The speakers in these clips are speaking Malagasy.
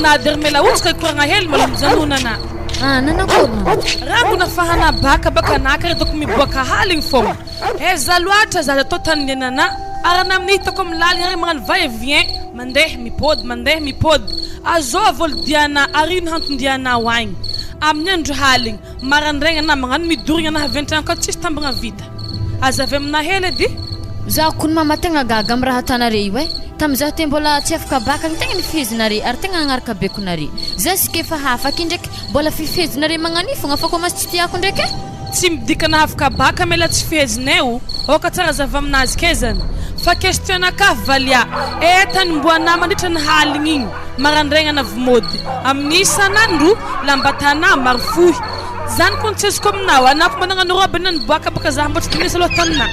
Aminà dy ry mela otsika hikoragna hely malôha mijanona anà. Ah, nanakôry mama? Rangona fahana baka baka anà kara ataoko miboaka haligny fogna. Aiza loatra zaza tô tany niainanà ary anà amin'ny hitako amin'ny lalagna ary magnano va et vient mandeha mipody mandeha mipody. Azôvy olo dianà ary ino hanton-dianà ho agny amin'ny andro haligny. Marandraigna na magnano midorigna na avy an-tragno ka tsisy tambagna vita. Aza avy aminah hely edy. Zaho kony mama tegna gaga am raha atanare io eh! Tam zaho te mbola tsy afaka bac agny tegna nifehezinare ary tegna nagnaraka bekonare. Za sike efa hafa aky ndraiky mbola fifehezinare magnano io fogna fa commence tsy tiako ndraiky eh! Tsy midika nahafaka bac mela tsy fehezinay o! Aoka tsara azava aminazy kay zany fa question nakah valia eh tanimboanah mandritra ny haligny igny. Marandraigna na vmody amin'ny isan'andro lamba tanà maro fohy zany kony tsy azoko aminao anao ko mba nagnano robe na niboaka baka za mbo tsy dinesa aloha taminà.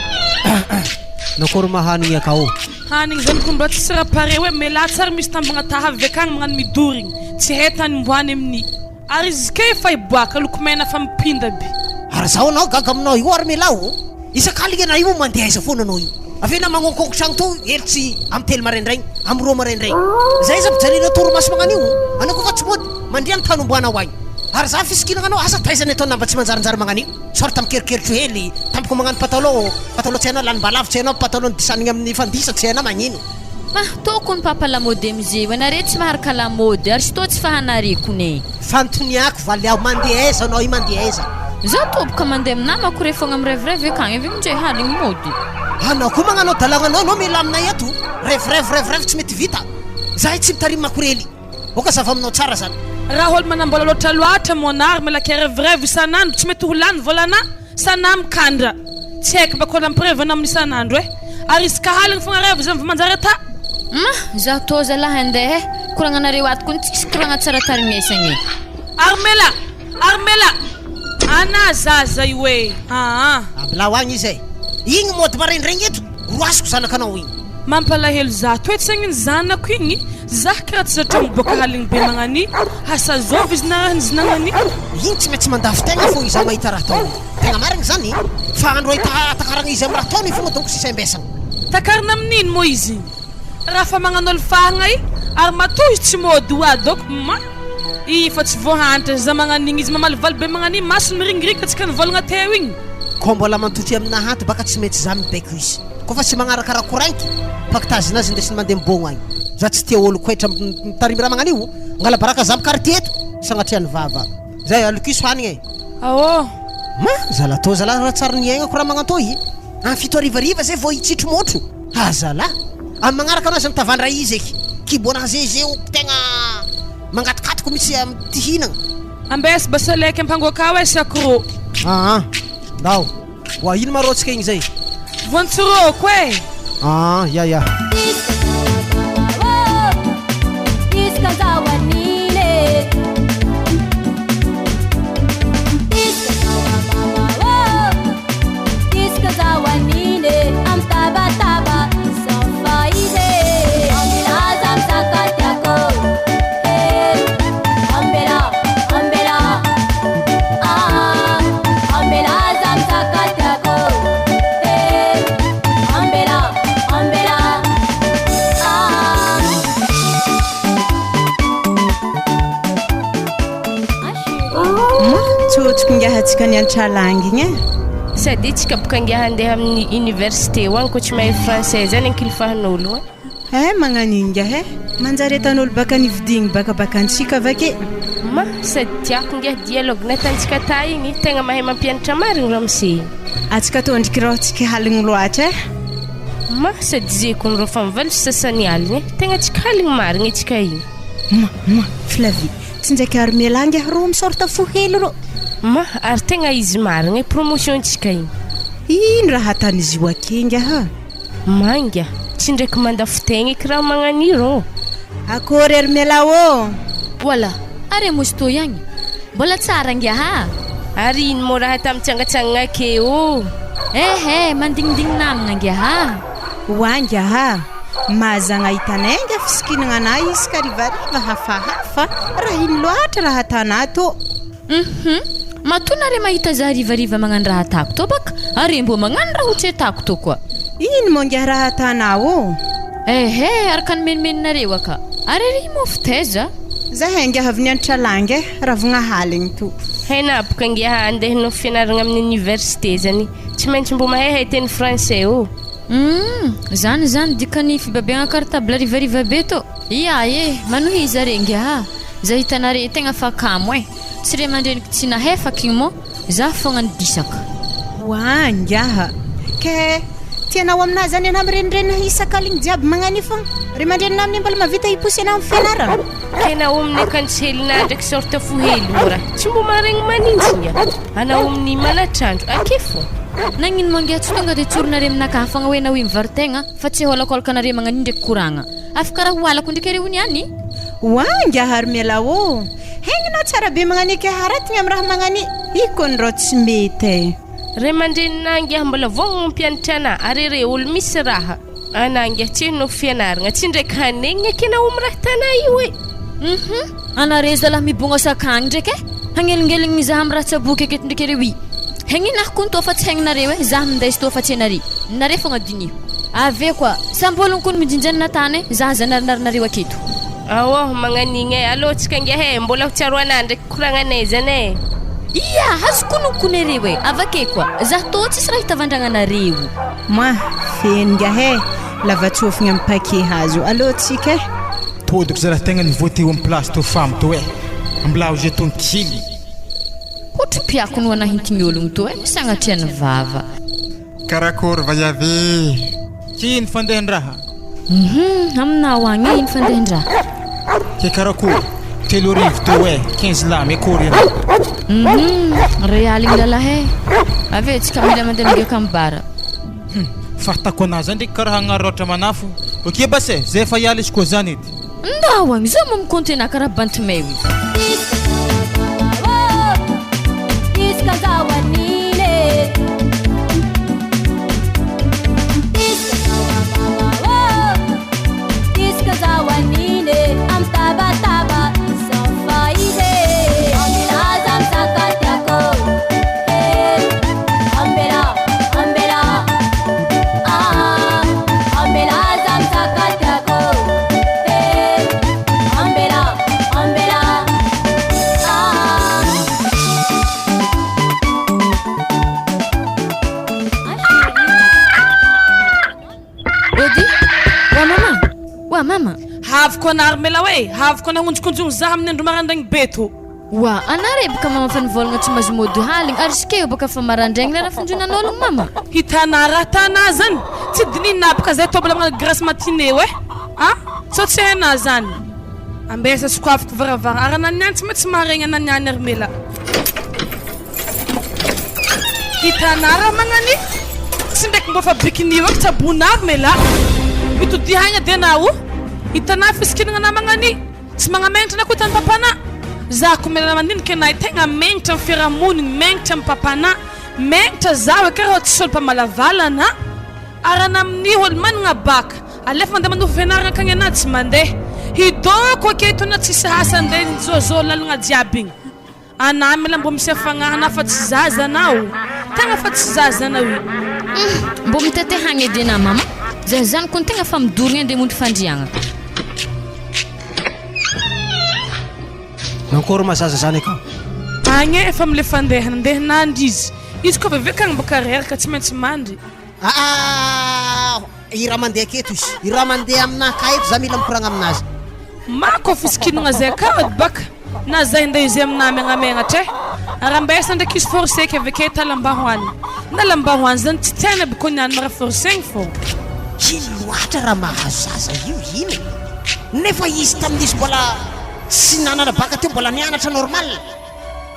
Nakory ma hanigny akao. Hanigny zany ko mba tsisy raha pare hoe melà tsary misy tambagna taha avy akagny magnano midorigny tsy hay tany omboany amin'ny. Ary izy kay efa hiboaka loko mena fa mipinda be. Ary zaho anao gaga aminao io ary melà o! Isak'aligny anah io mandeha aiza foana anao io? Avy eo na magnonkônko tragno tô hely tsy am telo maraindraigny, am roa maraindraigny. Zay aiza ampijalina torimaso magnano io? Anao koa fa tsy mody mandria am tany omboanao agny. Ary za fisikinagna anao asa taiza ny ataonao mba tsy manjarinjary magnano io? Sorte mikerikeritro hely, tampoka magnano patalon, patalon tsy hainao lalim-balavo tsy hainao, patalon disanigny amin'ny fandisa tsy hainao magnino. Mah tokony papa lamode amizay anare tsy maharaka lamode ary sitô tsy fahanareko ne. Fantoniako valy aho mandeha aiza anao io mandeha aiza. Za toboka mandeha am namako re fogna mirevirevy akagny avy aminjay haligny mody. Anao koa magnano adalagna anao anao mila aminay eto revirevy revirevy tsy mety vita zahay tsy mitarimy makorely ok azava aminao tsara zany. Raha olo manambola loatra loatra mon ary malaka revirevy isan'andro tsy mety ho lany volana. Sanam kandra. Tsy haiko mba koa nampirevana amin'ny isan'andro eh. Ary izy ka haligny fogna revy zay vao manjary ata. Ma, zaho tô zalahy andeha eh. Koragnanareo ato kony tsisy koragna tsara tarimesagna eh. Armela! Armela! Ana zaza io eh. Aa. Abilao agny izy eh. Igny mody maraindraigny eto, roasiko zanakanao igny. Mampalahelo zah toetsaigny ny zanako igny, zah karaha tsy zatra miboaka haligny be magnani, asa zôvy izy narahiny izy nagnani. Igny tsy maintsy mandavo tegna fô izaho mahita raha ataony. Tegna marigny zany fa andro ahita ahatakaragna izy amy raha ataony fogna donc sisa imbesagna. Takarina amin'ino moa izy igny raha fa magnano alifahagna i ary matoa izy tsy mody ho ahy donc ma i fa tsy voahantra za magnan'igny izy mamalivaly be magnan'igny masony miringirika tsy ka nivolagna teo igny. Kô mbola mantotry aminahy ato baka tsy maintsy za mibaiko izy. Kôfa tsy magnaraka raha korainky, pakitazina azy indesiny mandeha mibôgno agny. Za tsy tia ôlo koetra mitarimy raha magnan'io. Mangala baraka za am quartier eto, sagnatria ny vava. Zay alokiso hanigna e. Aô. Ma, zala tô zala raha tsary niaignako raha magnantô i. Am fito harivariva zay vao hitsitro môtro. Ha zala. Am magnaraka anao aza mitavandra izy eky. Kibo anahy zay zeo tegna mangatokatoko mitsy am ty hinagna. Ambesa basaleky ampangoakao e sakro. Aa, ndao. Oa ino ma rô tsika igny zay? Voantsoroko e! Aa ya ya. Tsotsiko ingahy antsika ny antralangigny e. Sady tsika boka angaha andeha amin'ny université ho agny koa tsy mahay français zany ankilifahan'olo a. Eh magnano ino ngiahy eh? Manjary atan'olo baka nividigny baka baka antsika avake. Ma, sady tiako ngiahy dialogue natantsika ta igny, tegna mahay mampianatra marigny ramose igny. Atsika tondriky rô tsika haligny loatra eh. Ma, sady ze kony rô fa mivalo sy sasany aligny eh, tegna tsika haligny marigny atsika igny. Ma, ma, Flavie, tsy ndraiky ary mialà ngiahy rô misorta fo hely rô. Ma, ary tegna izy marigny eh, promotion ntsika igny. Ino raha atan'izy io ake ngiahy? Mainga, tsy ndraiky mandafo-tegna eky raha magnan'io rô. Akory ery mialahy ô! Voilà, ary mosito ihagny. Mbola tsara ngiaha a! Ary ino mô raha tamitsangatsangagna ake ô? Ehe, mandignindigny namagna ngiaha a! Oa ngiaha a! Mazagna hitanay ngiaha fisikinagna anah isaka harivariva hafahafa, raha ino loatra raha atanah tô? Hum matoa nare mahita za harivariva magnano raha atako tô baka are mbô magnano raha ho tsy atako tô koa. Ino moa ngiahy raha atanao ô? Ehe araka ny menomenonareo aka. Ary ery i môfo taiza? Zahay angiahy avy nianatra langue e, ravogna haligny to. Hainà boka angiahy andeha hanao fianaragna amin'ny université zany, tsy maintsy mbô mahay hay teny français ô. Humm, zany zany dikany fibabiagna cartable harivariva be tô. Ia e, manohiza re ngiahy a, za hitanare tegna fa kamo e, tsy ray aman-dreniko tsy nahay fa kigny mô za fogna nidisaka. Oa ngiahy a, ke tianao aminah zany anah mirenireny isak'aligny jiaby magnan'io fogna, ray aman-dreninah amin'io mbola mahavita hiposy anah amin'ny fianaragna. Tena ominy akanjo helinah ndraiky sorte fo hely ora tsy mbo maharegny manintsy ngiahy. Anao amin'ny malatrandro ake fô. Nagnino moa ngiahy tsy tonga de tsorinare aminakahy fogna hoe nao mivaro-tegna fa tsy hôlakôlaka anare magnan'io ndraiky koragna. Afaka karaha ho halako ndraiky are hono ihany. Oa ngiahy ary mialà ô! Hegnina tsara be magnaniky haratigna am raha magnani i kony rô tsy mety e. Ray aman-dreninà ngiahy mbola vao mampianatra anà ary re olo misy raha. Anà ngiahy tsy hanao fianaragna tsy ndraiky hanegny ake nao am raha tanà io e. Hum anare zalahy mibogna sakagny ndraiky e! Hagnelingeligny za am raha tsaboky aketo ndraiky are oui. Hegninahy kony toa fa tsy hegnonareo e, za minday izy toa fa tsy anare. Nare fogna diniho. Avy eo koa, samby ologno kony mijinjana tany e, za aza anarinarinario aketo. Aoh, magnanigny e, alô tsika ngiahy e, mbola ho tsaroanà ndraiky koragnanay zany e. Ia, azoko onogno kony areo e, avake koa, za toa tsisy raha hitavandragnanareo. Moi, feno ngiahy e, lavatsofigna am paquet hazo, alô tsika e. Todiko zalahy tegna niveau teo am place teo famo teo eh! Ambilao ze tony kily. Hotry mpiako no anahintigny ologno toa e, sagnatria ny vava. Karakôry vaiavy? K'ino fandehan-draha? Hum, aminao agny e, ino fandehan-draha? Ke karakôry? 3000 teo e, 15 lamy akôry ianao? Hum, ray aligny lalahy e. Avy eo tsika mila mandeha migiaka am bar. Hum, fahitako anazy zany ndraiky karaha agnararaotra manafo. Ok basy e, zay efa hiala izy koa zany edy. Ndao agny, zao moa mi-compter anah karaha banty may io. Ody, Wa mama! Wa mama! Haviko anah ry Mela oe! Haviko anah honjokonjogno zah amin'ny andro marandraigny be to! Wa, anah re boka mama fa nivôlagna tsy mahazo mody haligny ary skeo baka fa marandraigny lera finjonan'ôlogno mama! Hitanah raha tanah zany! Tsy dinihina boka zay tô mbola magnano grasse matinée oe! A! Sao tsy hainah zany! Ambesa sokafiko varavara ary anah niany tsy maintsy maharegny anah niany ry Mela! Hitanà raha magnani? Tsy ndraiky mbô fa bikini eo eky tsabonà ry mela. Mitodiha aigna de anà o. Hitanà fisikinagna anà magnani? Tsy magnamenatra anà koa hitan'ny papanà. Za ko mela mandinika anà tegna megnatra amin'ny fiarahamonigny, megnatra amin'ny papanà, megnatra zaho e karaha tsisy olo mpamalavala anà. Ary anà amin'io olo managna baka, alefa mandeha manofa fianaragna akagny anà tsy mandeha. Hidôko aketo anà tsisy asa andeha nijôzô lalagna jiaby igny. Anah mila mbô misy hafagnahana fa tsy zaza anao tegna fa tsy zaza anao io. Humm mbô mitete hagny edy anah mama zah zany kony tegna fa midorogna ande mondry fandriagna. Nankôry ma zaza zany akao? Agny e efa amle fandehana ndeha nandry izy, izy koa avy avy akagny boka reraka tsy maintsy mandry. Aa i raha mandeha aketo izy, i raha mandeha aminakahy eto za mila mikoragna aminazy. Mako fisikinagna zay akao edy baka. Na zay ndeha izay aminah megnamenatra eh! Raha mba esa ndraiky izy force eky avy ake ta lambahoany na lambahoany zany tsy tiany aby ko niany raha forcegny fô. Ino loatra raha mahazo zaza io ino e! Nefa izy tamin'izy mbola tsy nanana baka teo mbola nianatra normal,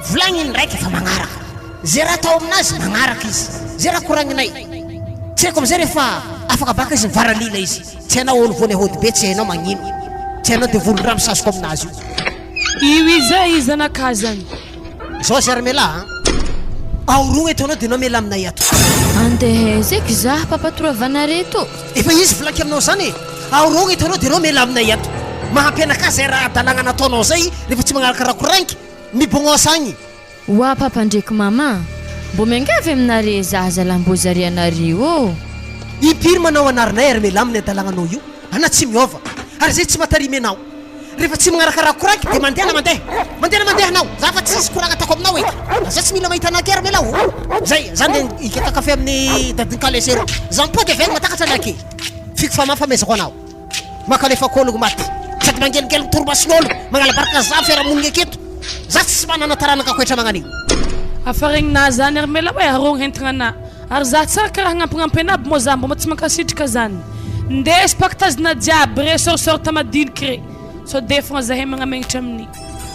volagniny ndraiky efa magnaraka, ze raha atao aminazy magnaraka izy, ze raha koragninay, tsy haiko amizay rehefa afaka baka izy mivaralila izy. Tsy hainao olo vao nihody be tsy hainao magnino tsy hainao devoly raha misasoko aminazy io. Io iza i zanakazany. Zao zay ry mela a! Aorogno eto anao de anao miala aminay ato. Andeha aiza eky zah papa toravanare to. Efa izy volaky aminao zany e! Aorogno eto anao de anao miala aminay ato. Mahampianakahy zay raha hadalagna nataonao zay rehefa tsy magnaraka raha koragniko. Mibognosa agny. Oa papa ndreky mama, mbô miangavy aminare zah zalah mbô zare anareo ô. Impiry manao anarinay ary miala aminy adalagnanao io ana tsy miova ary zay tsy matarimy anao. Rehefa tsy magnaraka raha koragny de mandehana mandeha. Mandehana mandeha anao. Za fa tsisy koragna ataoko aminao eky. Za tsy mila mahita anah aky ary mela o. Zay, za ndeha higaka kafe amin'ny dadin'i Kalesy eroa. Za mipody avy agny matakatra anah aky. Fiko fa mafy amezako anao. Mankalefa kôlogno maty. Sady mangelingeligny torimason'ôlo, magnala baraka za fiarahamonigny aketo. Za tsy manana taranaka koetra magnan'io. Afa regninà zany ary mela hoe arogny entigna anà. Ary za tsara karaha hagnampignampy anà aby moa za mbô tsy mankasitraka zany. Ndeso pakitazina jiaby re sorsorta madiniky re. Sao de fogna zahay magnamegnatra amin'ny.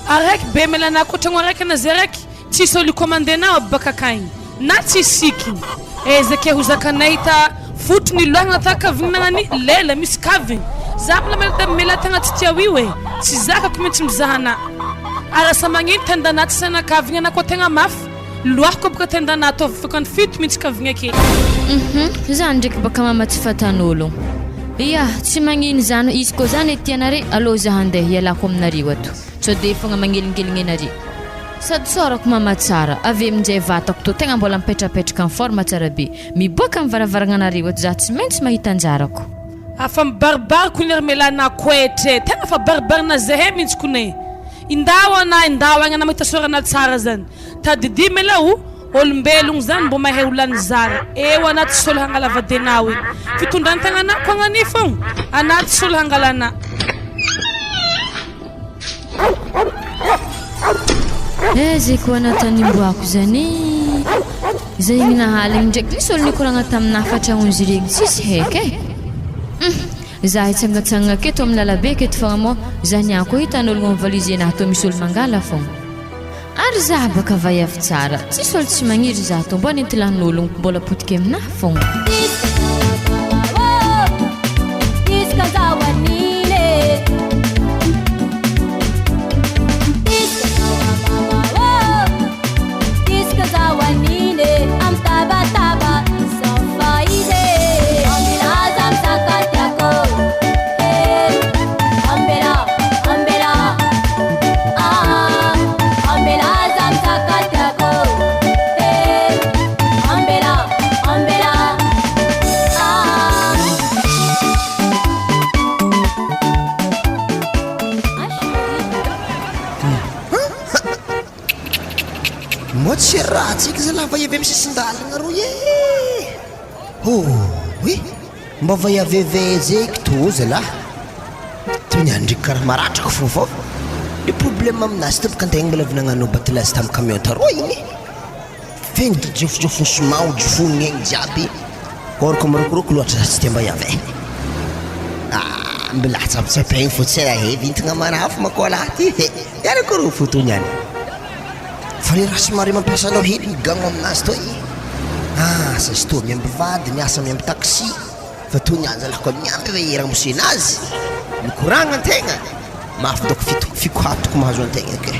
Araiky be mela anà koa tragno araiky ana zay raiky tsisy olo hikômande-nao aby baka akagny na tsisy sikiny. Ezake ho zakanay ta fotony iloahagna ta kavigny nagnany lela misy kavigny. Za mbola mela mela tegna tsy tia io e. Tsy zakako mintsy mizaha anà. Ary asa magnino tendanà tsy saina kavigny anà koa tegna mafy. Loahako boka tendanà ataovy fokany fito mintsy kavigny ake. Hum zany ndreky baka mama tsy fatan'olo. Ia, tsy magnino zany izy koa zany e tianare alou za handeha hialako aminareo ato sao de fogna magnelingeligny anare. Sady tsorako mama tsara, avy aminjay vatako tô tegna mbola mipetrapetraka en forme tsara be, miboaka am varavaragnanareo ato za tsy maintsy mahita anjarako. Afa mibaribary kony ry melana koetra e! Tegna fa baribarina zahay mintsy kony e! Indao ana indao agny ana mahita sorana tsara zany. Tadidio mela o, olombelogno zany mbô mahay ho lany zara eo ana tsy solo hangala vadenao e! Fitondrantegna ana ko agnania fogna, ana tsy solo hangala ana. Eh zay koa natanimboako zany Zay igny nahaligny ndraiky nisy olo nikoragna taminah fa tragnon'izy regny tsisy heky eh Hum Za hitsangatsangana aketo amin'ny lalabe aketo fogna moa za niany koa hitan'ologno amin'ny valise nah tô misy olo mangala fogna Ary za baka vaiavy tsara tsisy olo tsy magniry za tô mbô nentilahin'ologno mbola potiky aminah fogna. Moa tsy ratsy eky zalahy vaiavy amin'ny sisin-dalana roy e! Oy! Mba vaiavy eky tô zalahy. Toy ny andriako karaha maratrako fô vao. Le problème aminazy tompoko antegna mbola avy nagnano batelage tamin'ny camion taroa igny. Feno jofojofony ciment hojofoniny egny jiaby. Or ko marokoroko loatra za tsy tia mba hiavy e. Ah, mbola tsapitsapaigny fô tsy raha he vintagna manafo manko lahy ty e. Ihany akory ho fo tony ihany. Fa le raha somary mampiasa anao hely migagno aminazy toy. Ah, asa izy toa miamby vady, miasa miamby taxi. Fa toy ny anjala koa miamby ve i ramose nazy? Mikoragna antegna? Mafy doko fito fikohatoko mahazo antegna ke.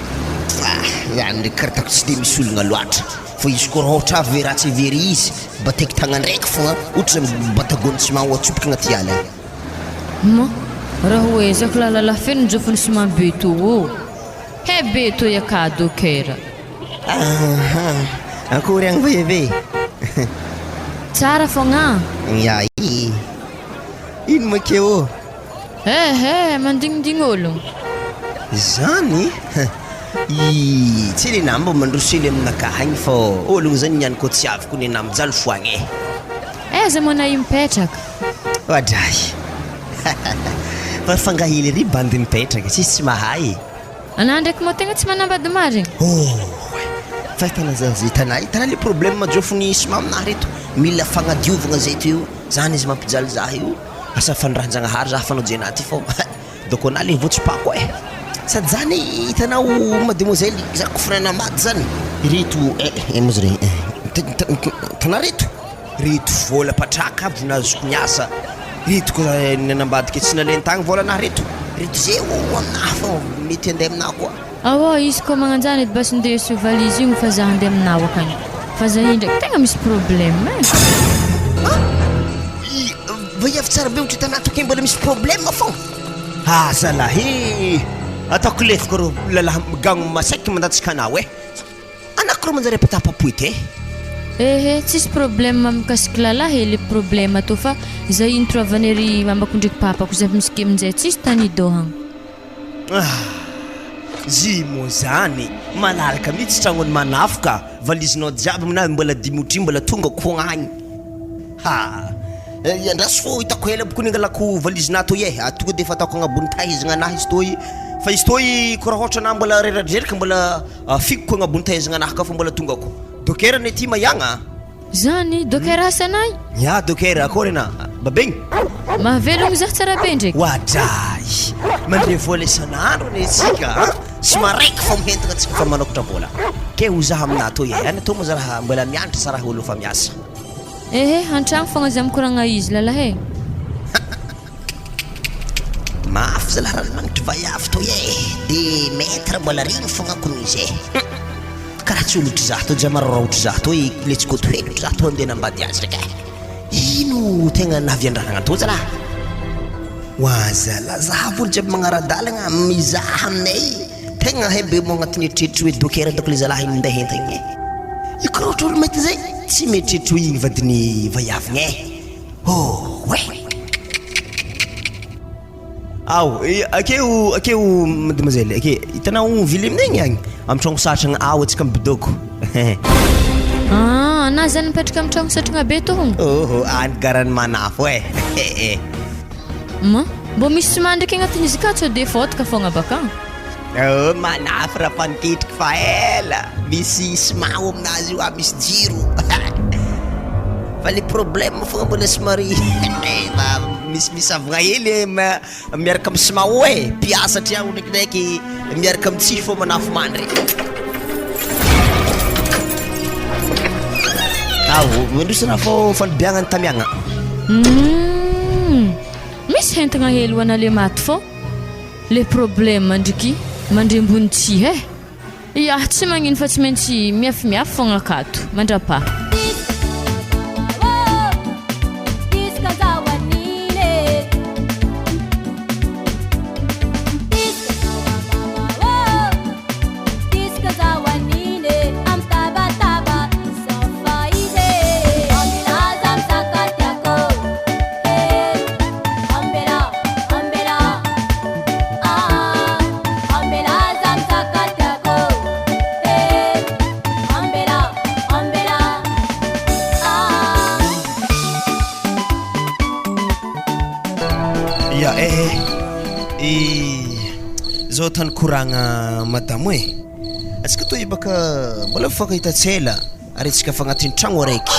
Ah, zany ndraiky karaha tako tsy de misy olagna loatra. Fa izy koa raha ohatra avy ve raha tsy very izy, bataiky tagnan-draiky fogna, ohatra zay mibata gony ciment atsoboky agnaty ala agny. Ma, raha ho ezako lalala feno jofony ciment beto ô. He beto ya kado kera. Aha, akory agny vehivavy e? Tsara fogna. Ya i. Ino ma keo ô? Ehe, mandignindigny ologno. Zany? I, tsy le nama mandroso hely aminakahy agny fô ologno zany niany kô tsy avy ko nenah mijaly foagna e. Aiza moa anah io mipetraka? Oadray. Fa f'angaha hely ery bandy mipetraka, tsisy tsy mahay e. Anah ndraiky moa tegna tsy manambady marigny. Oh! Fa hitanà za zay hitanà hitanà le problème jôfiny sy maminah reto, mila fagnadiovagna zay teo, zany izy mampijaly zah io, asa fandrahan-jagnahary zah fanao jenah ty fô dônko anah le votsipako e! Sady zany hitanao mademoiselle za koa fa nanambady zany reto eh ino moa izy regny eh hitanà reto? Reto vola mpatraka aby nazoko niasa reto ko nanambady ke tsy nalainy tagny vola nah reto reto ze o aminah fa mety andeha aminah koa. Aoa izy koa magnanjany edy basy ndeso io valise igny fa za handeha aminao akagny fa za io ndraiky tegna misy problème e. Ah! I vaiavy tsara be ohatry hitanah tokony mbola misy problème fô. Ah zalahy e! Ataoko lefoko reo lalahy migagno masaiky mandatsaka anao e! Anako reo manjary ampitapapoety e! Ehe, tsisy problème mikasiky lalahy e le problème tô fa zay iny troavany ery mamako ndreky papako zay misy keminjay tsisy tany idôhagna. Ah! Zy moa zany malalaka mitsy tragnony manafoka valizinao jiaby aminah mbola dimotry mbola tonga ko agny ha! Andraso fô hitako ela boko nangalako valizinah toy eh, tonga de efa ataoko agnabony tahaizagna anah izy toy fa izy toy ko raha ôhatra anah mbola reradreraka mbola afikiko agnabony tahaizagna anah ka fa mbola tongako Docker anie ty maiagna a! Zany docker asanay? Ya docker, akôry anà babegny? Mahavelogno zah tsara be ndreky. Oadray! Mandre vola isan'andro anie tsika an! Tsy maraiky fô mihentagna tsika fa manokatra vola. Ke ho zah aminà toy e, any tô moa zah raha mbola mianatra sa raha olo efa miasa? Ehe, antragno fogna zah mikoragna izy lalahy e. Mafy zalah ranomagnitry vaiavy toy e! De maître mbola regny fogna kony izy e! Karaha tsy olo ohatry zah toy dra mararaotra ohatry zah toy le tsy koto hely ohatry zah toy andeha hanambady azy ndraiky e! Ino tegna nahavian-drahagna toa zalah? Wa zalah zah olo jiaby magnara-dalagna mizaha aminay tegna hay be mo agnatin'ny eritreritry hoe docker dônko le zalah iny minday entagna igny e! Io karaha ohatry olo maity zay tsy mieritreritry hoe igny vadin'ny vaiavy igny e! Oh eh! Ao, akeo, akeo mademoiselle, ake, hitanao ville amin'igny agny? Amin'ny tragno satragna ao antsika mibidoko. Ah, anà zany mipetraka amin'ny tragno satragna be tô hono? Oho, any garan'i Manafo eh. Ma, mbô misy ciment ndraiky agnatin'izy ka sao de fôtaka fogna baka. Oh, manafy raha fa niketriky fa ela. Misy ciment ao aminazy io, ah, misy jiro. Fa le problème fogna mbola somary mba misimisy avogna hely eh, ma- miaraka amin'ny ciment ao eh. Mpiasa satria aho ndraikindraiky miaraka amin'ny tsihy fô manafy mandry. Ao, mandroso raha fô fanibiagna ny tamiagna. Humm, misy entagna hely ho anà le maty fô. Le problème ndriky mandrembony tsihy eh! Yah tsy magnino fa tsy maintsy miafimiafy fogna akato mandrapaha. Ya eh eh Zao tany koragna madamo e Antsika toy baka mbola mifankahita tsy ela Ary antsika efa agnatin'ny tragno araiky.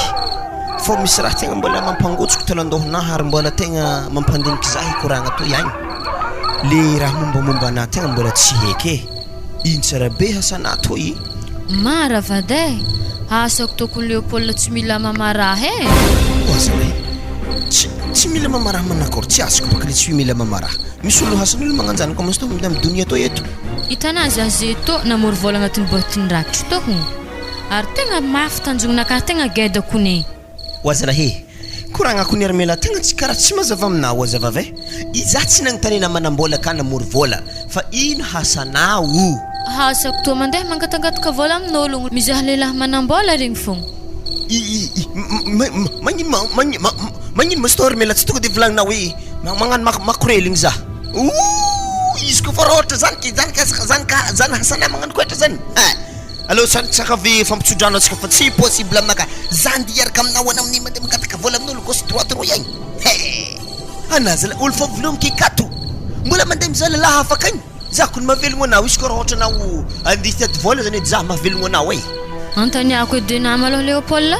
Fô misy raha tegna mbola mampangotsoko talan-dohanahy ary mbola tegna mampandiniky za hikoragna toy agny. Le raha mombamomba anah tegna mbola tsy haiky e. Ino tsara be asanah toy? Mara vady e! Asako tokony Léopold tsy mila mamaraha e! Oa zalahy e! Tsy tsy mila mamaraha manakôry, tsy azoko baka le tsy hoe mila mamaraha. Misy olo hasan'olo magnanjany commence to amy donia tô eto. Hitanà za ze tô namory vôla agnatin'ny boatin'ny rakitro tô hono. Ary tegna mafy tanjognonakahy tegna geda kone. Oa zalahy e! Koragnako ny armela tegna tsy karaha tsy mazava aminah oa zavavy e! Izaho tsy nagnontany na manam-bola ka namory vola fa ino hasanao o? Hasako toa mandeha mangatangataka vola amin'ologno mizaha lehilahy manam-bola regny fogna. I i i magnino ma magnino ma magnino ma story mela tsy tonga de volagninao hoe magnano makoreliny za ooh izy koa fa raha ohatra zany ke zany ka zany ka zany hasanah magnano koetra zany eh. Aleo zany tsaka ve fampitsodrano antsika fa tsy possible aminakahy za ndeha hiaraka aminao any amin'ny mandeha mangataka vola amin'olo gauche droite roa ihany he ana zala olo fa vonomy akato mbola mandeha mizaha lalahy afaka agny za kony mahavelogno anao izy koa raha ohatra anao andeha hitady vola zany edy za mahavelogno anao e. Anontaniako edy enah malôha Léopold a!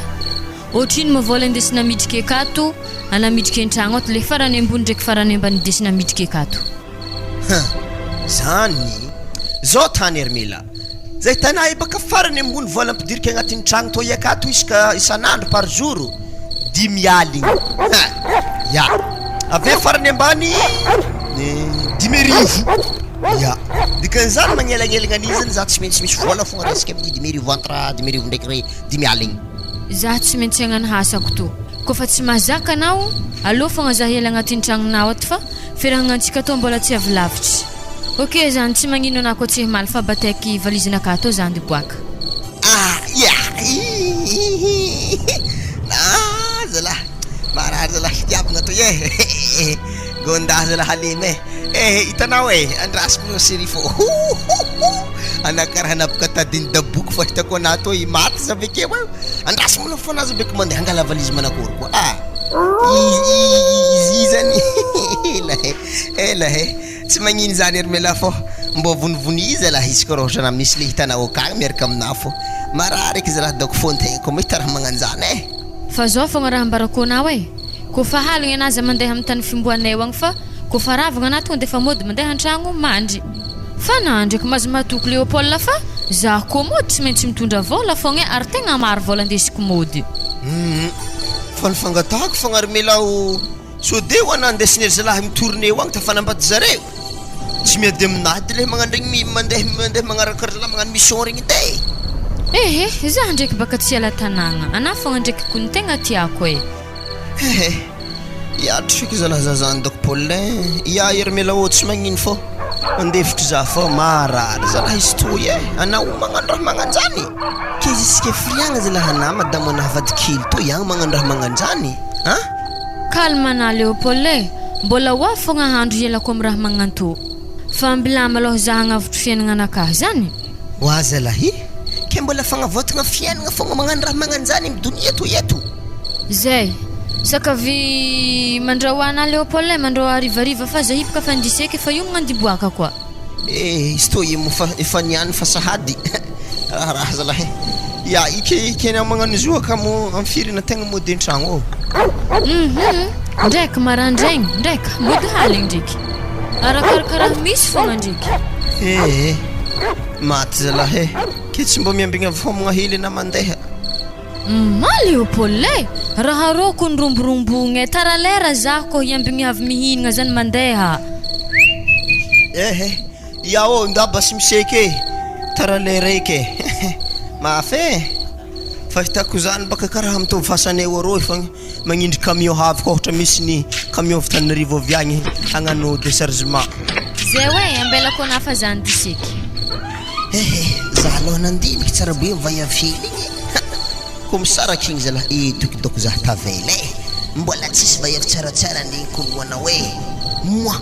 Otrino ma vola indesina midriky akato ana midriky antragno ato le farany ambony ndraiky farany ambany indesina midriky akato. Huh! Zany zao tany ry Mila. Zay tanà baka farany ambony vola ampidiriko agnatin'ny tragno toy akato isaka isan'andro par jour dimy aligny. Huh! Ya. Avy eo farany ambany 5000. Ya. Dikan'izany magnelagnelagna an'io zany za tsy maintsy misy vola fogna raisiko amin'ny 5000 entre 5000 ndraiky 50 aligny. Za tsy maintsy hagnano asako to. Kôfa tsy mahazaka anao, aleo fogna za hiala agnatin'ny tragnonao ato fa Fiarahagnantsika tô mbola tsy avy lavitry. Ok zany tsy magnino anah koa tsy himaly fa bataiky valizinakahy tô zany boaka. Ah ya hihihihi ah zalah marary zalah fitiavagna toy eh gondà zalah halemy eh. Eh, hitanao e, andrasiko moa chérie fô. Hohoho! Anà karaha hanapaka tadin'ny daboko fa hitako anà tô i maty za avekeo e. Andraso moa fô anà za beko mandeha hangala valise manakory koa ah. Izy izy zany ela e, ela e. Tsy magnino zany ry mela fô mbô vonivoniza lah izy koa raha ohatra anà misy le hitanao akagny miaraka aminà fô. Marary eky zalahy daoko fô-ntegna koa mahita raha magnanjany e. Fa zao fogna raha ambarako anao e, ko fa haligny anah za mandeha am tany fimboanay agny fa ko fa ravagna anah tonga defa mody mandeha antragno mandry. Fa na ndraiky mazo matoky Léopold fa za koa mody tsy maintsy mitondra vôla fogna e ary tegna maro vôla andesiko mody. Humm fa ny fangatahako fogna ry mela o sode ho anah andesin'ery zalahy mi-tourner eo agny tafanambady zareo. Tsy miady amin'ady le magnano regny mandeha mandeha magnaraka ry zalahy magnano mission regny edy e. Ehe, zah ndraiky baka tsy hiala tanagna, anah fogna ndraiky kony tegna tiako e. Ehe, hiatry feky zalahy za zany doko Paulin, ia Hermela ô tsy magnino fô mandefitry za fô marary zalahy izy toy e, anao magnano raha magnanjany? Ke jusque firiagna zalahy anah madamo anah vadikely toy agny magnano raha magnanjany an? Calme anah Léopold e! Mbola ho avy fogna andro hialako am raha magnanto. Fa ambilà malôha zah hagnavotro fiaignananakahy zany. Oa zalahy, ke mbola fagnavaotagna fiaignana fogna magnano raha magnanjany am donia toy eto. Zay. Sakavy mandrahoa anah Léopold e, mandrahoa harivariva fa zah hipoka fa ndrisy eky efa hiomagna andiboaka koa. Eh, izy toa io moa fa efa niany fa sahady raharaha zalahy eh. Ya, ike ike ny magnano izy io akamo amin'ny firy na tegna mody an-tragno ao. Hum ndraiky marandraigny, ndraiky mody haligny ndraiky. Arakaraka raha misy fogna ndraiky. Eh, maty zalahy eh. Ke tsy mba miambigna vômagna hely na mandeha. Ma Léopold e! Raha rôko ny romborombogne e, tara lera zaho kô hiambigny avy mihinagna zany mandeha. Ehe, ya ô ndà basy miseky e, tara lera eky e, mafy e! Fahitako zany baka karaha mitovy fasanay arô fa magnindry camion avy koa ohatra misy ny camion avy Tananarivo avy agny hagnano déchargement. Zay oe, ambelako anah fa zany ty seky. Ehe, za aloha nandiniky tsara be vaiavy hely igny e, ha! Ko misaraka igny zalah eto eky doko zah tavela e, mbola tsisy vaiavy tsaratsara ndregny koloanao e, moa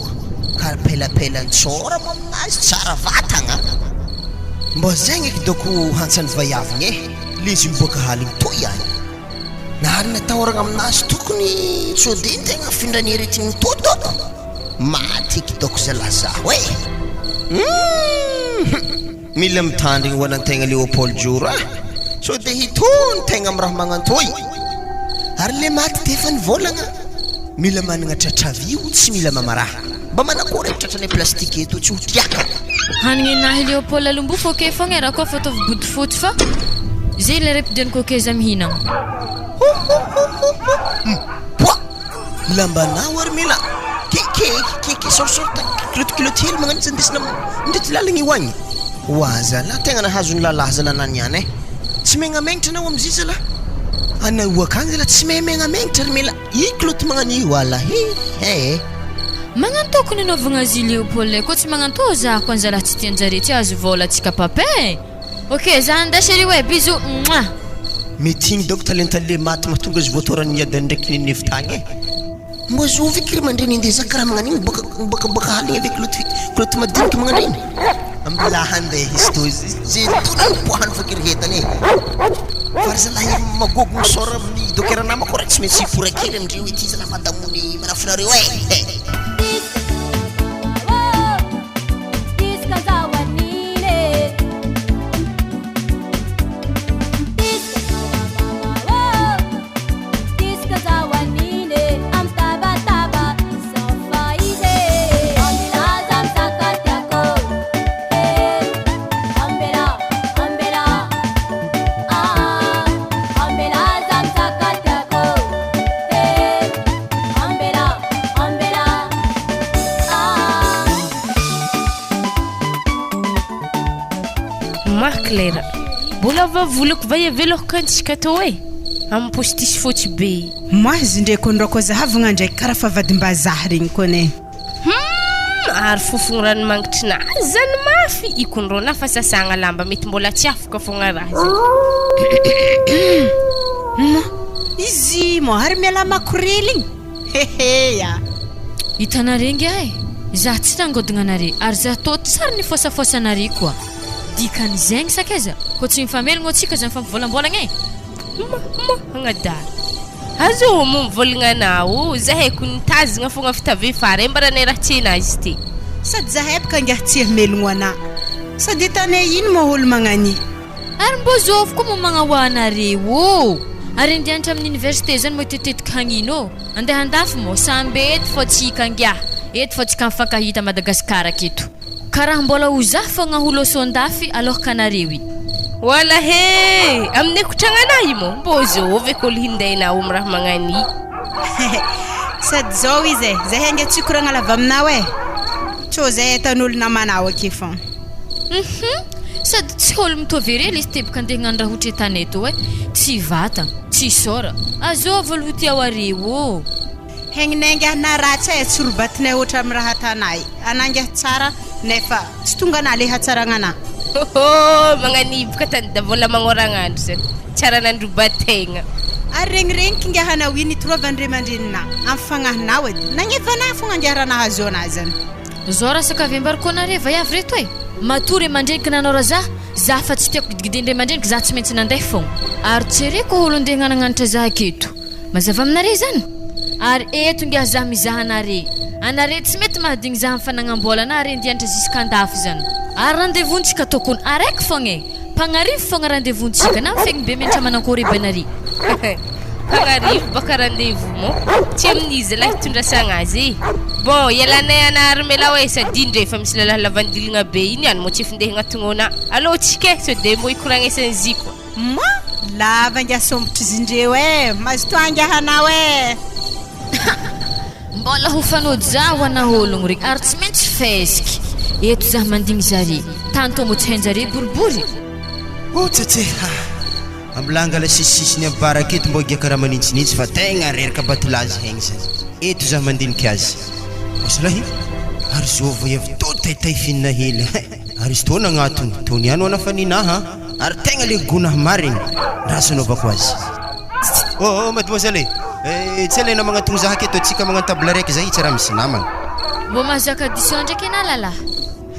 kara pelapelan-tsôra moa aminazy tsara vatagna, mbô zegny eky doko hantsany vaiavy igny e, le izy miboaka haligny toy agny. Ary ny atahoragna aminazy tokony tsode tegna afindrany aretigny toto maty eky doko zalah zaho e! Humm mila mitandrigny ho anantegna Léopold Joro a! Sao de hitony tegna am raha magnantoy ary le maty de efa nivôlagna mila managna tratra vy io tsy mila mamaraha mba manakory eky tratranay plastique eto tsy ho triaka. Hanigny nahy Léopold alombofo ok fogna e raha koa fa ataovy bodofotsy fa zay ilay repdian'i coquet za mihinagna. Hohohohoho Poa! Lambanao ary mila ke ke ke ke sort sorte kiloty kiloty hely magnano izy andesina mitety lalagna io agny. Oa zalah tegna nahazo ny lalahy zalah na niany eh. Tsy megnamengnitra anao amizay zalah. Anao akagny zalah tsy mahay megnamengnitra ry mila. I kiloty magnano io alahy eh. Magnano tokony anaovagna azy Léopold eh, koa tsy magnano tô za ko anzalahy tsy tianjare tsy azo vôla tsika papa eh. Ok za handeha chérie oe bisous mwah. Mety igny dônko talenta le maty mahatonga azy voatoran'ny adany ndraiky nenevy tagny e. Mbô zovy eky ry mandreny andeha za karaha magnano igny boaka boaka boaka haligny avy kiloty kiloty madiniky magnano igny. Mbola handeha izy tô ze tony nipoahany fa kirihetany e. Fa ry zalahy magogo misôra amin'ny dokera namako re tsy maintsy hipora kely amindreo ity zalahy madamony manafinareo e. Marc Lera, mbola vavolako va iavelo aho kantsika tô e, amin'ny postisy fotsy be. Moi izy ndray kony rô kô zahavagna ndraiky kara fa vadim-bazaha regny kony e. Humm ary fofogny ranomangitrinazy zany mafy i kony rô na fa sasagna lamba mety mbola tsy afaka fogna raha zay. Humm izy moa ary miala makorely igny hehe a. Hitanareo ingahy e! Zah tsy nangodogna anare ary zah tô tsary nifosafosa anare koa. Dikan'izegny sakaiza, kô tsy mifamelogno atsika zah mifampivôlambôlagna e! Ma ma agnadala. Azo moa mivolagna anao, zahay ko nitazagna fogna fa tavy fara e mbaranay raha tsy hainà izy ty. Sady zahay bka ngiahy tsy hamelogno anà. Sady hitanay ino moa olo magnania. Ary mbô zôvy koa moa magnahoa anareo ô! Ary andeha hianatra amin'ny université zany moa hitetitetika hagnino ô? Andeha andafy moa? Samby eto fô tsika ngiahy, eto fô tsika mifankahita Madagascar aketo. Ka raha mbola ho zah fogna ho lôsôn-dafy alors k'anareo i. Wala he! Amin'ny kotragnanà io moa, mbô zôvy eky olo hinday nao am raha magnania. Sady zao izy e, zahay ange tsy hikoragna lava aminao e! Tsô zay atan'olo namanao ake fô. Hum sady tsy olo mitovy ery lesy teboka andeha hagnano raha hotry tany eto e, tsy vatagna, tsy sôra, azôvy olo ho tia areo ô. Hegninaingy anà ratsy e, tsy robatinay hoatra am raha atanay, anà ngiahy tsara nefa tsy tonga anà le hatsaragna anà. Hôhô, magnaniboka tany davola magnoragnandro zany, tsara nandrobategna. Ary regniregniky ngiahy anao iny toroavan'ny ray aman-dreninà am fagnahinao edy, nagneva anà fogna ngiahy raha nahazo anà zany. Zao raha sakavy ambarako anare vaiavy reto e! Matoa ray aman-dreniko nanao raha zah, zah fa tsy tiako gidigidin'ny ray aman-dreniko zah tsy maintsy nandeha fogna. Ary tsy reko olo ndeha hagnanagnanatra zah aketo. Mazava aminare zany? Ary eto ngiahy zah mizaha anare. Anare tsy mety mahadigny zah am fanagnam-bola na are ndianatra zisk'andafy zany. Ary rendez-vous-ntsika tokony araiky fogna e! Mpagnarivo fogna rendez-vous-ntsika na mifegny be menatra manankory aby anare. Mpagnarivo baka rendez-vous moa tsy amin'iza lahy hitondrasagna azy e! Bon, ialanay ana Armela hoe sady ndre efa misy lalahy lavandilagna be iny any moa tsy efa ndeha hagnatognona alou tsika e! Sao de mbô hikoragnesan'izy koa. Moa lava ngiahy sombotrizindreo e! Mazotoa ngiahy anao e! Mbola ho fanody zah ho ana ologno regny ary tsy maintsy fesiky eto zah mandigny zare tany tô mbo tsy hainjare boribory. Oh tsetse ha! Ambilanga la sisisisiny am baraky eto mbô giaka raha manintsinintsy fa tegna reraka batilazy hegny zany. Eto zah mandiniky azy. Osalahy ary zôva i avy tô taitay finina hely hein! Ary izy tô nagnatony, tô niany ho anafaninaha ary tegna le gonah marigny raha anaovako azy. Oh oh mademoiselle eh, tsy alaina magnantogno zah aketo atsika magnano table raiky zay tsy raha misy namagna. Mbô mahazaka addition ndraiky enah lalah.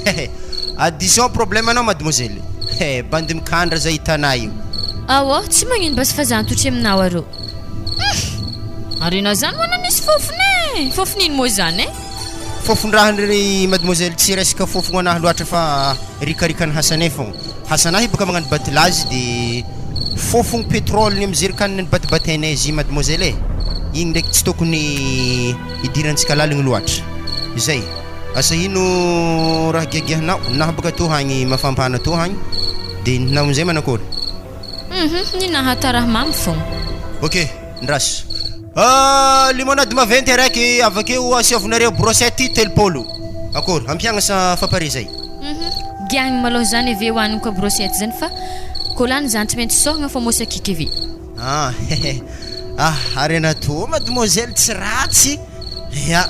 Hehe, addition problème anao mademoiselle he, bandy mikandra zay hitanà io. Aoh, tsy magnino basy fa zah antotry aminao arô. Humm! Ary enah zany moa nanisy fofona eh! Fofona ino moa zany eh? Fofon-draha ry mademoiselle tsy resaka fofogno anahy loatra fa rikarikany hasanay fogna. Hasanahy boka magnano batilazy de fofogno petrole ny amy zerikanina nibatibatainay izy mademoiselle e! Igny ndraiky tsy tokony hidirantsika laligny loatra. Zay. Asa ino raha giagiahinao? Ninaha boka tô hagny mafampana tô hagny de ninaha amizay manakôry? Hum ninaha ta raha mamy fogna. Ok, ndraso. Ah, limonade maventy araiky avakeo asiavinareo brochette 30. Akôry, ampiagna sa fa pare zay? Hum giagny malôha zany eve hoanigny koa brochette zany fa kô lany zany tsy maintsy sôhagna fô môsakiky eve. Ah hehe ah ary an'atoa mademoiselle tsy ratsy ya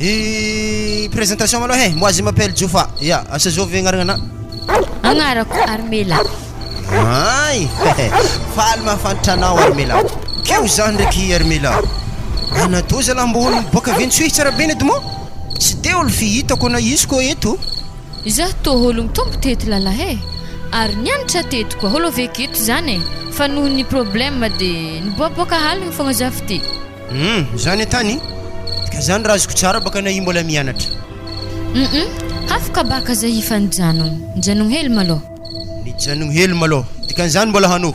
i présentation malôha e moi je m'appelle Jofa ya asa zôvy agnarana anà? Agnarako Armela. Hay hehe faly mahafantatra anao Armela keo za ndraiky Armela an'atoa zalah mbô olo miboaka avy any Tsoihy tsara be ny ady moa tsy de olo fihitako na izy koa eto. Izaho toa olo mitombo teto lalahy e! Ary nianatra teto koa, olo avy eketo zany e! Fa noho ny problème de niboaboaka aligny fogna za f'ty. Hum, zany atany? Ka zany raha azoko tsara baka na i mbola mianatra. Hum hafaka baka za efa nijanogno, nijanogno hely malôha. Nijanogno hely malôha, dikan'izany mbola hanohy?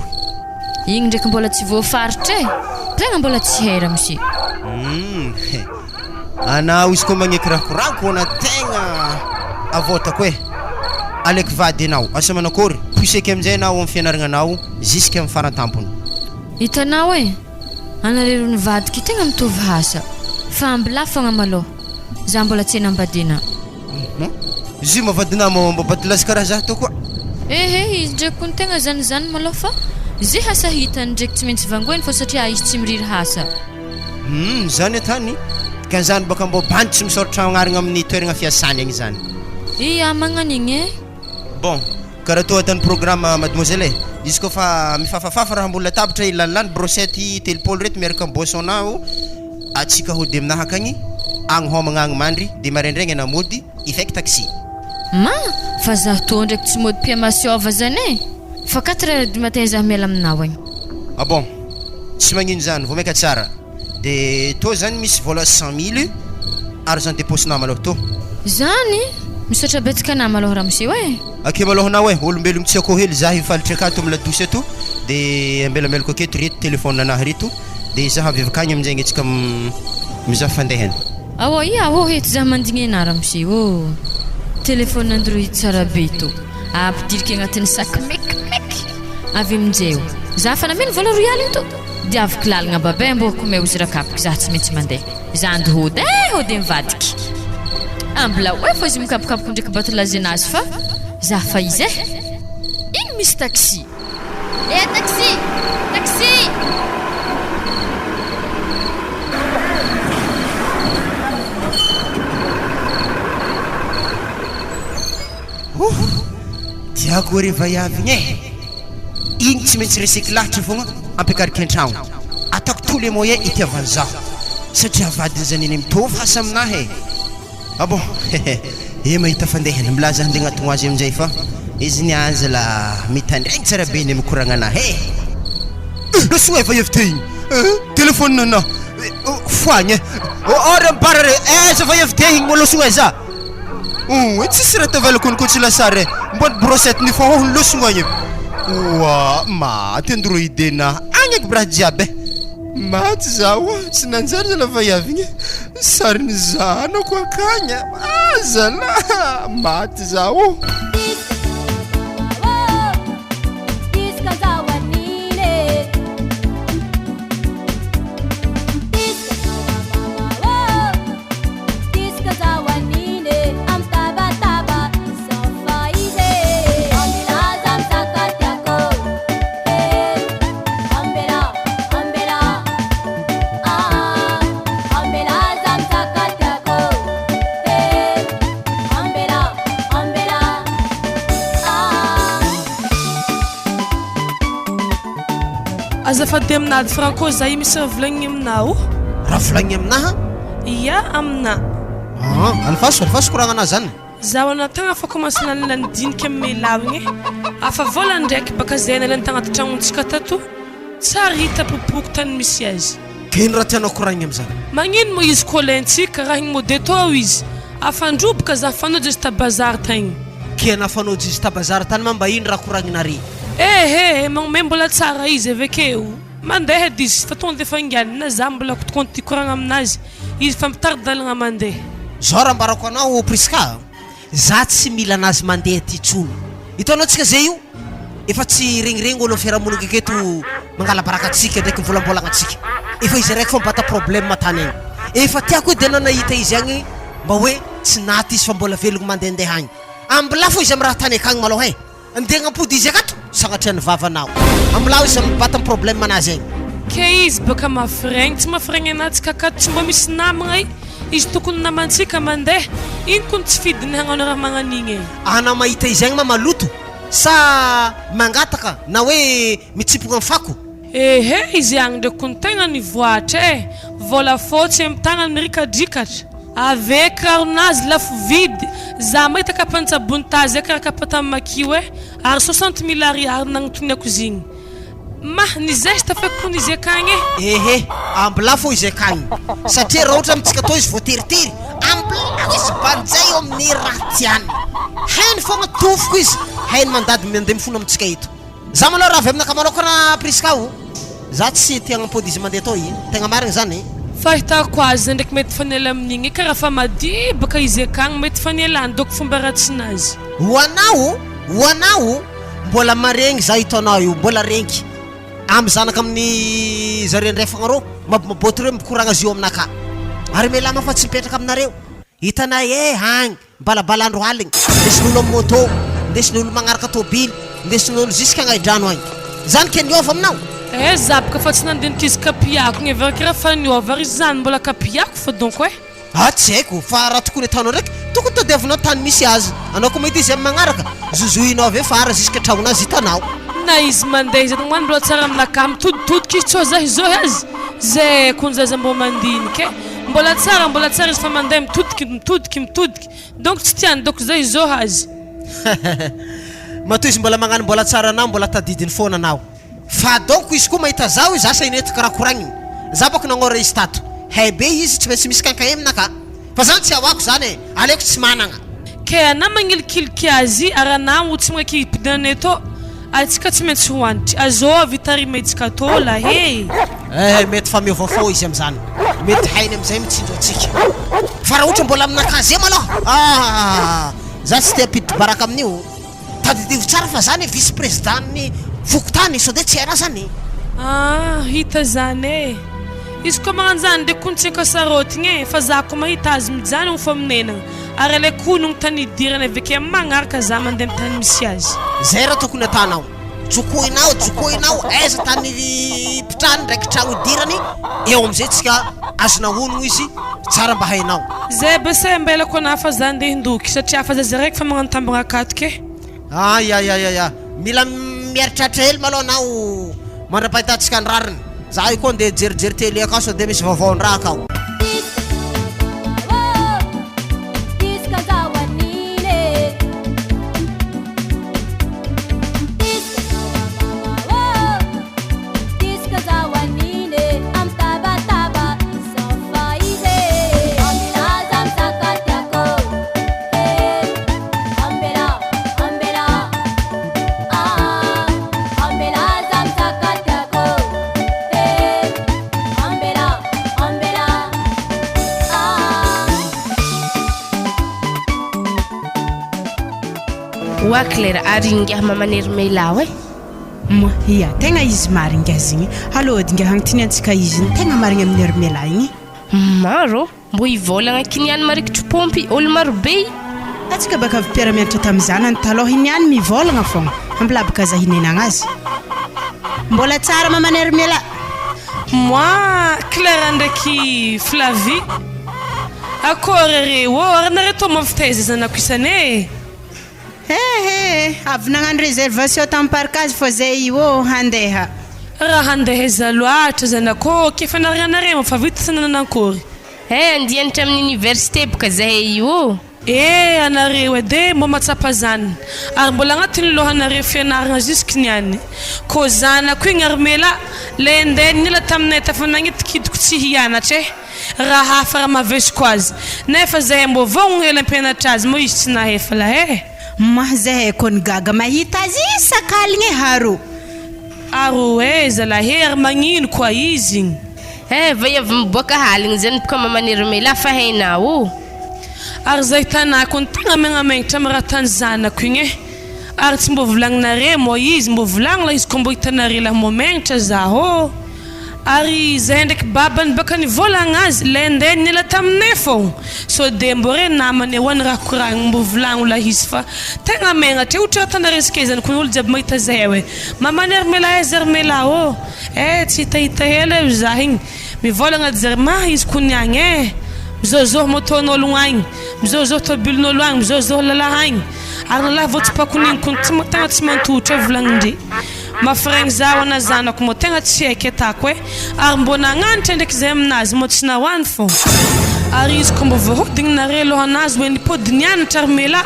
Igny ndraiky mbola tsy voafaritra e! Tegna mbola tsy hay ramose. Hum, Anao izy koa magneky raha koragniko ana tegna avôtako e! Aleky vady anao, asa manakôry, pousseko aminjay anao am fianaragna anao jusque am farantampony. Hitanao e! Anareo roa nivadika io tegna mitovy hasa, fa ambilà fogna malôha, za mbola tsy hanambadiana. Hum, izy io mavadinà mô mba badilazy karaha za tô koa. Ehe, izy ndraiky kony tegna zany zany malôha fa ze hasa hitany ndraiky tsy maintsy vangoeny fô satria izy tsy miriry hasa. Humm zany atany ka zany baka mbô bandy tsy misaoratra agnaragna amin'ny toeragna fiasany agny zany. Ia magnan'igny e. Bon, karaha toa atany programme mademoiselle e, izy koa fa mifafafafa raha ambony latabatra i lanilany brochette 30 reto miaraka am boisson-nao, atsika hody aminaha akagny. Agny homagna agny mandry de maraindraigny anah mody hifaiky taxi. Ma, fa zaho tô ndraiky tsy mody mpiamasiôva zany e! Fa quatre heures du matin zaho miala aminao agny. Ah bon! Tsy magnino zany, vao maika tsara. De tô zany misy vôla 100 mille argent de poche-nà malôha tô. Zany? Misaotra betsaka anà malôha ramose e! Ake malôha anao e, olombelogno tsy akôho hely zah hifalitry akato am ladosy ato de ambelambelako aketo reto téléphone anah reto de zah avy avakagny aminjegny atsika mizaha fandehany. Aoa ia aoa eto zah mandigny anà ramose ô! Téléphone android tsara be tô, ampidiriko agnatin'ny sac mekimeky avy aminjeo zah fa nameno vola roy aligny tô de aviko lalagna babay mbô komeo izy rakapoky zah tsy maintsy mandeha zah andy hody eh hody mivadiky ambilao eh fô izy mikapokapoky ndraiky batolazy anazy fa zah fa izy eh igny misy taxi eh taxi taxi. Ouh! Tiako re vaiavy igny eh! Igny tsy maintsy reseko lahatra fogna ampiakariko an-tragno. Ataoko tous les moyens itiavany zaho. Satria vadiny zany anie mitovy asa aminahy e! Ah bon! Hehe, eh mahita fandehana, milaza handeha agnatogno azy aminjay fa izy niazy la mitandregny tsara be ny mikoragna anahy e! Eh! Lasa efa avy teo igny! Eh! Téléphone anah! Foagna e! Oh re mibara re! Aiza fa avy teo igny mô losogna aiza? Oe tsisy raha tavela konko tsy lasa re mba ny brochette ny fahohony losogno agny oa maty androide na agny eky raha jiaby e maty zaho a tsy nanjary zala vaiavy igny sariny zanako akagny ah zala maty zaho. Azafady aminà Franco za io misy raha volagniny aminao. Raha volagniny aminaha? Ia, aminà. Ah, alifaso, alifaso koragna anah zany. Zaho anà tagna fa commence nanana dinika amy lehilahy igny e. Afa vola ndraiky baka zay nalainy tagnaty tragnontsika tato, tsary hita popoko tany misy azy. Ka ino raha tianao koragniny amizany? Magnino moa izy koa alaintsika raha igny mody atao izy? Afandroboka za fanao izy ta bazary tagny. Ke na fanao izy ta bazary tany ma mba ino raha koragninare? Ehe, magnomey mbola tsara izy avekeo. Mandeha edy izy fa tonga de efa inganina na za mbola kotokonty hikoragna aminazy izy fa mitari-dalagna mandeha. Zao raha ambarako anao Prisca a, za tsy mila anazy mandeha aty tsony. Hitanao tsika ze io efa tsy regniregny olo am fiarahamonina aketo mangala baraka antsika ndraiky mivolambolagna antsika. Efa izy araiky fô mibata problème tany agny. Efa tiako edy anao nahita izy agny mba hoe tsy naty izy fa mbola velogno mandehandeha agny. Ambilà fô izy am raha tany akagny malôha e. Ndeha agnapody izy akato sagnatria ny vavanao. Ambilao izy mibata ny problème anazy agny. Ke izy baka mafiregny tsy mafiregny anatsika akato tsy mba misy namagna i izy tokony namantsika mandeha ino kony tsy fidiny hagnano raha magnanigny e. Ana mahita izy agny ma maloto sa mangataka na hoe mitsipogna am fako? Ehe izy agny ndraiky kony tegna nivoatra e, vôla fôtsy amy tagnany mirikadrikatra, ave kiraronazy lafo vidy, za mahita kapan-tsabony tazy karaha kapa tamy makio e, ary soixante mille ariary nagnotoniako izy igny, ma nizesta feky kony izy akagny e. Ehe, ambilà fô izy akagny satria raha ohatra amintsika tô izy voateritery, ambilà izy banjay eo amin'ny raha tiany, hainy fogna tofoko izy, hainy mandady mandeha mifona amintsika eto. Za malôha raha avy aminakahy manokana Prisca o, za tsy te hagnampody izy mandeha tô i, tegna marigny zany. Fahitako azy zay ndraiky mety fanela amin'igny e, karaha fa madibaka izy akagny mety fanelany dônko fomba ratsinazy. Ho anao, ho anao, mbola maregny za hitanao io, mbola regniky amy zanaka amin'ny zareo andrefagna reo, mabomabôty reo mikoragna azy io aminakahy, ary mialà ma fa tsy mipetraka aminareo, hitanay eh agny. Mibalabala andro aligny, ndesin'olo amy moto, ndesin'olo magnaraka tôbily, ndesin'olo jusque agnahidrano agny. Zany ke niova aminao? Eh za boka fa tsy nandinika izy kapiako igny avy kiraha fa niova ary izy zany mbola kapiako fa donc eh. Ah tsy haiko fa raha tokony ataonao ndraiky tokony tadiavinao tany misy azy, anao koa mahita izy amy magnaraka zozohinao avy eo fa ara jusque tragnon'azy hitanao. Na izy mandeha izy atomoany mbola tsara aminakahy mitoditodika izy tsô za hizohy azy, zay kony zaza mbô mandinika eh. Mbola tsara mbola tsara izy fa mandeha mitodiky mitodiky mitodiky donc tsy tiany donc zay izao azy. Matoa izy mbola magnano mbola tsara anao mbola tadidiny foana anao. Fa donc izy koa mahita zaho izy asa ino eto karaha koragniny. Za bako nagnora izy tato. Hay be izy tsy maintsy misy kankaemina ka. Fa zany tsy ahoako zany e, aleoko tsy managna. Ke anà magnilikiliky azy ary anà ho tsy magneky hipidinana eto atsika tsy maintsy hoanitry azôvy tarimetsika tô lahy e! Eh mety fa miova fô izy amizany, mety hainy amizay mitsinjo atsika. Fa raha ohatra mbola aminakahy zay malôha ah! Za tsy te hampiditry baraka amin'io. Tadidivo tsara fa za ne vice président ny fokontany sao de tsy hainao zany. Ah hita zany e! Izy koa magnano zany ndraiky kony tsy ankasarôtigna e fa za koa mahita azy mijanogno fô minenagna ary alaiko honogno tany idirany aveke am magnaraka za mandeha am tany misy azy. Zay raha tokony atanao. Jokoinao jokoinao aiza tany ipitrahany ndraiky tragno idirany eo amizay tsika azonao honogno izy tsara mba hainao. Zay be se ambelako anah fa za ndeha hindoky satria afa zaza raiky fa magnano tambagna akatoky e. Ayayayaya mila mieritreritra hely malôha anao mandrapahitantsika ny rariny. Za io koa ndeha hijerijery télé akao sao dia misy vaovao ndraha akao. Oa Claire ary ingahy maman'i Hermela e. Moa ia, tegna izy marigny ingahy zegny. Alô edy ingahy agnontiniantsika izy igny, tegna marigny amin'i Hermela igny. Maro ô! Mbô hivôlagna aky niany marikitry pômpy ôlo maro be i. Atsika baka avy mpiara-mianatra tamin'ny zanany talôha iny ihany mivôlagna fogna, ambilabaka za hinenagna azy. Mbôla tsara maman'i Hermela. Moi, Claire ndraiky Flavie. Akôry re ô, ary nareo tô mampitaiza zanako isany e! He he, avy nagnano réservation tamin'ny parkage fô zay io ô, handeha. Raha handeha aiza loatra zanako ô, k'efa narianareo fa vita tsy nananankory. He, andiany hatramin'ny université boka zahay io ô. Eh anareo edy e, mbô mahatsapa zany, ary mbola agnatin'ny lohanareo fianaragna jusque niany. Kô zanako igny ary mela, le ndeha niala taminay tafa nagnidikidiko tsy hianatra eh. Raha hafa raha mavesiko azy. Nefa zahay mbô vognogno hely hampianatra azy moa izy tsy nahefa lahy eh. Mah zahay kony gaga mahita azy isak'aligny eh aro. Aro eh zalahy eh ary magnino koa izy igny. Eh vay avy miboaka aligny zany boka mamaniry mela fa hainao o. Ary zay tanako ny tegna megnamengnitra am raha tany zanako igny eh. Ary tsy mbô volagninare moa izy mbô volagno lah izy koa mbô hitanare lah mbô megnitra zaho ô. Ary zahay ndraiky babany baka nivôlagna azy lay ndeha niala taminay fôgna sao de mbô re namany ahoany raha koragny mbô volagno lah izy fa tegna megnatra e ohatra raha tana resaka zany kony olo jiaby mahita zahay hoe mamany ary mela aiza ary mela ô eh tsy hitahita hela eo zah igny mivôlagna jary mah izy kony agny eh mizôzôho môtôn'ôlogno agny mizôzôho tôbilin'ôlo agny mizôzôho lalahy agny ary lalahy vô tsipakon'igny kony tsy tegna tsy mantohitra e volagnindre Mafy regny zaho ana zanako moa tegna tsy haiko atako e ary mbô nagnanatra ndraiky zay aminazy moa tsy nahoany fô ary izy ko mbô voahodigny nare lohanazy oe nipody nianatra ary mela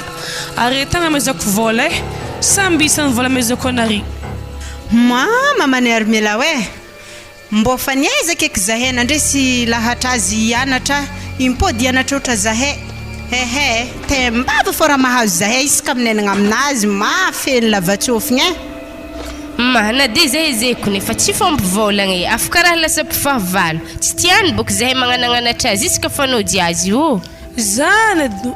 are tegna amezako vôla e samby isany vôla amezako anare. Mama maneho ary mela oe. Mbô fa niezaka eky zahay nandresy lahatra azy hianatra, impody hianatra otra zahay, hehe, taimbava fô raha mahazo zahay isaka minenagna aminazy mafy ny lavatsofigna eh. Ma, na de zahay zeko nefa tsy fampivôlagna e, afo karaha lasa mpifahavalo, tsy tiany bôka zahay magnanagnanatra azy isaka fanôjy azy ô. Zany edy.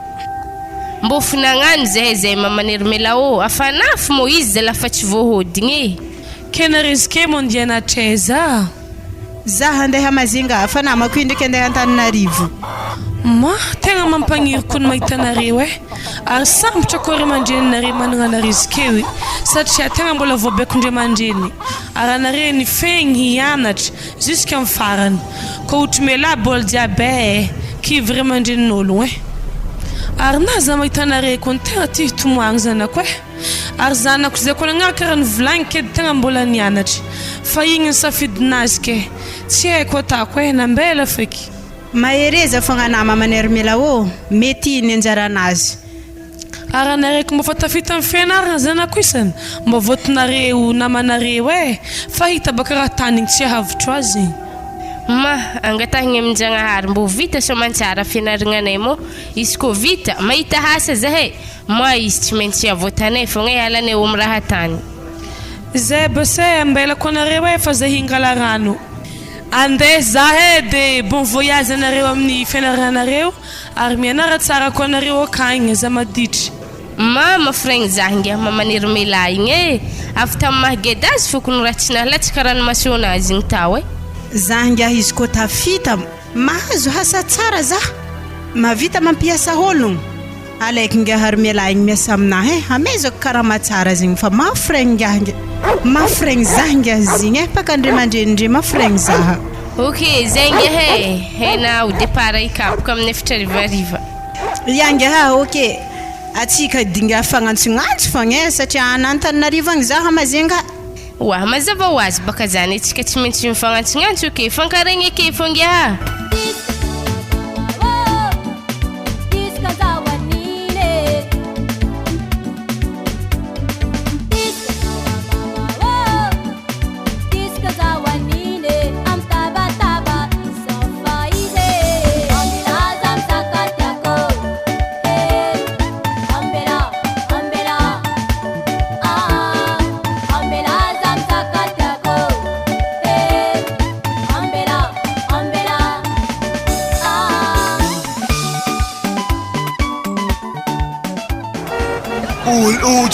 Mbô f'nagnano zahay zay mamanery mela ô, afanafo mô izy zalahy fa tsy voahodigna e. Kena risque mondiana hatraiza? Za handeha Majunga fa namako io ndraiky andeha Antananarivo. Ma, tegna mampagniry koa ny mahita anareo eh! Ary sambatra koa ray aman-dreninareo managna anareo zikeo eh! Satria tegna mbola voabekon-dray aman-dreny ary anareo nifegny hianatra jusque amin'ny farany. Koa ohatry mialahy bôly jiaby eh! Kivy ray aman-drenin'ôlogno eh! Ary na za mahita anareo koa ny tegna tia hitomoagny zanako eh! Ary zanako zay koa nagnaraka raha nivolagny ke tegna mbola nianatra fa igny ny safidinazy ke tsy haiko atako eh nambela feky. Mahereza fogna anà maman'i Armela ô, mety ny anjaranazy. Ary anareko mba fa tafita am fianarana zanako isany mba voatinareo namanareo eh fa hita baka raha tany igny tsy ahavotro azy. Ma, angatahigny amin-Jagnahary mbô vita soamantsara fianaragnanay mô izy kô vita, mahita asa zahay, ma izy tsy maintsy avotanay fogna e halanay om raha tany. Zay base ambelako anareo eh fa zay hingala rano. Andeha za eh de bon voyage anareo amin'ny fianaranareo ary mianara tsara koa anareo akagny aza maditry. Mama freigny zah ngiah mamanery mela igny e! Avy tam maha geda azy fokony raha tsy nahalatsaka ranomasona azy igny tao e! Zah ngiah izy koa tafita mahazo hasa tsara zah mavita mampiasa ologno alaiko ngiah ary miala igny miasa aminah e amezako karama tsara zegny fa mafy regny ngiah ngiah mafy regny zah ngiah zigny e paka ndre mandreny ndre mafy regny zah. Ok zay ngiah e! Hena au départ hikapoka amin'ny efitra harivariva. Ya ngiah ok atsika dinga fagnantsognantso fogna e satria ana Antananarivo agny zah Majunga. Oah mazava ho azy baka zany atsika tsy maintsy mifagnantsognantso ok fankaregny eke fô ngiah.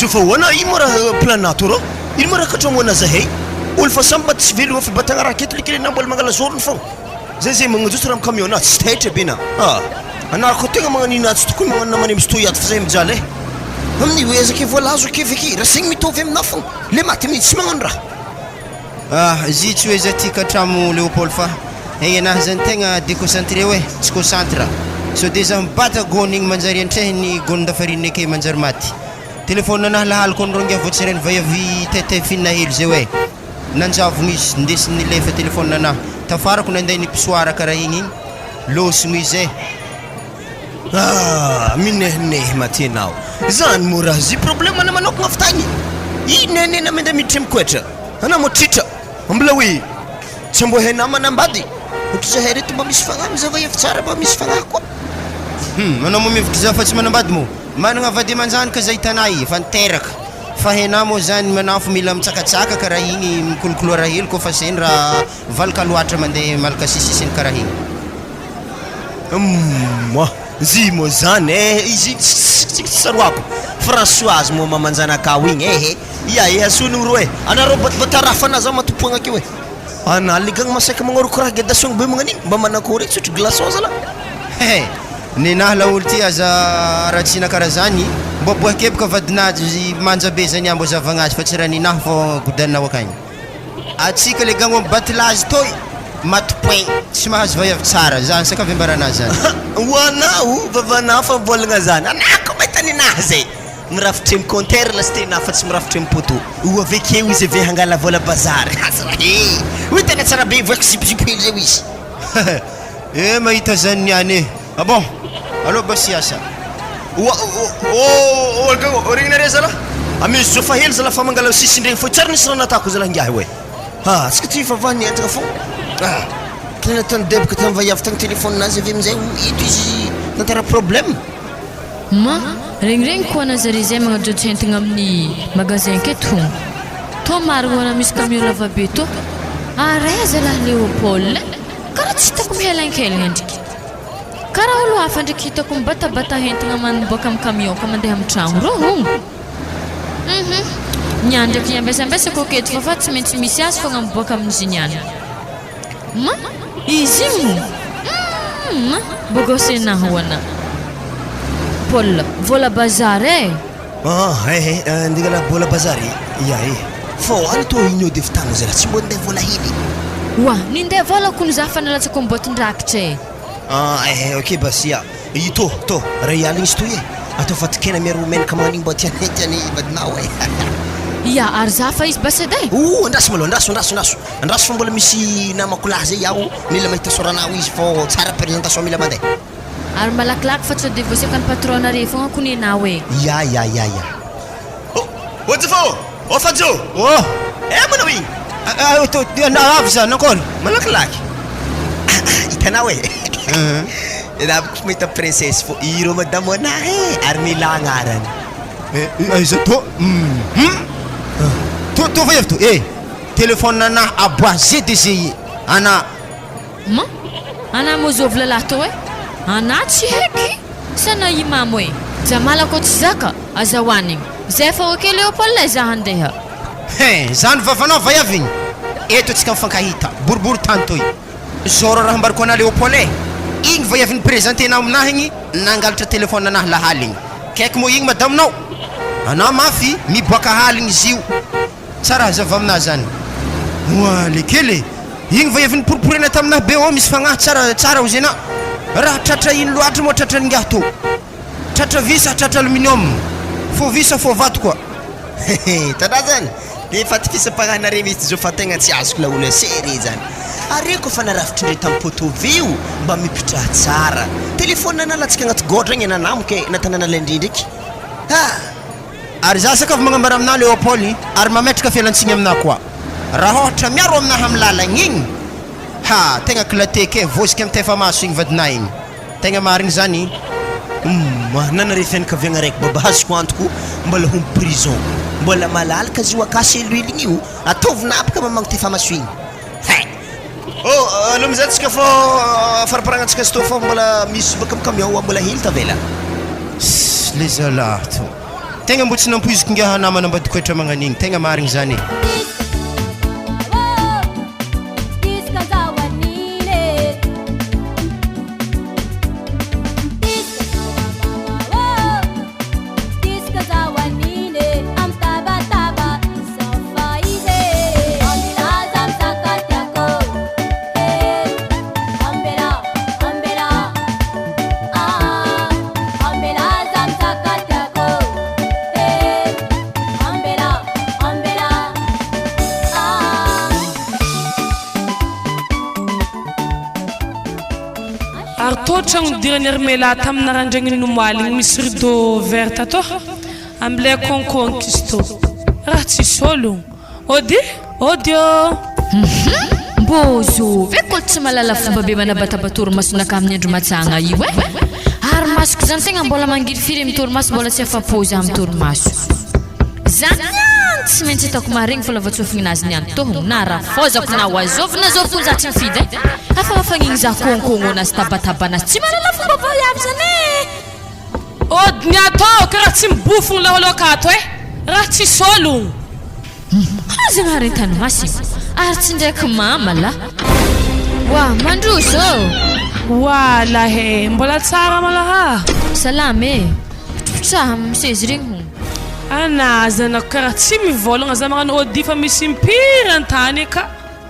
Fa hoana ino moa raha plan ato rô? Ino moa raha katromoana zahay? Olo fa samy mba tsy velogna fa batagna raha aketo le na mbola mangala zorony fogna. Zay zay magnajotso raha am camion na tsy taitra be na ah anah koa tegna magnano ina tsy tokony magnano namana mistoy ato fa zay mijaly eh amin'ny hoe ezaka voalazo ake feky raha zegny mitovy aminah fogna le maty mihitsy tsy magnano raha. Ah zy tsy hoe za tia katramo Léopold fa egny anah zany tegna déconcentré oe tsy concentre sao de za mibata gony igny manjary antrehiny gonin-dafarine ake manjary maty téléphone anah lahaliko anreo ngiah vao tsy reny vaiavy tete f'inona hely zay oe. Nanjavogno izy, nindesiny nilefa téléphone anah. Tafarako nandeha nipisoara karaha igny igny, lôsogno izy eh. Ah, minehinehy maty enao. Zany moa raha zy problème ana manokagna avy tagny. I nene na mandeha miditra mikoetra. Ana moa tritra. Mbola hoe tsy mbo hainao manambady. Ohatry zahay reto mba misy fagnahy mizava hevy tsara mba misy fagnahy koa. Hum, anao moa mihevitra za fa tsy manambady moa? Managna vady aman-janaka za hitanay, efa niteraka. Fa henà moa zany manafo mila mitsakatsaka karaha igny mikolokoloa raha hely koa fa sendra valaka loatra mandeha malaka sisisiny karaha igny. Humm zy moa zany eh izy igny tsy tsaroako Françoise moa mamanjanakao igny eh ia eh asoa ny oro eh anareo batibata raha fa na za matompoagna akeo eh ana legagny masaky magnoroka raha gedasogny be magnan'igny mba manakory eh tsotro glaçon zalah. Hehe. Nenaha laolo ty aza haratsiana karaha zany, mbo aboahy keboka vadinajy manja be zany ambo azavagna azy fa tsy raha ninaha fô godaninao akagny. Atsika le gagno am batilazy toy maty point tsy mahazo vaiavy tsara zany sakavy ambaranazy zany. Ho anao vavanao fa mbolagna zany anah ko mahita ninaha zay mirafitry am compteur lasitena fa tsy mirafitry am poteau ho avekeo izy ave hangala vola bazary asa raha he hoy tena tsara be voaiko zipozipo hely zay hoy izy. Eh mahita zany niany eh! Ah bon! Aleo basy hiasa. Oa o o regninareo zalah? Amezo jofa hely zalah fa mangala sisindregny fô tsary nisy raha natako zalah ngiahy oe. Ah tsika ty fa ny entagna fô ah tena nataony deboka tamy vaiavy tagny téléphone nazy avy amizay ito izy tantara problème. Ma, regniregny koa ana zare zay magnajotso entagna amin'ny magasin aketo hono. Tô marigny ho ana misy camion lavabe tô. Ary aiza lahy Léopold eh? Karaha tsy hitako mihelenkelagna ndriky. Karaha olo hafa ndriky hitako mibatabata entagna manboaka amin'ny camion ka mandeha amin'ny tragno rô hono. Hum Niany ndriky iambesambesako aketo fa fa tsy maintsy misy azy fogna miboaka amin'izy niany. Ma, izy igny moa? Humm! Bogosena ahoana? Paul, vola bazary eh! Ah eh eh, andeha angala vola bazary e! Ya eh! Fô any tô igny eo de vitagna zalahy, tsy mbô ninday vola hely e! Oa, ninday vola kony za fa nalatsako am boatin-drakitra e! Ah eh eh, ok Basia, i tô, tô, ray aligny izy toy e! Atao fatin-kena miaro menaka magnan'igny mbô tianay tian'ny vadinao e! Ia, ary za fa izy basy edy e! Oh, andraso malôha, andraso, andraso, andraso, andraso fa mbola misy namako lahy zay aho, mila mahita soranao izy fô tsara présentation mila mandeha. Ary malakilaky fa sao de voasekan'ny patron nareo fogna kony enao e! Ia, ia, ia, ia. Oh, oh Jefo! Oh Fajo! Oh! Eh manao igny? Ah, to, avy za, nankôry? Malakilaky. Hitanao e? Raha ko mahita princesse fô ireo madamo anahy e, ary Mila agnarany. Eh, aiza to? Hum. To, to fa to. Eh, téléphone anahy aboa ZDGI. Ana. Ma? Ana moa zovy lalahy tô e? Ana tsy heky! Sa na i mamo e? Jamala kô tsy zaka, aza hoanigny. Zay fa ok Léopold e za handeha. Hein, zany vavanao vaiavy igny? Eto antsika mifankahita, boribory tany toy. Zao raha ambarako anah Léopold e, igny vaiavy ni-presenter-nao aminahy igny nangalatra téléphone anahy lahaligny. Kaiky moa igny madamonao? Anah mafy miboaka haligny izy io. Tsara hazava aminahy zany. Oa lekely e! Igny va efa niporiporena taminahy be ô misy fagnahy tsara tsara ozy anah. Raha tratra ino loatra moa tratra an'ingahy tô. Tratra vy sa tratra aluminium? Fô vy sa fô vato koa? Hitanao zany? Le fatokisam-pagnahinareo mihitsy zao fa tegna tsy azoko laolo e, sérieux zany. Are koa fa narafitry ndre tam poteau vy io mba mipitraha tsara. Téléphone nalatsaka agnaty gôdra igny nanamoka e, natanana lendrindriky. Ah! Ary za sakafo magnambara aminah Léopold ary mametraka fialantsiny aminah koa raha ôhatra miaro aminah am lalagna igny ha tegna kilateka e vôziky am tefa maso igny vadinah igny tegna marigny zany. Humm nanare fianakaviagna raiky baba azoko antoko mbola homby prison mbola malalaka izy io aka cellule igny io ataovy napaka mamango tefa maso igny hein. Oh aleo amizay tsika fô faraparagna antsika izy tô fô mbola misy baka am camion mbola hely tavela. Sss le zalahy tô. Tegna mbô tsy nampoiziko ingahy namana ambadikoetra magnan'igny, tegna marigny zany e. Ary toa tragno nidiran'i Hermela tamin'ny narandraigny nomaly igny misy rideau vert tô amilay konkonky izy tô raha tsisy olo Ody! Ody ô! Hum mbô zovy e kôl tsy mahalala fomba be manabataba torimasonakahy amin'ny andro matsagna io e! Ary masoko zany tegna mbola mangirifiry amin'ny torimaso mbola tsy afa-po za amin'ny torimaso. Zany niany tsy maintsy ataoko maharegny fô lava tsôfigny-nazy niany tôhogno na rafôzako na ho azôvy na zôvy kony za tsy mifidy e! Hafahafagn'igny za kônkôgnônazy tabatabanazy tsy mahalala fomba vaiavy zany e! Ody ny atao ka raha tsy mibofogno laoloka ato e! Raha tsisy ologno. Aza maharentany masina ary tsy ndraiky mama la. Wa mandroso ô! Wa lahy e! Mbola tsara malaha? Salama e! Pitripitraha amin'ny seza regny hono. Ana zanako karaha tsy mivôlagna za magnano ody fa misy impiry an-tany ka.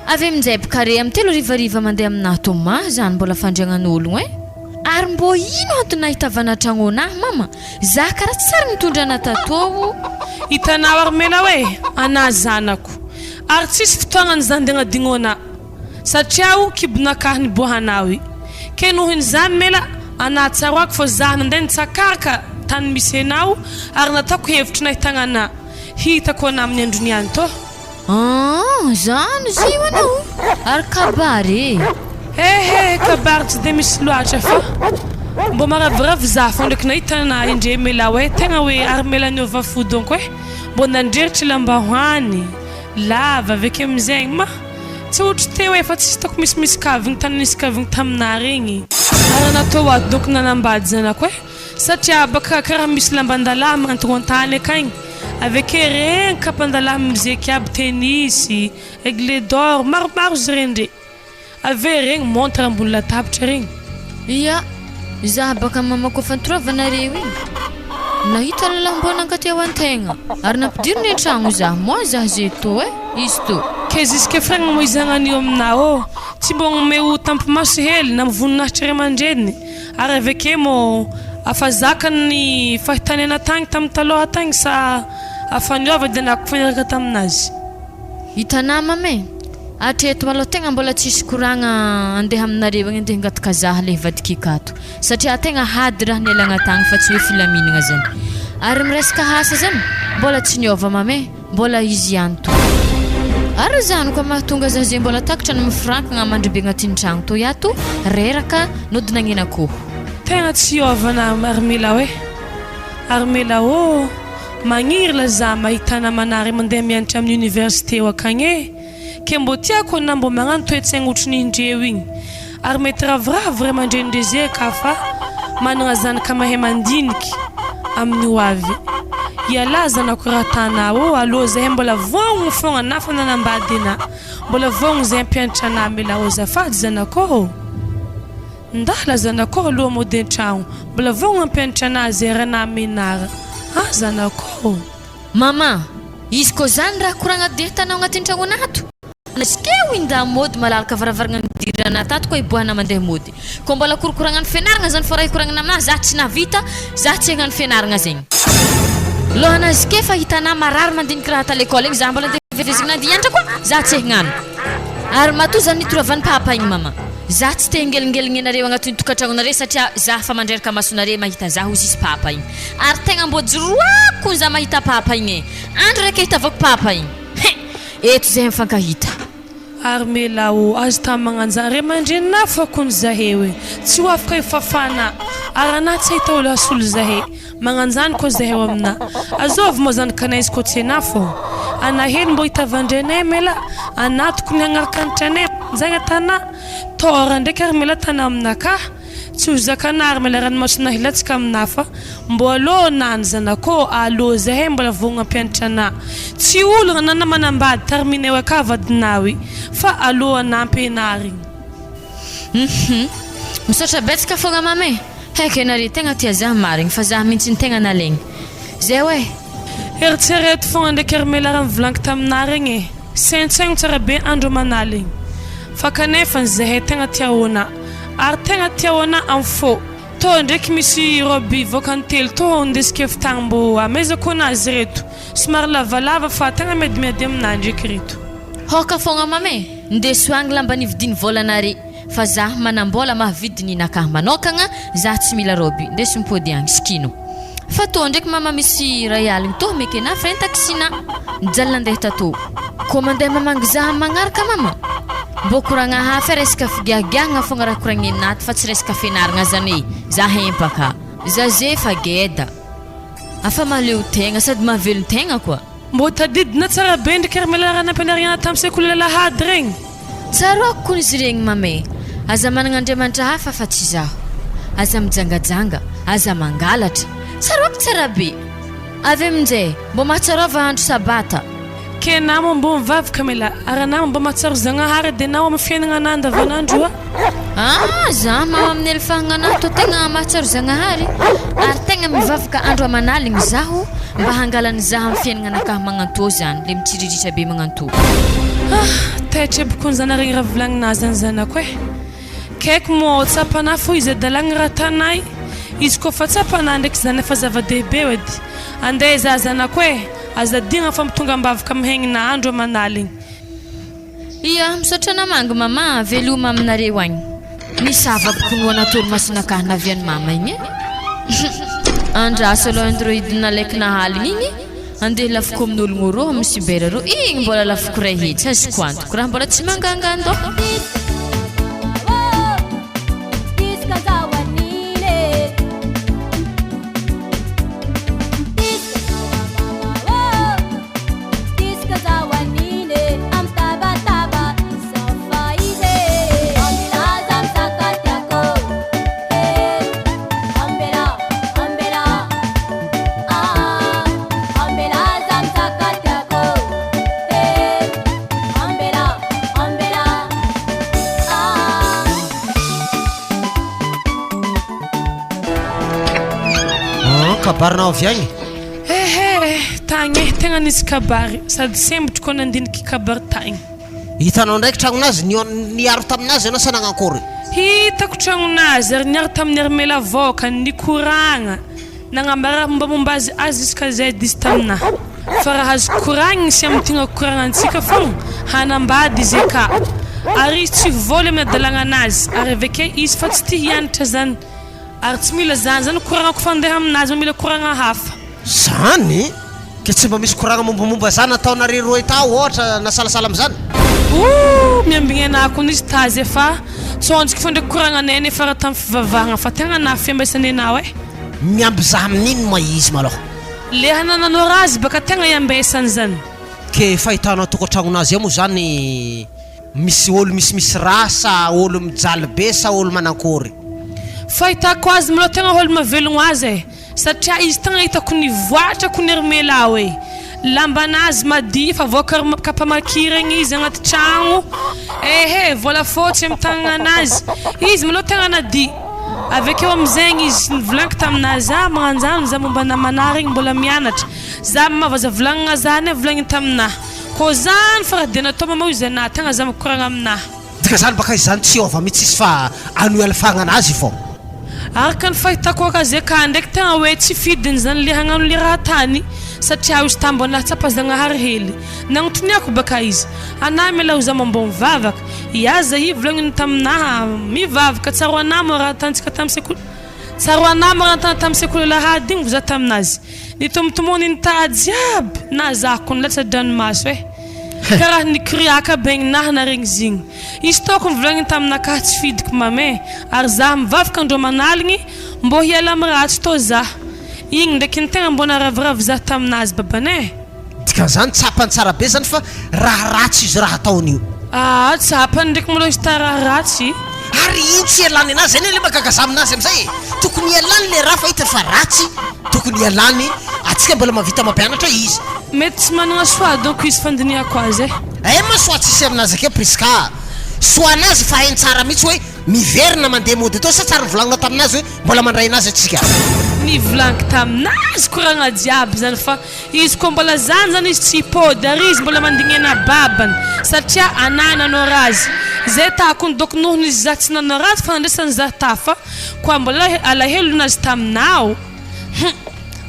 Avy aminjay bkare am telo harivariva mandeha aminah Thomas zany mbola fandriagnan'ologno eh! Ary mbô ino antony nahitavana tragnonah mama? Zah kara tsy ary nitondra anah tatô. Hitanao ary mena hoe anah zanako ary tsisy fotoagnany zany de agnadignonah satria o kibonakah niboahanao i ke nohon'izany mela anah tsaroako fô zah nandeha nitsakaraka tany misy enao ary nataoko hevitry nahitagna anah hitako anah amin'ny andro niany tô. Aah zany izy io anao ary kabary e. Hehe kabary tsy de misy loatra fa mbô maraviravy za fô ndraiky nahita anah indre mela hoe tegna hoe ary mela niova fo donko e mbô nandreritry lambahoany lava aveke amizegny ma tsy ohatry teo e fa tsy hitako misimisy kavigny tany nisy kavigny taminah regny ary natao ato donko nanambady zanako e satria baka karaha misy lamban-dalahy mantogno antany akagny Aveke regny kapan-dalahy mizeky aby tennis, aigle d'or, maromaro izy regny ndre. Ave regny montre ambony latabatra regny. Ia, izaho baka mamako fantoravanareo igny. Nahita lalahy mbô nankateo antegna ary nampidiriny an-tragno izaho, moi zaho ze tô eh, izy tô. Ke jusque fragna moa izy hagnan'io aminà ô, tsy mbô agnomeo tampi-maso hely na voninahitry ray aman-dreniny. Ary aveke mô afa zakany ny fahitany ana tagny tamin'ny taloha tagny sa Afa niova dia nako niaraka taminazy. Hitanà mama e! Hatreto malôha tegna mbola tsisy koragna andeha aminareo agny andeha hangataka zah le hivadika akato satria tegna hady raha nialagna tagny fa tsy hoe filaminagna zany. Ary miresaka asa zany mbola tsy niôva mama e! Mbola izy ihany to. Ary zany koa mahatonga zah ze mbola takatra ny mifrankagna mandribe agnatin'ny tragno toy ato reraka nody nagnena akoho. Tegna tsy hiôvana Armila oe! Armela ô! Magniry la za mahita namanare mandeha mianatra amin'ny université eo akagny e! Ke mbô tiako anà mbô magnano toetsaigny ohatry ny ndreo igny. Ary mety ravoravo ray aman-dreny ndre ka fa managna zanaka mahay mandiniky amin'ny ho avy. Ialahy zanako raha tanà ô alô zahay mbola vognogno fogna na fa nanambady anà mbola vognogno zahay hampianatra anà mila ô zafady zanako ô! Ndala zanakao aloha mody an-tragno, mbola vao hampianatra anazy zay raha nahamenara ah zanakao. Maman, izy koa zany raha koragna dia hitanao agnatin'ny tragnona ato? Nasikeo inda mody malalaka varavaragna nidirana tato koa iboahana mandeha mody. Koa mbola korokoragnan'ny fianaragna zany fô raha hikoragnana aminahy zah tsy nahavita, zah tsy hagnano fianaragna zegny. Lohanazy ke fa hitanà marary mandiniky raha ta l'école igny zah mbola andeha hivezivezigny nandeha hianatra koa zah tsy hagnano. Ary matoa zany nitoravan'i papa igny mama. Zah tsy te hingelingeligny anareo agnatin'ny tokantragnonare satria zah fa mandreraka masonare mahita zah hozy izy papa igny. Ary tegna mbô jiroako kony zah mahita papa igny e. Andro raiky ahitavako papa igny. Hein! Eto zahay mifankahita. Ary mela ô, azo tamy magnanjary ray aman-dreninà fa kony zahay oe, tsy ho afaka hifafana, ary anà tsy hahita olo hasolo zahay. Magnanjany koa zahay ao aminà. Azovy moa zany kanay izy koa tsy anà fô. Anà hely mbô hitavandrenay mela, anà tokony hagnaraka ny tranay, zagny atanà. Tôra ndraiky ary mela tanà aminakà. Tsy ho zakanà ary mela ranomasonà hilatsaka aminà fa mbô alô nà ny zanakô, alô zahay mbola vogno hampianatra anà. Tsy olagna na anà manambady tarminay akà vadinao i, fa alô anà ampianarigny. Hum misaotra betsaka fogna mama e! Heky ianareo tegna tia zah marigny fa zah mintsy ny tegna nalaigny. Zay oe! Eritrereto fogna ndraiky ry mela raha nivolaniko taminah regny e! Saintsaigno tsara be andro aman'aligny fa kanefa zahay tegna tia ôna ary tegna tia ôna am fô! Tô ndraiky misy robe voakany telo tô ndesiko avy tagny mbô amezako anazy reto somary lavalava fa tegna miadimiady aminah ndraiky reto. Hoka fogna mama e! Ndeso agny lamba nividiany vôlanare fa zah manambola mahavidy ny nakah manokagna zah tsy mila robe ndeso mipody agny sikino fa tô ndraiky mama misy ray aligny tô mekena frais taxi na nijaly nandeha tatô kô mandeha mamangy zah am magnaraka mama mbô koragna hafa resaka figiagiahagna fogna raha koragnina ato fa tsy resaka fianaragna zany e zah empaka zah zefa geda afa mahaleo tegna sady mahavelon-tegna koa. Mbô tadidina tsara be ndriky ry mela raha nampianarigna anah tam sekoly alahady regny. Tsaroako kony izy regny mama e! Aza managna Andriamanitra hafa afa tsy izaho. Aza mijangajanga, aza mangalatra. Tsaroako tsara be! Avy aminjay, mbô mahatsarova andro sabata. Ke na moa mbô mivavaka mela ary anah mba mahatsiaro Zagnahary de nao amin'ny fiainagna anah andavanandro a. Ah, za mama amin'ny alifahagna anah tô tegna mahatsiaro Zagnahary ary tegna mivavaka andro aman'aligny zaho mba hangalany zah amin'ny fiainagna anakahy magnantô zany le mitsiriritra be magnantô. Ah, taitra aby kony zany regny raha volagnina zany zanako eh. Kaiky moa tsapanah fô izy adalagna raha tanay, izy koa fa tsapanah ndraiky zany efa zava-dehibe edy. Andeha za zanako eh. Aza adino fa mitonga ambavaka mihaigna andro aman'aligny. Ia, misaotra namangy mama a, veloma aminareo agny. Nisava pikonoana torimasonakahy navian'i mama igny e. Andraso aloha android nalaiko nahaligny igny, andeha lafiko amin'ologno rô amin'ny cyber rô, igny mbola lafiko ray hetsy azoko antoko raha mbola tsy mangangan-doha. Ah, kabarinao avy agny? Ehe, tagny e, tegna nisy kabary, sady sembotro koa nandiniky kabary tagny. Hitanao ndraiky tragnonazy, niaro taminazy ianao sa nagnankory? Hitako tragnonazy ary niaro tamin'ny Hermela vahoaka, nikoragna, nagnambara mombamomba azy azy jusqu'à zay diso taminahy. Fa raha azo koragniny sy amintigna koragnantsika fogna, hanambady izy eka. Ary izy tsy voly amin'ny adalagnanazy, ary aveke izy fa tsy tia hianatra zany. Ary tsy mila zany zany koragnako fandeha aminazy fa mila koragna hafa. Zany? Ke tsy mba misy koragna mombamomba zany nataonare roe tao ohatra na salasala amizany? Ooh miambigny anah kony izy tazy e fa tsônjiky fô ndraiky koragnanay nefa raha tam fivavahagna fa tegna nafy fiambesanenao e. Miamby zah amin'ino ma izy malôha? Le hanananao raha baka tegna iambesany zany. Ke fahitanao tokantragnonazy ao moa zany misy ôlo misimisy raha sa ôlo mijaly be sa ôlo manankôry? Fahitako azy malôha tegna ôlo mahavelogno azy e. Satria izy tegna hitako nivoatra kony ry Melaw e! Lambanazy madio fa voakary kapa makiragna izy agnaty tragno ehe vôlafôtsy amy tagnananazy izy malôha tegna nadio avekeo amizegny izy nivolaniko taminazy za magnanjany za momba namanah regny mbola mianatra za mavaza volagnina zany volagniny taminah kô zany fa raha de natao mama izy anah tegna za mikoragna aminah. Dika zany baka izany tsy hiova mitsy izy fa anohy alifagna anazy fô. Araka ny fahitako azy ka ndraiky tegna hoe tsy fidiny zany le hagnano le raha tany satria izy tambo nahatsapa Zagnahary hely. Nagnotoniako baka izy, anah mila ho za mambô mivavaka, iaza i volagniny taminaha mivavaka tsaroanah moa raha atantsika tamy sekoly tsaroanah moa raha natana tamy sekoly alahady igny za taminazy nitomtomony ny taha jiaby na za ko nilatsa-dranomaso eh karaha nikoriaka be gnahy naregny zigny. Izy toko nivolagniny taminakahy tsy fidiko mame ary zah mivavaka andro aman'aligny mbô hiala am ratsy tô zah. Igny ndraiky ny tegna mbô naraviravy zah taminazy babanay. Dikan'izany tsapany tsara be zany fa raha ratsy izy raha ataony io. Aa tsapany ndraiky malôha izy ta raha ratsy. Ary iny tsy ialany anazy zay anie le mahagaga za aminazy amizay e! Tokony ialany le raha fa hitany fa ratsy tokony ialany atsika mbola mahavita mampianatra izy. Mety tsy managna choix donc izy fandinihako azy e. Eh ma soa tsisy aminazy akeo Prisca a! Soa anazy fa hainy tsara mihitsy hoe miverina mandeha mody etoa sa tsary nivolagnina taminazy hoe mbola mandray anazy atsika? Nivolaniko taminazy koragna jiaby zany fa izy koa mbola zany zany izy tsy hipody ary izy mbola mandigny ana babany satria ana nanao razy zay tahakony donc nohony izy za tsy nanao ratsy fa nandresany za tafa koa mbola alahelonazy taminao. Hum!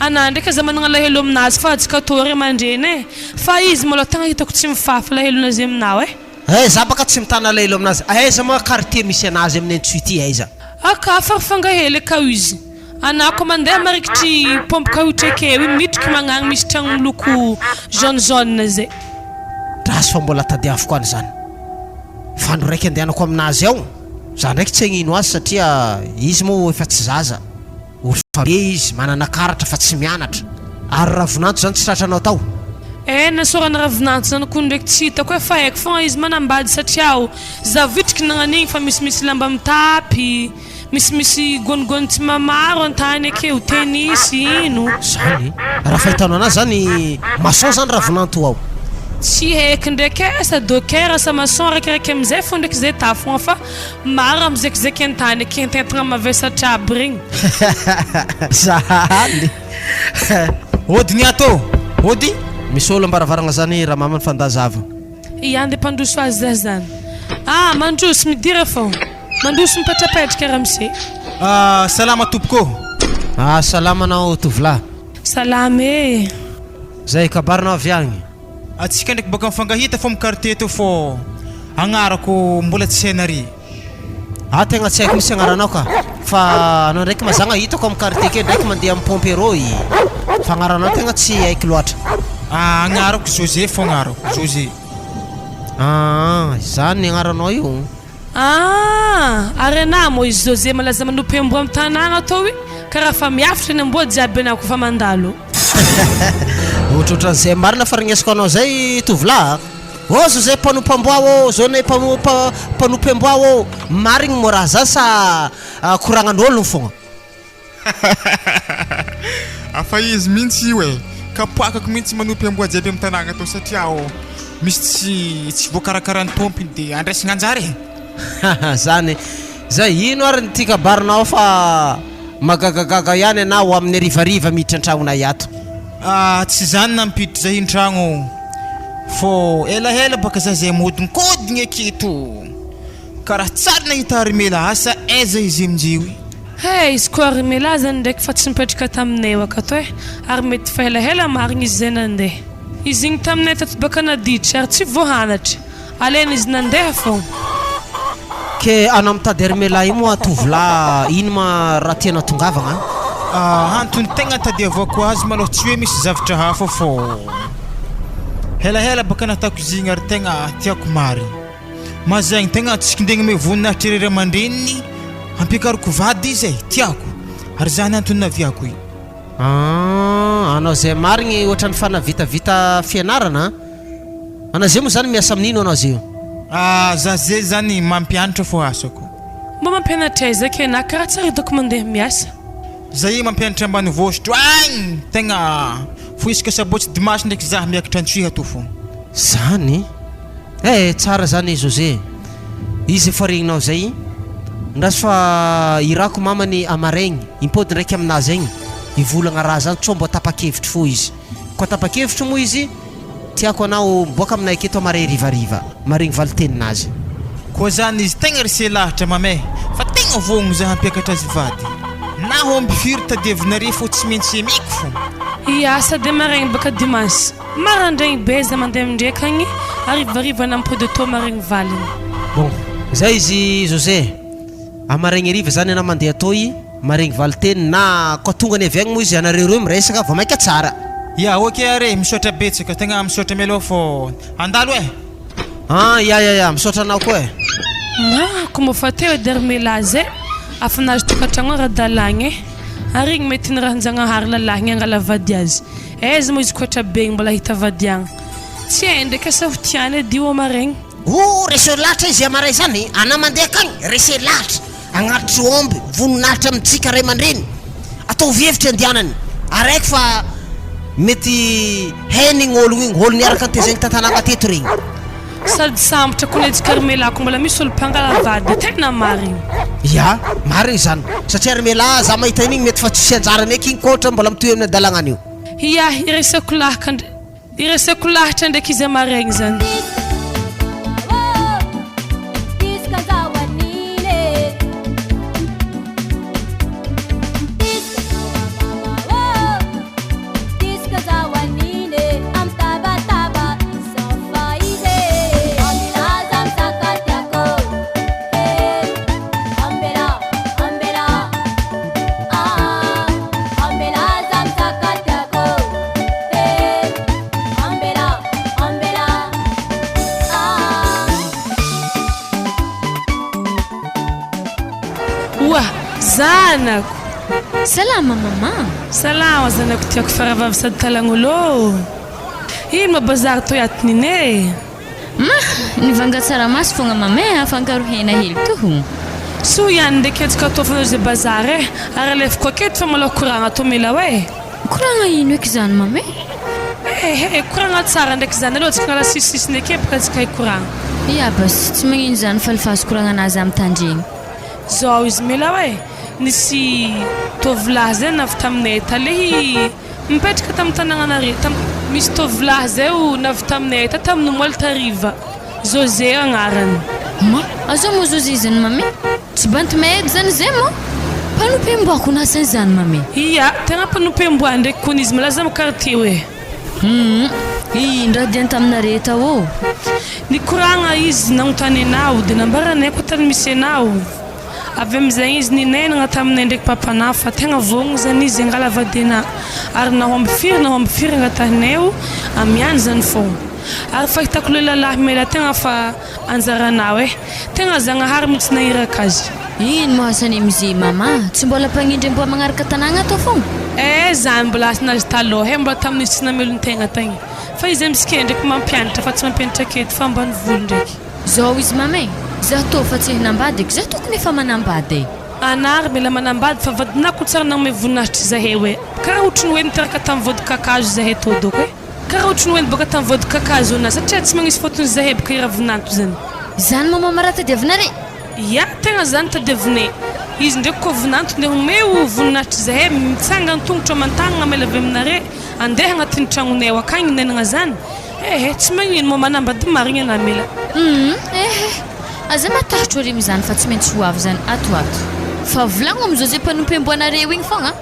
Anah ndraiky aza managna alahelo aminazy fa atsika tô ray aman-dreny eh! Fa izy malôha tegna hitako tsy mifafa alahelonazy aminao eh! Eh za baka tsy mitana alahelo aminazy, aiza moa quartier misy anazy amin'ny Antsohihy ity aiza? Aka farafanga hely akao izy. Anah koa mandeha marikitry pompe caoutchouc akeo iny mitriky magnagny misy tragno miloko jaune jaune zay. Draso fa mbola tadiaviko any zany. Fa andro raiky andehanako aminazy ao, za ndraiky tsy hagnino azy satria izy moa efa tsy zaza. Orfa be izy, manana karatra fa tsy mianatra. Ary ravinanto zany tsy tratranao tao? Eh nasorana ravinanto zany koa ndraiky tsy hitako eh fa haiko fogna izy manambady satria o za vitriky nagnan'igny fa misimisy lamba mitapy, misimisy gônigôny tsy mamaro antany akeo, tennis ino. Zany? Raha fahitanao anazy zany maçon zany ravinanto ao? Tsy haiky ndraiky eh sa docker sa maçon arakaraka amizay fô ndraiky zay ta fogna fa Maro raha mizekizeky an-tany ekententina mavesatra aby regny. Zany. Ody ny ato ô! Ody! Misy olo am-baravaragna zany Ramama ny fandazava. Ia ndeha mpandroso azy zah zany. Ah mandroso midira fô. Mandroso mipetrapetraka ramose. Ah salama tompoko ô! Ah salama anao tovolahy. Salama e! Zay kabarinao avy agny. Atsika ndraiky bôka mifankahita fô mi-quartier tô fô agnarako mbola tsy hainare. Ah tegna tsy haiko mihitsy agnaranao ka. Fa anao ndraiky mazagna hitako am quartier ke ndraiky mandeha am pompero i. Fa agnaranao tegna tsy haiko loatra. Ah agnarako José fô agnarako, José. Ah izany agnaranao io. Ah! Ary anah moa izy José malaza manopy amboa am tanagna atao i karaha fa miafitra ny amboa jiaby anah kofa mandalo. Ohatrohatran'izay marina fa regnesiko anao zay tovolahy a! Ô José mpanompo amboa ô, Jone mpanompo amboa ô, marigny moa raha zany sa koragnan'ôlogno fogna? Afa izy mintsy io e! Kapoakako mintsy manopy amboa jiaby am tanagna tô satria ô misy tsy tsy voakarakaran'ny tompony de andraisagna anjara e! Zany zay ino ary ny ty kabarinao fa magagagaga ihany anao amin'ny harivariva miditra an-tragnonay ato. Ah tsy zany nampiditra zay in-tragno fô elahela baka za zay mihodinkodigna aketo. Ka raha tsary nahita Arimela asa aiza izy aminjeo i. He, izy koa Arimela zany ndraiky fa tsy nipetraka taminay akato eh, ary mety fa helahela marigny izy zay nandeha. Izy igny taminay tato baka naditra ary tsy voahanatra. Alaina izy nandeha fô. Ke anao mitady Armela io moa tovolahy ino ma raha tianao tongavagna a? Antony tegna tadiavako azy malôha tsy hoe misy zavatra hafa fô helahela baka natako izy igny ary tegna tiako marigny. Mazaigny tegna tsy kindegny ame voninahitry ray aman-dreniny hampiakariko vady izy e, tiako ary zany antony naviako io. Aa anao zay marigny ohatrany fa navitavita fianarana an! Anao zay moa zany miasa amin'ino anao zay io? Ah za zay zany mampianatra fô asako. Mba mampianatra aiza kay na karaha tsara hitako mandeha miasa. Zay mampianatra ambanivohitra agny tegna fo isaka sabotsy dimanche ndraiky za miakatra antsohihy ato fô. Zany? Eh tsara zany José e! Izy efa regninao zay, ndraso fa irako mamany amaregny impody ndraiky aminazy agny hivolagna raha zany tsao mba tapa-kevitry fô izy, koa tapa-kevitry moa izy tiako anao miboaka aminay aketo amaray harivariva, maregny valin-teninazy. Koa zany izy tegna rese lahatra mameh fa tegna vogno za hampiakatra azy vady na homby firy tadiavinare fô tsy maintsy emeko fô. Hiasa de maraigny baka dimanche. Marandraigny be za mandeha mindreka agny, harivariva nampody tô maregny valiny. Bon, zay izy José, amaregny hariva zany anao mandeha toy, maregny valinteny na koa tongany avy agny moa izy anareo reo miresaka vao maika tsara. Ya ok are, misaotra betsaka, tegna misaotra mialoha fô handalo eh. An, ya ya ya, misaotra anao koa eh. Manko moa fa teo edy ry melahy zay afa nahazo tokantragno ara-dalàgna eh, ary igny mety nirahan-jagnahary lalahigny angala vady azy. Aiza moa izy koatra be igny mbola hita vadiagna. Tsy hay ndraiky asa ho tiany edy io amaregny. Oh rese lahatra izy amaray zany ana mandeha akagny rese lahatra agnatitry omby voninahitra amintsika ray aman-dreny ataovy hevitry andianany ary haiko fa mety hainy igny ologno igny olo niaraka nitezaigny tantanagna teto regny. Sady sambatra ko letsy Carmela ko mbola misy olo mpangala vady tena marigny. Ya, marigny zany. Satria Carmela za mahita an'igny mety fa tsisy anjarany eky igny koa ohatra mbola mitohy amin'ny adalagna an'io. Ya, iresako lahaka iresako lahatra ndraiky izy amaregny zany. Oa! Zanako! Salama maman! Salama zanako tiako faravavy sady talagnolo ô! Ino ma bazary toy ato nini e? Ma! Nivanga tsaramaso fogna mamay a, afangaro hena hely toho. Soa ihany ndraiky hetsika ataovy zay bazary e! Ary alefiko aketo fa malao koragna atao mila hoe. Koragna ino eky zany mamay? Ehe, koragna tsara ndraiky zany aloha tsika ngala sisisisiny ake baka tsika hikoragna. Ya bas, tsy magnino zany fa alfazo koragnanazy amy tandregny. Zao izy mila hoe, nisy tovolahy zay navy taminay talehy Mipetraka tamin'ny tanàgnanareo tam Misy tovolahy zay o navy taminay ta tamin'ny omaly tariva. José agnarany. Ma, aza moa José zany mame? Tsy banty mahay edy zany zay moa? Mpanompo nasany zany mame. Ia, tegna mpanompo ndraiky kony izy malaza am quartier hoe. Hum, ino raha diany taminare tao ô? Nikoragna izy nagnontany anao de nambaranay koa tany misy anao. Avy amin'izay izy ninenagna taminay ndraiky papanah fa tegna vogno zany izy angala vadianah ary na homby firy na homby firy angatahinay amiany zany fogna ary fahitako le lalahy mela tegna fa anjaranao eh tegna Zagnahary mitsy nagniraka azy. Ino moa asany amizay mama? Tsy mbola mpagnindry amboa magnaraka tanagna atao fogna? Eh zany mbola asanazy taloha eh mbola tamin'izy tsy namelon-tegna tagny fa izy amizike ndraiky mampianatra fa tsy mampianatra aketo fa ambanivolo ndraiky. Zao izy mama e! Za tô fa tsy hanambady eky, za tokony efa manambady e! Anah ry mila manambady fa vadinah ko tsary nagnome voninahitry zahay hoe karaha otriny hoe niteraka tam vody kakazo zahay tô doko e! Karaha otriny hoe niboaka tam vody kakazo anah satria tsy magnisy fotony zahay boka i ravinanto zany. Zany moa mama raha tadiavinare? Ya tegna zany tadiavinay. Izy ndraiky koa vinanto ndeha omeo voninahitry zahay mitsangan tongotro aman-tagnana maila avy aminare andeha agnatin'ny tragnonay ao akagny nenagna zany. Ehe, tsy magnino moa manambady marigny anah Mila. Humm ehe, aza matahotro ry mizany fa tsy maintsy ho avy zany ato ho ato. Fa volagno amizao ze mpanompo amboanareo igny fogna.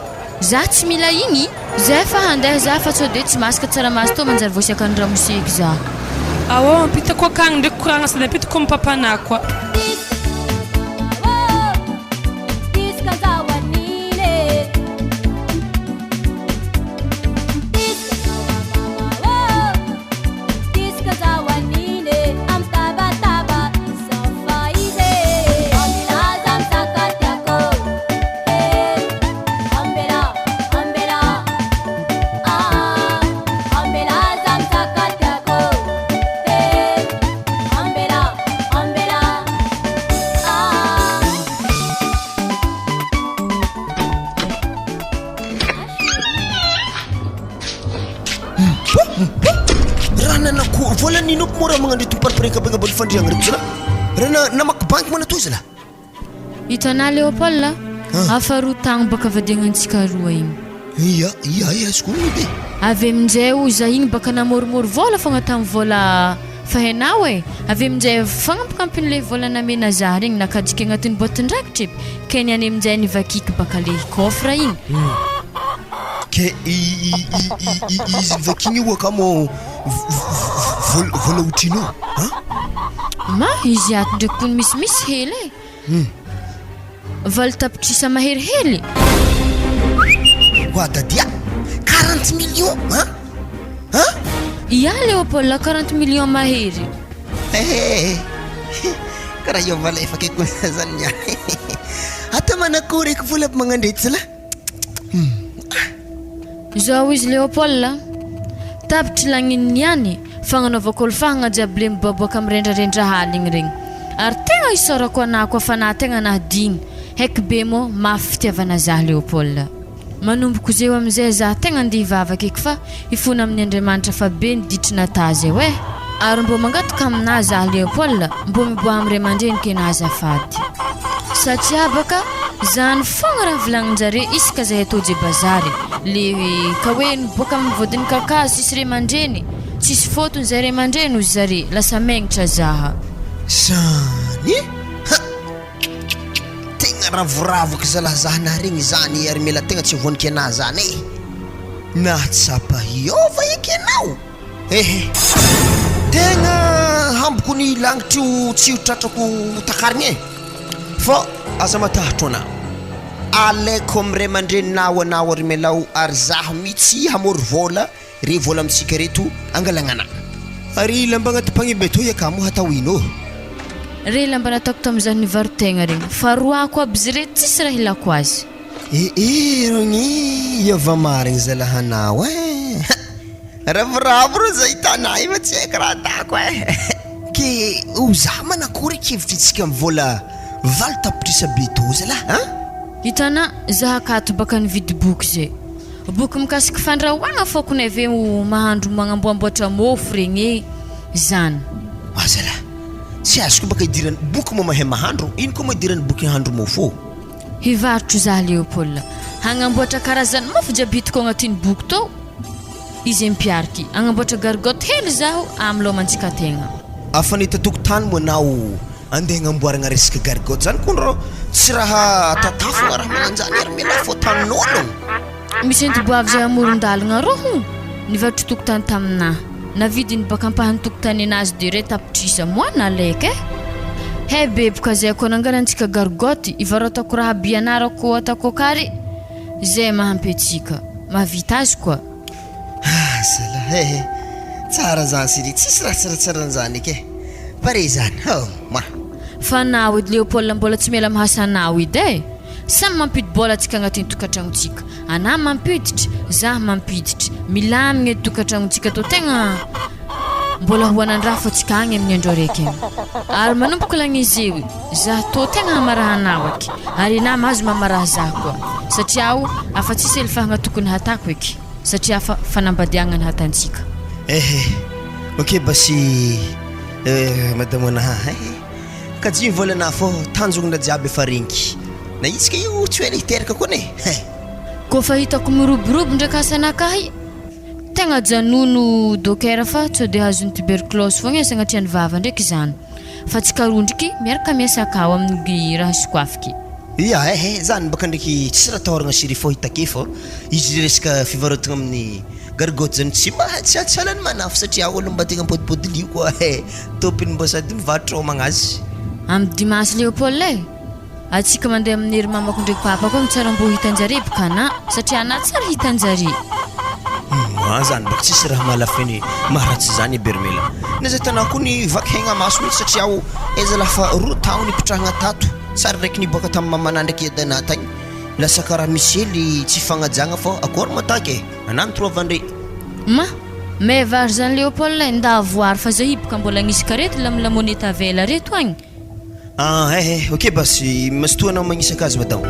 Za tsy mila igny! Zay fa handeha za fa sao de tsy masaka tsaramaso tô manjary voasiakan'ny ramose eky za. Ao ampitako akagny ndraiky koragna sady ampitako am papanah koa. Raha nanakory vola nino aby moa raha magnano reto miparipareka be agnabon'ny fandriagna reto zalahy? Raha na- namaky banky moa natoy zalahy? Hitanà Léopold a! Hafa roa tagny baka vadiagnantsika roa igny. Ia, ia, ia, azoko onony edy e. Avy aminjay o za igny baka namôrimôry vôla fogna tamy vôla fahainao e. Avy aminjay fagnampikampin'le vôla namena za regny nakajiko agnatin'ny boatin-drakitra e. Kay niany aminjay nivakiky baka le coffre igny. Ke i i i i i izy nivakigny io akamo vola vola otrino io an? Ma, izy ato ndraiky kony misimisy hely e. 8 tapitrisa mahery hely. Wadadia, 40 millions an? An? Ia Léopold, 40 millions mahery. Ehe, karaha io valefaka eky koa zany niany. Ata manakory eky vola magnandreto zalahy. Zao izy Léopold a, tapitry lagniny niany fagnanaovako olo fahagna jiaby le miboaboaka amy rendrarendra aligny regny. Ary tegna isaorako anah koa fa nah tegna nahadigny. Haiky be moa mafy fitiavana zah Léopold. Manomboko zeo amizay zah tegna andeha hivavaka eky fa hifona amin'ny Andriamanitra fa be ny ditry natà zeo eh. Ary mbô mangataka aminah zah Léopold mbô miboaha amy ray aman-dreniko enah azafady. Satria baka zany fogna raha volagnin-jare isaka zahay tô je bazary le ka hoe niboaka amy vodiny kakazo tsisy ray aman-dreny tsisy fôtony zay ray aman-dreny ozy zare lasa megnitra zaha. Zany ha! Tegna ravoravoky zalah zah naharegny izany ary mila tegna tsy voaniky anah zany e! Nahatsapa hiova eky anao ehe! Tegna hamboko ny langitry io tsy ho tratrako ho takarigny e! Fô aza matahotro anah, alaiko amy ray aman-dreninao anao ary mialao ary zaho mitsy hamory vôla Re vola amintsika reto angalagnana. Ary lamba agnaty panier be toy aka moa hatao ino ô? Re lamba nataoko tamin'izaho nivaro-tegna regny fa roako aby izy re tsisy raha ilako azy. Eh eh rogny hiova marigny zalah anao eh! Ravoravo rô zah hitanah io fa tsy haiko raha atako eh! Ke ho zah manakory eky hevitrintsika am vola 8 tapitrisa be tô zalah an? Hitanà zah akato baka nividy boky zay. Boky mikasiky fandrahoagna fôkony avy eo mahandro magnamboamboatra môfo regny e zany. Azalahy, tsy azoko baka idiran'ny boky moa mahay mahandro, ino koa moa idiran'ny boky hahandro môfo ô? Hivarotro zah Léopold, hagnamboatra karazan'ny mofo jiaby hitako agnatin'ny boky tô izy mpiariky, hagnamboatra gargotte hely zaho amy lômantsika tegna. Afa nahita tokotany moa anao Andeha agnamboaragna resaka gargotte zany kony rô tsy raha tatafogna raha magnanjany ary mialà fô tanin'ôlogno. Misy antiboavy zay amoron-dalagna arô hono nivarotro tokotany taminah. Navidiny baka ampahany tokotany anazy de ray tapitrisa moi nalaiko eh. He beboka zay koa nangalantsika gargotte ivarotako raha aby ianarako atako kary zay mahampy atsika mahavita azy koa. Ah zalahy eh! Tsara zany Siri, tsisy raha tsaratsara an'izany eky eh! Pare zany, oh ma. Fa nao edy Léopold mbola tsy miala mahasa anao edy eh! Samy mampidi-bola atsika agnatin'ny tokantragnontsika, anah mampiditra, zah mampiditra, milamigna edy tokantragnontsika tô tegna mbola ho anandrafo atsika agny amin'ny andro araiky agny. Ary manomboka lagnizeo zah tô tegna hamaraha anao eky, ary enah mahazo mamaraha zah koa, satria aho afa tsisy elifahagna tokony hatako eky, satria afa fanambadiagna ny hatantsika. Ehe, ok basy eh madame anah eh, kajia volanah fô tanjogna jiaby efa regniky, na itsika io tsy ho ela hiteraka koa ne eh. Kôfa hitako miroborobo ndraiky asanakahy, tegna ajanogno docker fa sao de azon'ny tuberculose fogna e sagnatrian'ny vava ndraiky zany, fa tsika roa ndriky miaraka miasa akao amin'ny raha sokafiky. Ya eh eh, zany baka ndraiky tsisy raha atahoragna chérie fô hitake fô izy resaka fivarotagna amin'ny gargotte zany tsy mba tsy tsy halan'ny manafo satria olo mba tegna mipodipody lio koa eh, tômpony mbô sady mivarotra homagna azy. Amin'ny dimanche Léopold eh! Atsika mandeha amin'ny ry mamako ndreky papako agny tsara mbô hitanjare boka anah satria anah tsary hitanjare. Humm zany baka tsisy raha mahalafiny maharatsy zany e Bermela. Naiza tanà koa ny vaky hegna maso mihitsy satria aho aiza lah fa roa taogno nipitrahagna tato tsary ndraiky niboaka tamin'ny mamanah ndraiky dadanah tagny lasa karaha misy hely tsy fagnajagna fô akory moa taky e anah ny troavandre. Ma, mais vary zany Léopold e, nda avoary fa zay hiboka mbola gnisy kareto lam lamone tavela reto agny. Ah eh eh ok basy mazotoa anao magnisaka azy madamo.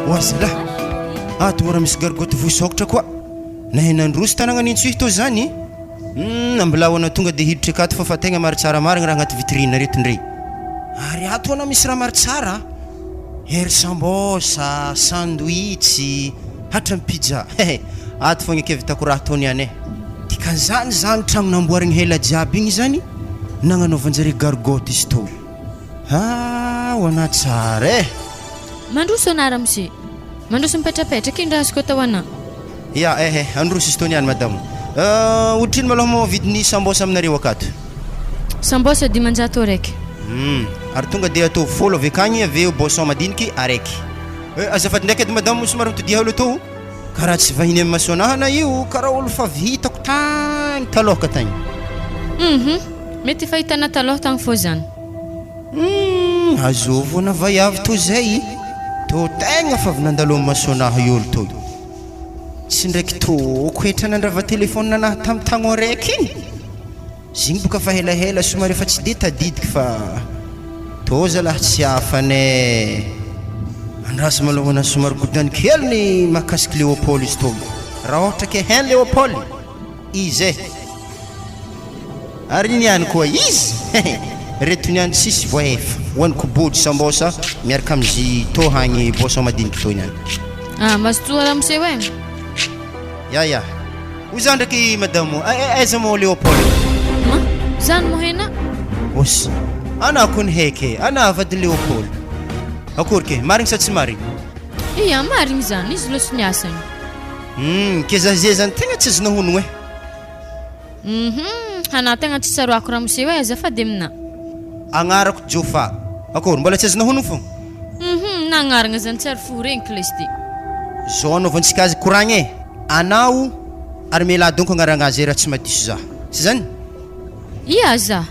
Oazalahy! Ato mora misy gargotte voasokatra koa. Nahay nandroso tanagna nintsohy tô zany. Humm ambilao anao tonga de hiditra akato fa fa tegna maro tsara marigny raha agnaty vitrine reto ndre. Ary ato anao misy raha maro tsara a! Ery sambosa, sandwich, hatramy pizza hehe ato fogna eky avitako raha tô niany e. Dikan'izany zany tragno namboarigny hela jiaby igny zany nagnanaovan-jare gargotte izy tô. Haa ho anah tsara e! Mandroso anah ramose. Mandroso mipetrapetraka ino raha azoko atao anah. Ya eh eh, androso izy tony ihany madamo. Euh, otrino malôha moa vidin'ny sambosa aminareo akato? Sambosa 500 araiky. Hum, ary tonga dia ataovy folo avy akagny avy eo boisson madiniky araiky. Eh, azafady ndraiky edy madamo somary mitodiha aloha tô. Karaha tsy vahiny amin'ny masoanahy ana io, karaha olo fa avy hitako tagny talôhaka tagny. Hum, mety efa hitanà talôha tagny fô zany. Humm azovy hoana vaiavy toy zay tô tegna fa avy nandalo am masonahy olo toy tsy ndraiky tôko hetra nandrava téléphone anahy tam tagno araiky igny zigny boka fa helahela somary efa tsy de tadidiky fa tô zalah tsy afany eh andraso malôha hoana somary godany kely ny mahakasiky Léopold izy tô raha ôhatra ke hein Léopold Izy eh! Ary ny any koa izy eh! Reto ny any tsisy voahefa hoaniko body sambosa miaraka amzy tô hagny boisson madiniky toy ny any. Ah mazotoa ramose eh! Ya ya. Ho za ndraiky madame eh aiza moa Léopold? Ma, zany moa hena? Os, ana kony heky eh, ana vadin'i Léopold. Akory ke, marigny sa tsy marigny? Ia, marigny zany, izy loso niasagny. Humm kezahze zany tegna tsy azonao honogno eh. Humm anah tegna tsy tsaroako ramose oe azafady aminah. Agnarako Jofa. Akory, mbola tsy azonao honogno fô? Humm na agnaragna zany tsy ary fo regniky lesy ty. Zao anaovantsika azy koragna e, anao ary Mela donko agnaragna azy raha tsy madiso za. Tsy zany? Ia za.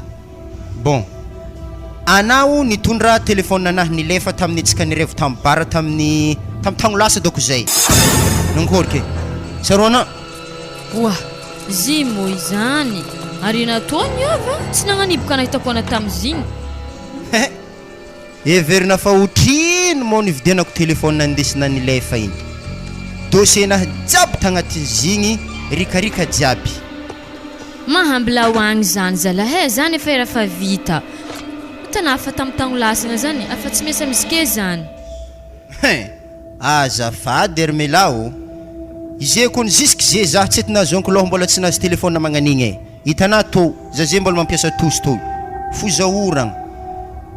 Bon. Anao nitondra telephone anahy nilefa tamin'ny tsika nirevo tam bar tamin'ny tam tagno lasa doko zay. Nankory ke? Tsaroanao? Oa! Zy moa izany! Ary natoa niova tsy nagnaniboka nahitako ana tamzigny. He! Heverina fa otrino moa nividianako telephone nindesina nilefa igny. Dossier nahy jiaby tagnatin'zigny rikarika jiaby. Mahambila ho agny zany zalahy eh, zany efa era fa vita. Tana afa tam tagno lasagna zany, afa tsy miasa mizike zany. Hein! Azafady ry Mela ô! Ize kony jusque ze zah tsy nahazo anko loha mbola tsy nahazo téléphone magnanigny e! Hitanà tô, za ze mbola mampiasa touche tô. Foza oragna.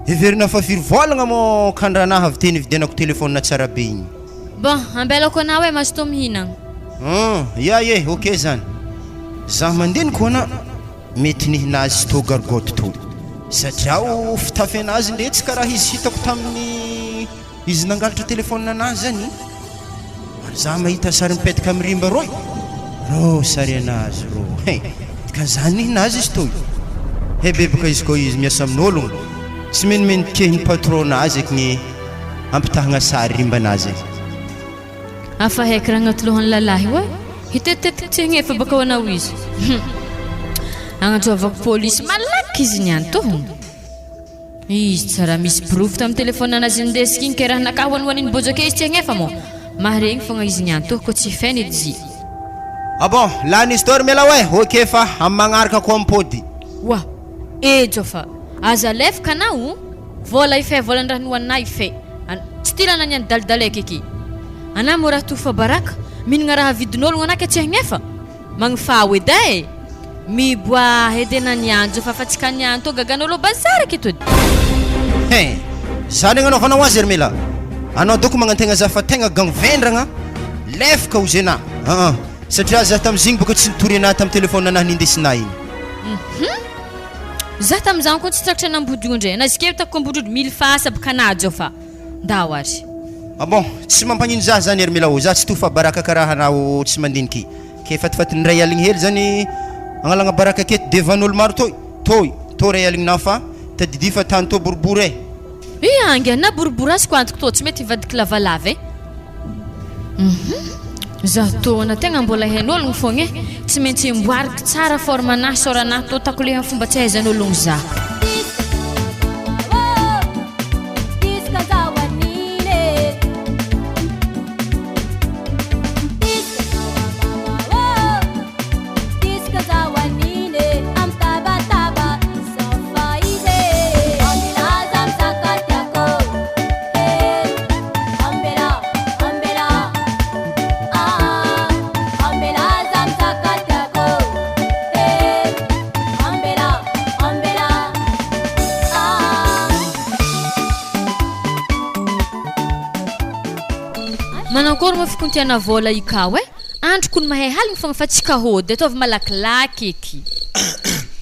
Heverina fa firy vôlagna mô kandranah avy te nividianako téléphone tsara be igny. Bon, ambelako anao e, mazotoa mihinagna. Hum, ya e, ok zany. Za mandinika hoana mety nihina azy tô gargotte tô. Satria o fitafy anazy ndre tsy karaha izy hitako tamin'ny izy nangalatra téléphone anazy zany. Ary za mahita sary mipetaka am rimba rô e! Rô sary anazy rô he! Ka za nihina azy izy toy. He beboka izy koa izy miasa amin'ologno tsy menimenikehin'ny patron nazy eky gny ampitahagna sary rimba nazy e. Afa haiky raha agnaty lohan'ny lalahy oe! Hitetitetika tsy hagnefa baka ho anao izy. Hum! Agnantsoavako polisy malaky! eky izy niany tohogno. Izy tsy raha misy porofo tamin'ny téléphone anazy nindesiko igny ke raha naka hoanihoaniny bôjake izy tsy agnefa moa. Maharegny fogna izy niany tohoko ko tsy feno edy zy. Ah bon, lany histoire miala oe, ok fa amin'ny magnaraka koa mipody. Oa, ejo fa aza alefaka anao o! Vola ife vola ny raha nohaninah ife an, tsy ty raha naniany dalidalaiky eky. Anah moa raha tofa baraka, mihinagna raha avidin'ologno anah ke tsy hagnefa? Magnifaho edy e! Miboaha edy e nanianjo fa fa tsy ka niany tô gagan'olo bazary aketo edy. Hein! Zany agnanaovanao azy ry mela? Anao doko magnantegna za fa tegna gang vendragna, lefaka ozy anah aa satria za tamzigny boka tsy nitory anah tam telephone anah nindesinah igny. Hum! Za tamzany koa tsy trakitra an'Ambodrondry e, na zikeo tako Ambodrondry mily fasa bka najo fa. Ndao ary. Ah bon, tsy mampagnino za zany ry Mila ô, za tsy tofa baraka karaha anao tsy mandiniky, ke fatifatin'ny ray aligny hely zany agnalagna baraka aketo devant n'olo maro toy, toy, tô ray aligny nao fa tadidio fa tany tô boribory e. Ia ange, na boribory azoko antoko tô tsy mety hivadiky lavalava e. Hum, za tô ana tegna mbola hain'ologno fogna e, tsy maintsy amboariko tsara forme anahy sôranah tô tako le fomba tsy ahaizan'ologno za. Manankory moa fikontiana vôla i kao e? Andro kony mahay haligny fogna fa tsy kahôdy, ataovy malakilaky eky.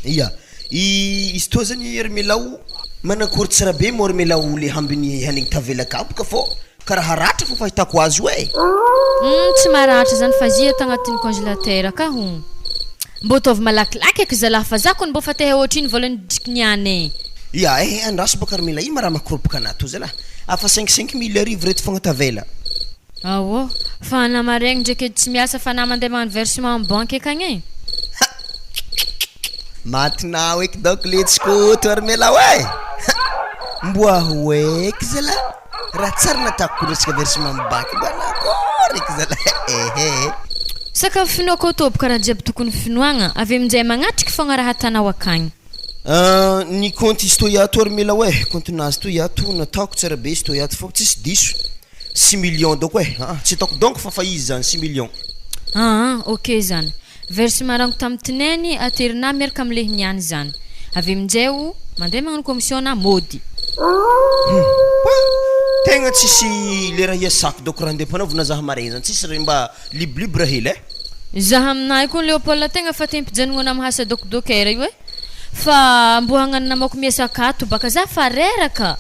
Ia, izy toa zany ry Melao, manakory tsara be moa ry Melao le hambiny hanigny tavela kapoka fô karaha ratra fô fahitako azy io e. Humm tsy maratra zany fa zia tagnatin'ny congélateur ka hono. Mbô ataovy malakilaky eky zalah fa za kony mbô fa te ohatrino vôla nidriky niany e. Ia eh andraso baka ry Mila ino ma raha makoropoka anah toa zalah afa cinq cinq mille arivo reto fogna tavela. Aô, fa ana maregny ndraiky edy tsy miasa fa ana mandeha magnano versement am banky akagny e. Ha! Matinao eky donc letsy Koto ary Melao e! Ha! Mboa ho eky zalah, raha tsara nataoko ko resaka versement am banky mba nakory eky zalah ehe. Sakafo finoako ao tompoko raha jiaby tokony finoagna, avy aminjay magnatriky fogna raha atanao akagny. Ny compte izy toy ato ary Melao e, compte nazy toy ato nataoko tsara be izy toy ato fô tsisy diso. Six millions doko e! Aa tsy ataoko donko fa fa izy zany six millions. Aa ok zany. Versement rango tam tineny aterinà miaraka am lehiny ihany zany. Avy aminjay o mandeha magnano commission na mody. Hum tegna tsisy lera hiasako doko raha ndeha mpanaovina zaha maregny zany tsisy re mba libre libre hely eh. Zaha aminahy koa Léopold tegna fa te mpijanogna am hasa dokidokera io eh. Fa mbo hagnano namako miasa akato baka za fa reraka.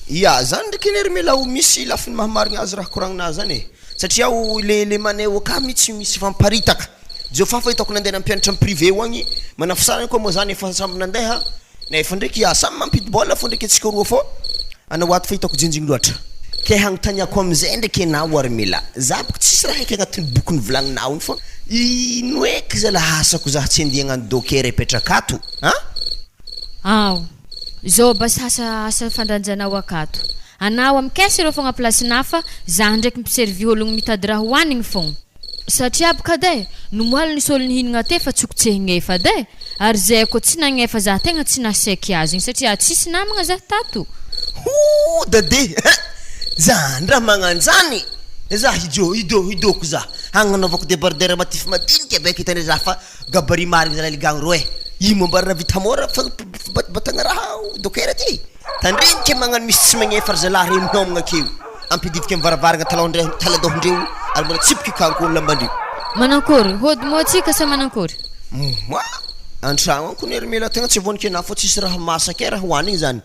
Ya, zany ndreky anie ry Mela o misy lafiny mahamarigna azy raha koragnina zany e, satria o le le maneho aka mitsy misy efa miparitaka, Jofa fa hitako nandeha nampianatra am privé ho agny, manafosarana koa moa zany efa samby nandeha, nefa ndreky ya samy mampidi-bola fô ndreky antsika roa fô anao ato fa hitako jinjigny loatra. Ke hagnontaniako amizay ndreky enao ary Mela, za boko tsisy raha eky agnatin'ny boky novolagninao igny fô ino eky zalah asako zah tsy andeha hagnano docker hipetraka ato an? Ao. Zao basy asa asa fandanjanao akato. Anao am caisse ireo fogna place-na fa zah ndraiky mpiservir ologno mitady raha hoanigny fogna. Satria bka de, nomoaly nisy olo nihinagna te fa tsokotsehigne efa de, ary zay ko tsy nagnefa zah tegna tsy naseky azy igny satria tsisy namagna zah tato. Hoo dade eh! Zany raha magnanjany zah hijo hido hidoko zah hagnanaovako debardeur matify madinika be kitandre zah fa Gabarit marigny zalahy ligagny rô eh! Ino moa mbara vita mora fa fibatbatagna raha dokera ty? Tandremo ke magnano misy tsy magnefa ry zalahy reo minomagna akeo, ampididiky am varavaragna talaondreo taladôhondreo ary mbola atsipiky kanko ny lambandreo. Manankory? Hody moa tsika sa manankory? Moa! Antragno any kony ry mela tegna tsy voan'ny kena fô tsisy raha masaka eh raha hoanigny zany,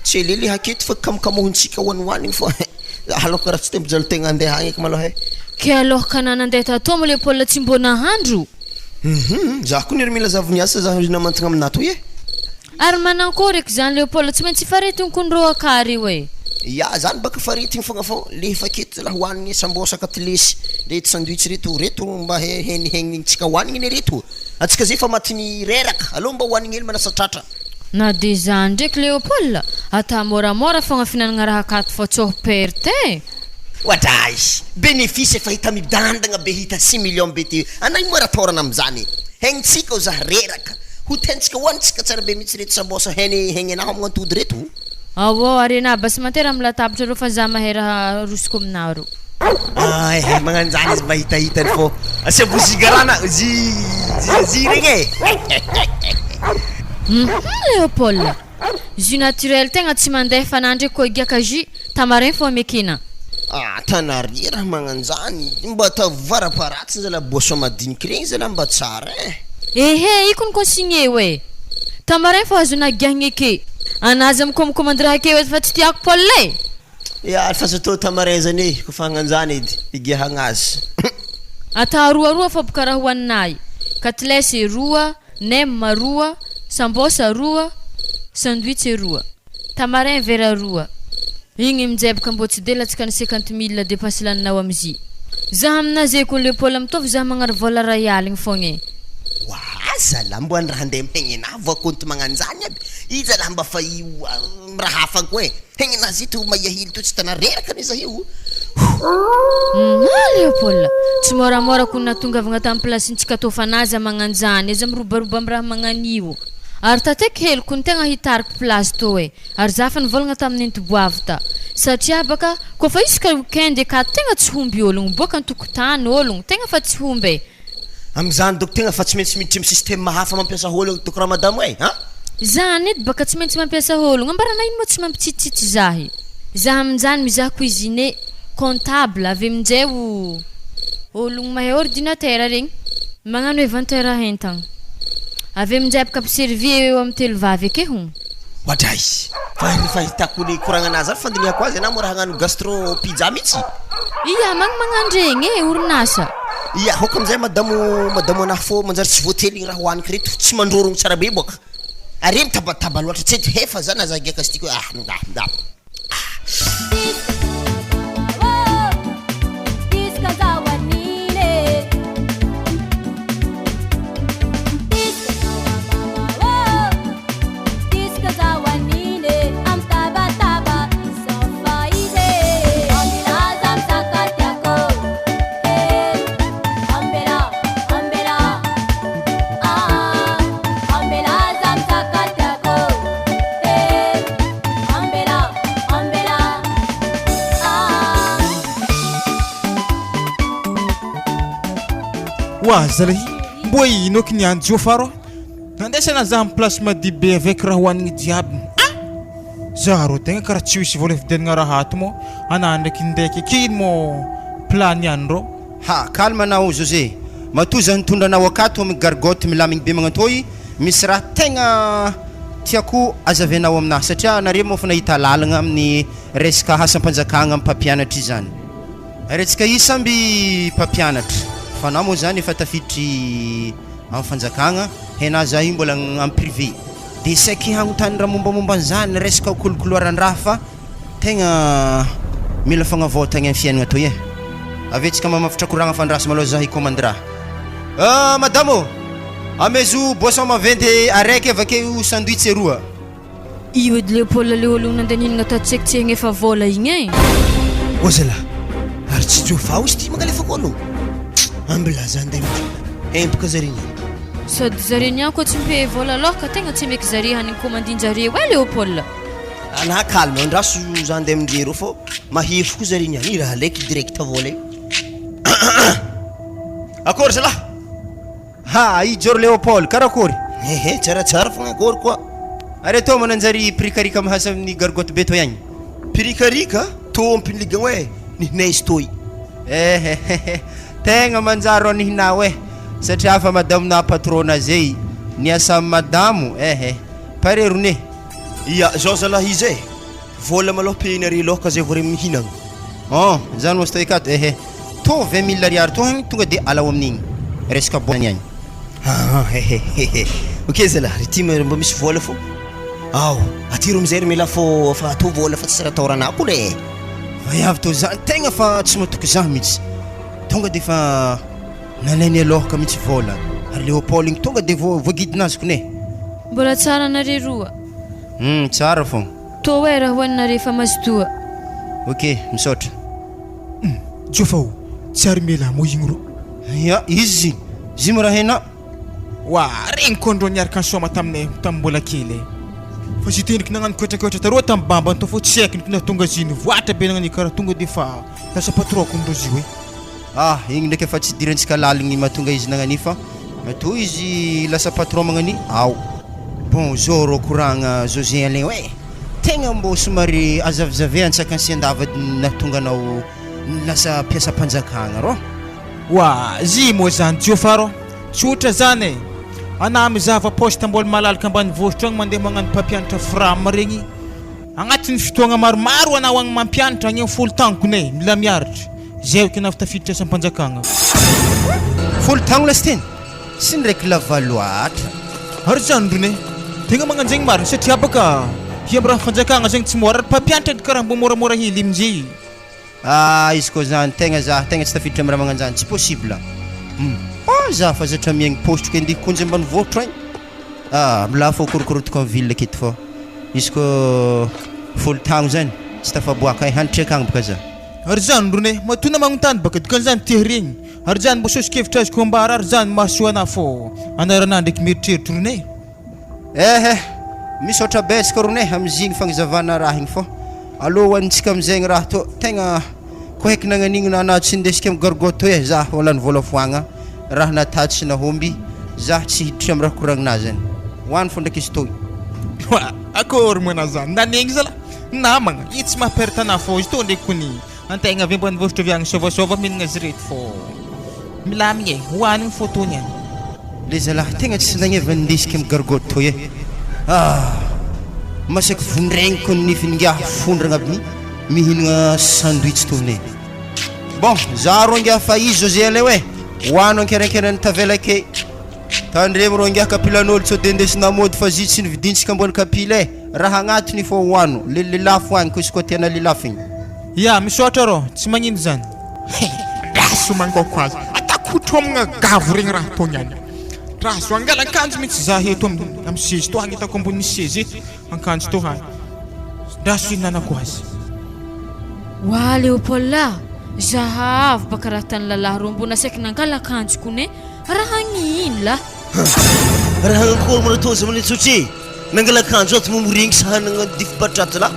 tsy elele haketo fa kamokamohintsika hoanihoanigny fô eh! Za aloha karaha tsy te mijaly tegna andeha agny eky malôha eh! Ke aloha ka na nandeha tatoa moa Léopold tsy mbô nahandro? Hum za koa ry mila zavony asa za ry namantagna aminah toy e. Ary manankory eky zany Léopold tsy maintsy faretigny kony rô akary io e. Ya zany baka faretigny fogna fô le efa aketo zalah hoanigny sambosa katilesy reto sandwich reto reto mba henihegnintsika hoanigny anie reto antsika zay efa matin'ny reraka aleo mba hoanigny hely manasa tratra. Na de zany ndreky Léopold, ata môramôra fogna fihinanagna raha akato fô tsô ho perte e! Oadray! Bénéfice efa hita midandagna be hita six millions be ty anay moa raha tôrana amizany e! Hegnitsika o zah reraka! Ho tentsika hoanitsika tsara be mitsy reto sambosa heny hegny anah magnantody reto o! Ao arena basimantera am latabatra reo fa za mahay raha arosoko aminareo. Ah eh magnano zany izy mba hitahitany fô asia bougie garana zy zy regny e. Hum Léopold, jus naturel tegna tsy mandeha fa na ndreky koa higiaka jus tamarin fô amekena. Ah tanaria raha magnanjany, mba ataovy varaparatsiny zalahy boisson madiniky regny zalahy mba tsara eh. Ehe iko ny consigne eo e! Tamarin fô azonà giahigna eke. Anà aza mikomakomandy raha akeo eto fa tsy tiako Paul e! Ya ary fa aza atao tamarin zany e, kofa hagnanjany edy higiahagna azy. Ata roaroa fô boka raha hohaninay, katilesy roa, nem roa, sambosa roa, sandwich roa. Tamarin vera roa. Igny mijebaka mbô tsy de latsaka ny cinquante mille depasse laninao amzy. Zah aminazy ko Leopold mitovy zah magnary vola ray aligny fogna e. Oaa zalah mbo any raha ndeha mihegnenah voa konty magnanjany aby i zalah mba fa io raha hafa koa e hegnenah zy to mahia hily to tsy tana reraka anie zah io Humm Leopold, tsy moramora ko nahatongavagna tam place-ntsika tô fa na aza magnanjany, aza mirobaroba am raha magnan'io. Ary tateky heloko ny tegna hitariky place tô e. Ary za fa nivolagna tamin'ny nitoboavy ta. Satria baka koa fa isaka week-end akato tegna tsy homby ologno, boaka antokotany ologno, tegna fa tsy homby e. Amizany doko tegna fa tsy maintsy miditry am système hafa mampiasa ologno doko ramadamo e an! Zany edy baka tsy maintsy mampiasa ologno, ambarana ino moa tsy mampitsitsitsy zahy. Za aminjany mizaha cuisinier, comptable, avy aminjay o ologno mahay ordinateur regny, magnano inventaire entagna. Avy aminjay baka mpiservy eo eo am telo vavy ake hono. Oadray! Fa ny fahitako ny koragnanazy zany fandinihako azy anah mora hagnano gastro pizza mitsy. Ia magny magnandregny e orinasa. Ia aoka amizay madamo madamo anah fô manjary tsy voately raha hoaniko reto tsy mandrorogno tsara be boka are mitabataba loatra tsy edy hefa zany aza giaka azy ty koa ah ah ah. Oa zalahy, mbô ino aky niany Jofaro a? Nandesana za am place madio be avec raha hoanigny jiaby. Ah! Za rô tegna karaha tsy hisy vola hividianagna raha ato moa, anah ndraiky ndraiky aky ino moa plat niany rô? Ha, calme anao José, matoa za nitondra anao akato amin'ny gargotte milamigny be magnantôy, misy raha tegna tiako azavainao aminahy satria nareo moa efa nahita lalagna amin'ny resaka hasam-panjakagna amin'ny mpampianatra izany. Ary antsika io samby mpampianatra fa anao moa zany efa tafiditry amin'ny fanjakagna, henà za io mbola amin'ny privé de saiky hagnontany raha mombamomba an'izany resaka kolokoloaran-draha fa tegna mila fagnavaotagna ny fiaignana toy e. Avy eo tsika mamafitra koragna fa andraso malôha za hikômandy raha. Ah madame ô! Amezo boisson maventy araiky avakeo sandwich roa. Io edy Léopold le ologno nandeha nihinagna tato tsekitsehigna efa vôla igny e. Ô zalah, ary tsy Jôfa ozy ty mangalefako olo? Ambila za ndeha mivola, empoka zare niany. Sady zare niany koa tsy mipehe vôla aloha ka tegna tsy emeky zare hanigny komandin-jareo e Léopold. Anah calme, andraso za ndeha amindreo reo fô mahery koa zare niany, i raha alaiky direct vôla io. Akôry zalah? Ha, i Joro Léopold, karakôry? Ehe, tsaratsara fogna akôry koa. Ary atao mananjary pirikarika mahasa amin'ny gargotte be toy agny? Pirikarika? Tompony ligagno e, nihinay izy toy. Ehehehe, tegna manjary rô nihinao e, satria fa madamo-na patrona zay, niasa amy madamo, ehe, pare rony e. Ia, zao zalahy izy e, vola malôha payer-nareo lôha ka zay vao re mihinagna. Oh, zany moa stoïka ato, ehe. Tô 20 mille ariary tô agny tonga de alao amin'igny resaka bonne agny. Aa hehehehe ok zalah ry ty mba misy vola fô ao atero amizay ry mila fô fa atao vola fa tsy raha atahorana ko le. Vaiavy tô za tegna fa tsy matoky za mitsy tonga de fa nalainy alôhaka mitsy vola ary Léopold igny tonga de voa voagidinazy kone. Mbola tsara nareo roa. Hum, tsara fô. Tô e raha hohaninareo fa mazotoa. Ok, misaotra. Hum, Jofa o, tsy ary mela moa igny rô. Ya, izy zy mo raha hainao. Wa, regny koa ndrô niaraka nisôma taminay tamin'ny mbola kely e. Fa zy tendriky nagnano koetrakoetra taroa tamin'ny bambany tao fô tsy haiko ndriky nahatonga azy nivoatra be nagnano karaha tonga de fa lasa patron-ko ndrô zy io e. Ah, igny ndraiky efa tsy idirantsika laligny mahatonga izy nagnania fa matoa izy lasa patron magnania ao. Bon, zao rô koragna José Alain oe, tegna mbô somary azavizave antsakany sy andavany nahatonga anao lasa mpiasam-panjakagna rô. Oa, zy moa zany Jofa rô, tsotra zany e, anah mizahava poste mbola malalaka ambanivohitra agny mandeha magnano mpampianatra fram regny, Agnatin'ny fotoagna maromaro anao agny mampianatra agny amin'ny folo tagnoko ne, mila miaritra. Zay aho tena avy tafiditra asam-panjakagna. Folo tagno lasy teny, tsy ndraiky lava loatra. Ary zany rony e, tegna magnanjegny marina satria baka hiamby raha fanjakagna zegny tsy môra ary mpampianatra edy karaha mbô môramôra hely amizay. Ah izy koa zany tegna za tegna tsy tafiditra am raha magnanjany tsy possible hum ah za fa zatra miaigny paositro ke ndeha hikonjy ambanivohitro agny ah milà fô korokorotiko am ville aketo fô izy koa folo tagno zany tsy tafaboaka ay hanitry akagny boka za. Ary zany rony e, matoa na magnontany baka dikan'izany tia regny, ary zany mbo sosokevitra azoko ambara ary zany mahasoa anah fô anaranah ndraiky mieritreritro rony e. Eh eh! Misaotra betsaka rony eh amizigny fagnazavana raha igny fô alô hoanintsika amizegny raha tô tegna ko heky nagnanigny na anah tsy ndesika am gargotte eh zah ho lany vôla foagna raha natà tsy nahomby zah tsy hiditra am raha koragninah zany hoany fô ndraiky izy tô. Oa! Akory moa anah zany nanegny zalah namagna io tsy maha perte anah fô izy tô ndraiky kony Antegna avy ambanivohitra avy agny sôvasôva mihinagna azy reto fô milamigna e, hoanigny fô tony agny. Le zalahy tegna tsy nagneva nindesiko am gargotte toy e! Ah! Masaky vondraigniko ny nifiny ngiahy fondragna aby mihinagna sandwich tony e! Bon, za rô ngiahy fa izy zao zay aleo e! Hoano ankerankerany tavela ake! Tandremo rô ngiahy kapilan'olo sao de ndesina mody fa zy tsy nividintsika ambony kapila e! Raha agnatiny fô hoano, le lelafo agny ko izy koa tiana lelafo igny. Ya, misaotra rô, tsy magnino zany. He, draso mangaoko azy, ataoko ho tromagna gavo regny raha ataony agny. Draso angala akanjo mintsy za eto am seza tô agny ataoko ambony seza eto ankanjo tô hany. Draso ihinanako azy. Wa Léopold a! Zahavo baka raha tany lalahy rô mbô nasaiko nangala akanjo kone, raha agnino lah? Raha akory moa natao zao tsotry e! Nangala akanjo ato moa moringy sahanagna dify batraty lah.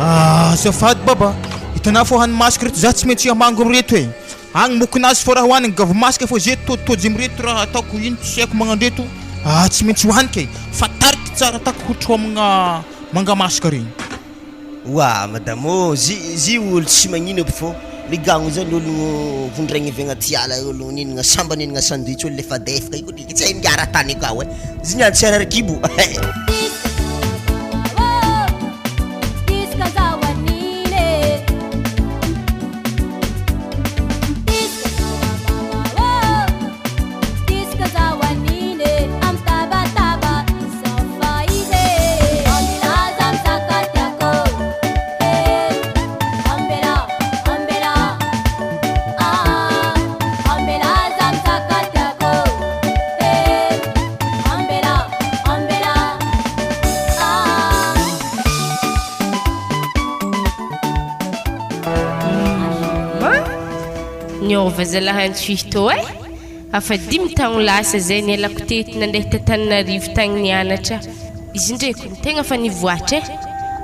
Ah azafady baba, hitanao fô hany masaka reto za tsy maintsy hamango amreto e! Agny mokonazy fô raha hoanigny gavo masaka fô ze tôditôdy amreto raha ataoko ino tsy haiko magnandreto ah tsy maintsy hoaniky e! Fa tariky tsara ataoko ho trômagna manga masaka regny. Oa madame ô, zy zy olo tsy magnino aby fô ny gagno zany ologno vondraigny avy agnaty ala ologno nihinagna samba nihinagna sandwich olo lefadefaka io koa tsy hay miara tany akao e, zy niany tsy harary kibo eh. Niova zalahy Antsohihy tô eh! Afa dimy taogno lasa zay nialako teto nandeha t'Antananarivo tagny nianatra. Izy ndreky ny tegna fa nivoatra eh!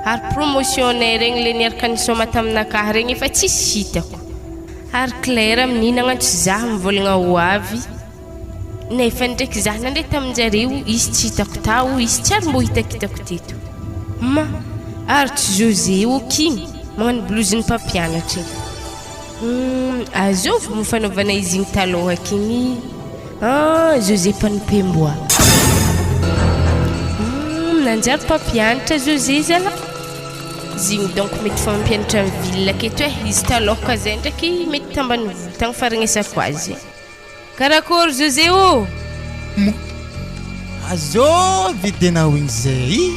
Ary promotion-nay regny le niaraka nisaoma taminakahy regny efa tsisy hitako. Ary Claire amin'iny nagnantso zah mivolagna ho avy nefa ndreky zah nandeha taminjareo izy tsy hitako tao izy tsy ary mbô hitakitako teto. Ma! Ary tsy José ok igny magnano blouse-n'ny mpampianatra igny. Humm azovy moa fanaovana izy igny taloha k'igny ah José mpanompemboa. Humm nanjary mpampianatra José zalah. Izy igny donc mety fa mampianatra am ville aketo eh, izy taloha ka zay ndraiky mety tambanivolo tagny faharegnesako azy. Karakôry José ô! Moa azovy denao igny zay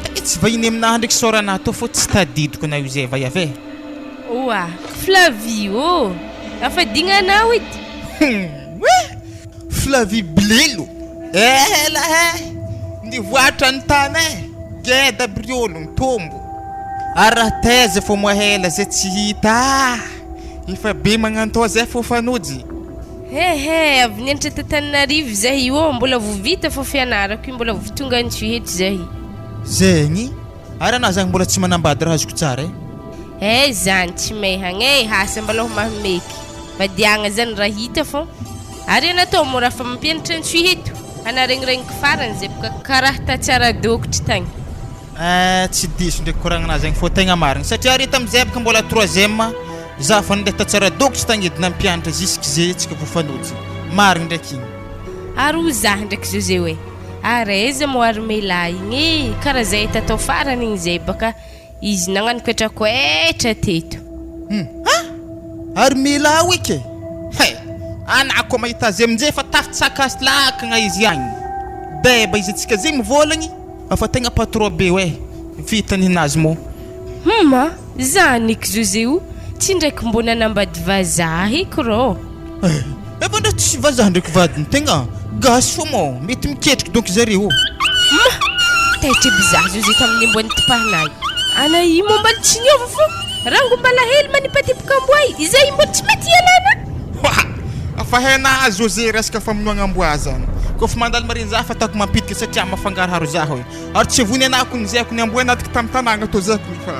Tegna tsy vahiny aminahy ndraiky sôranah tô fô tsy tadidiko anao io zay vaiavy e. Oa Flavie ô! Afadigna anao edy. Humm eh! Flavie Blelo! Ela eh! Nivoatra ny tany eh! Geda aby ry ologno, tombo. Ary raha taiza fô moa ela zay tsy hita ah! Efa be magnantô zay fô fanojy. He he, avy nianatra t'Antananarivo zahy io ô, mbola vo vita fô fianarako io, mbola vo tonga antsohihy eto zahy. Zegny, ary anah zagny mbola tsy manambady raha azoko tsara e. Eh zany tsy mehagna e, asa mbalôha mahameky, vadiagna zany raha hita fô. Ary ana tô mora fa mampianatra antsohihy eto, ana regniregniko farany zay boka karaha ta Tsaradokotry tagny. Eh tsy diso ndraiky koragnana zegny fô tegna marigny satria ary tamizay baka mbola troisième za fa nandeha ta Tsaradokotry tagny edy nampianatra jusque ze tsika voafanojy marigny ndraiky igny. Ary ho zah ndraiky José oe ary aiza moa armée lahy igny e kara zay tatao farany igny zay baka Izy nagnano koetrakoetra teto. Hum ah! Ary mila ao eky e! He! Anah koa mahita azy aminjay efa tafitsaka lakagna izy agny. Beba izy antsika zegny mivôlagny fa tegna patron be oe, vita ninazy moa. Hum ah! Zany eky José o! Tsy ndraiky mbô nanambady vazaha eky rô! Eh! Efa ndra tsy vazaha ndraiky vadiny tegna gasy fô moa mety miketriky donc zareo. Ma! Taitra aby za José tamin'ny mbô nitipahinay. Ana i moa mbala tsy niova fô rango mbala hely manipatipoka amboay izay mbô tsy mety ialana. Oa! Fa hainà José resaka famonoagna amboa zany. Kôfa mandalo marigny za fa ataoko mampiditra satria mafangaroharo za hoe. Ary tsy vony anà kony zay kony amboa anatiko tamy tanàgna tô zay kony fa.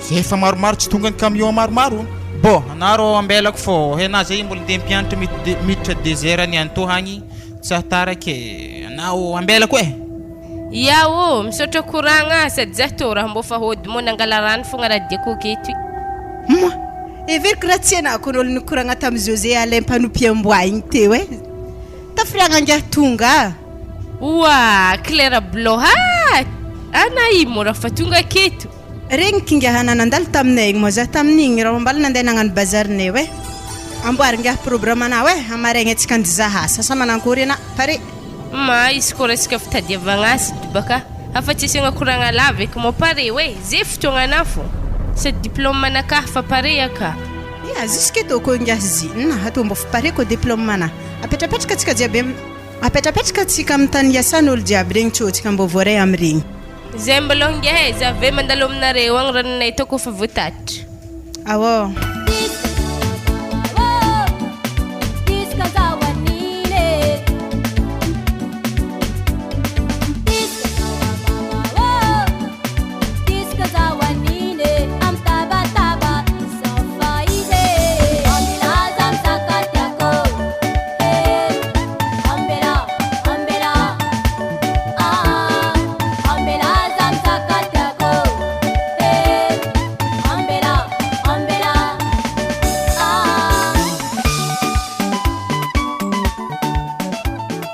Zay efa maromaro tsy tonga ny camion maromaro. Bon, anà rô ambelako fô henà zay mbola ndeha mpianatra miditra désert ny any tô hagny tsy hahataraky e, anà ô ambelako e. Ya ô, misaotra koragna sady zah tô raha mbô fa hody moa nangala rano fogna raha diako aketo i. Moi, heveriko raha tsy ianà kony olo nikoragna tamy José Alain mpanompiamboa igny teo e. Tafiriagna ngiahy tonga. Oa, Claire Bloha ah! Anà i mora fa tonga aketo. Regny kingaha nandalo taminay igny moa zah tamin'igny raha mbala nandeha nagnano bazary-nay oe amboary ngiahy programme-anao e hamaregny antsika andizaha asa sa manankory ana pare. Ma izy koa resaka fitadiavagna asa edy baka afa tsy asiagna koragna lava eky moa pare oe ze fotoagna anah fô sady diplôme anakahy fa pare aka. Ya jusque tô koa ngiahy zinona atao mbô fa pare koa diplôme anah apetrapetraka antsika jiaby am apetrapetraka antsika am tany iasan'olo jiaby regny tsô tsika mbô voaray amregny. Zay mbalôha ngiahy e, za ve mandalo aminareo agny ranonay tô kôfa voatatitra. Awô.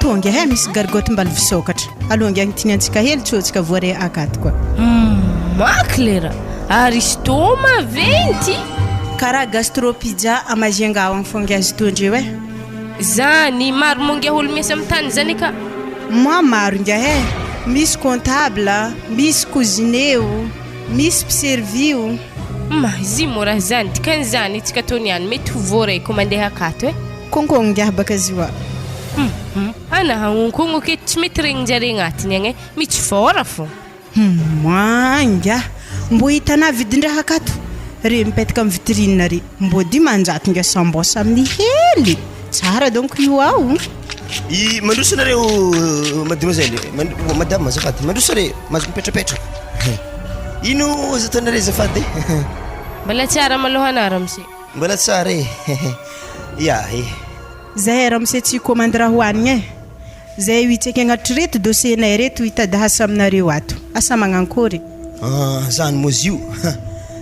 Tonga eh, misy gargotte mbala visokatra. Aloha ange agnitigny antsika hely tsô tsika voaray akato koa. Maky lera, Aristo maventy. Karaha gastro pizza a Majunga ao agny fô ngiahy izy toa ndreo eh. Zany, maro moa ngiahy olo miasa am tany zany ka. Moi maro ngiahy eh, misy comptable, misy cuisinier o, misy mpiservy o. Ma, izy moa raha zany, dikan'izany tsika tô niany mety ho voaray ko mandeha akato eh. Konkogno ngiahy baka zio a. Hum hum, ana hagnonkognoko eto tsy mety regnin-jare agnatiny agny eh, mitsy fôra fô. Humm ingahy mbô hitanà vidin-draha akato re mipetaka am vitrine re mbô 500 ingahy sambôsa amin'ny hely tsara donc io ao. I mandroso nareo mademoiselle madame azafady mandroso re mahazo mipetrapetraka ino azo ataonareo azafady e Mbola tsara maloha anà ramose. Mbola tsara e ya e. Zahay ramose tsy commande raha hohanigna e. Zay io hitsaiky agnatry reto dossier nay reto hitady asa aminareo ato. Asa magnankory? Ah zany moa izy io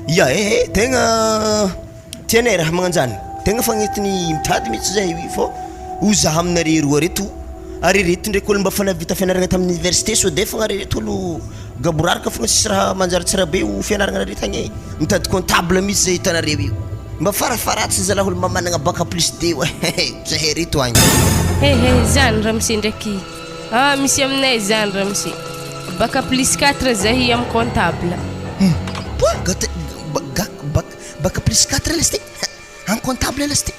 ya eh eh tegna tianay raha magnanjany tegna fagnetiny mitady mihitsy zahay io fô ho za aminareo roa reto ary reto ndraiky olo mba fa nahavita fianaragna tamin'ny université sao de fogna ary reto olo gaboraraka fogna tsisy raha manjary tsara be ho fianaragna reto agny e mitady comptable mihitsy zay hitanareo io mba farafaharatsiny zalahy olo mba managna bac plus deux e zahay reto agny. He he zany ramose ndraiky ah misy aminay zany ramose bac plus quatre zahay am comptable. Hum poa gate bac bac bac plus quatre lesy ty en comptable lesy ty.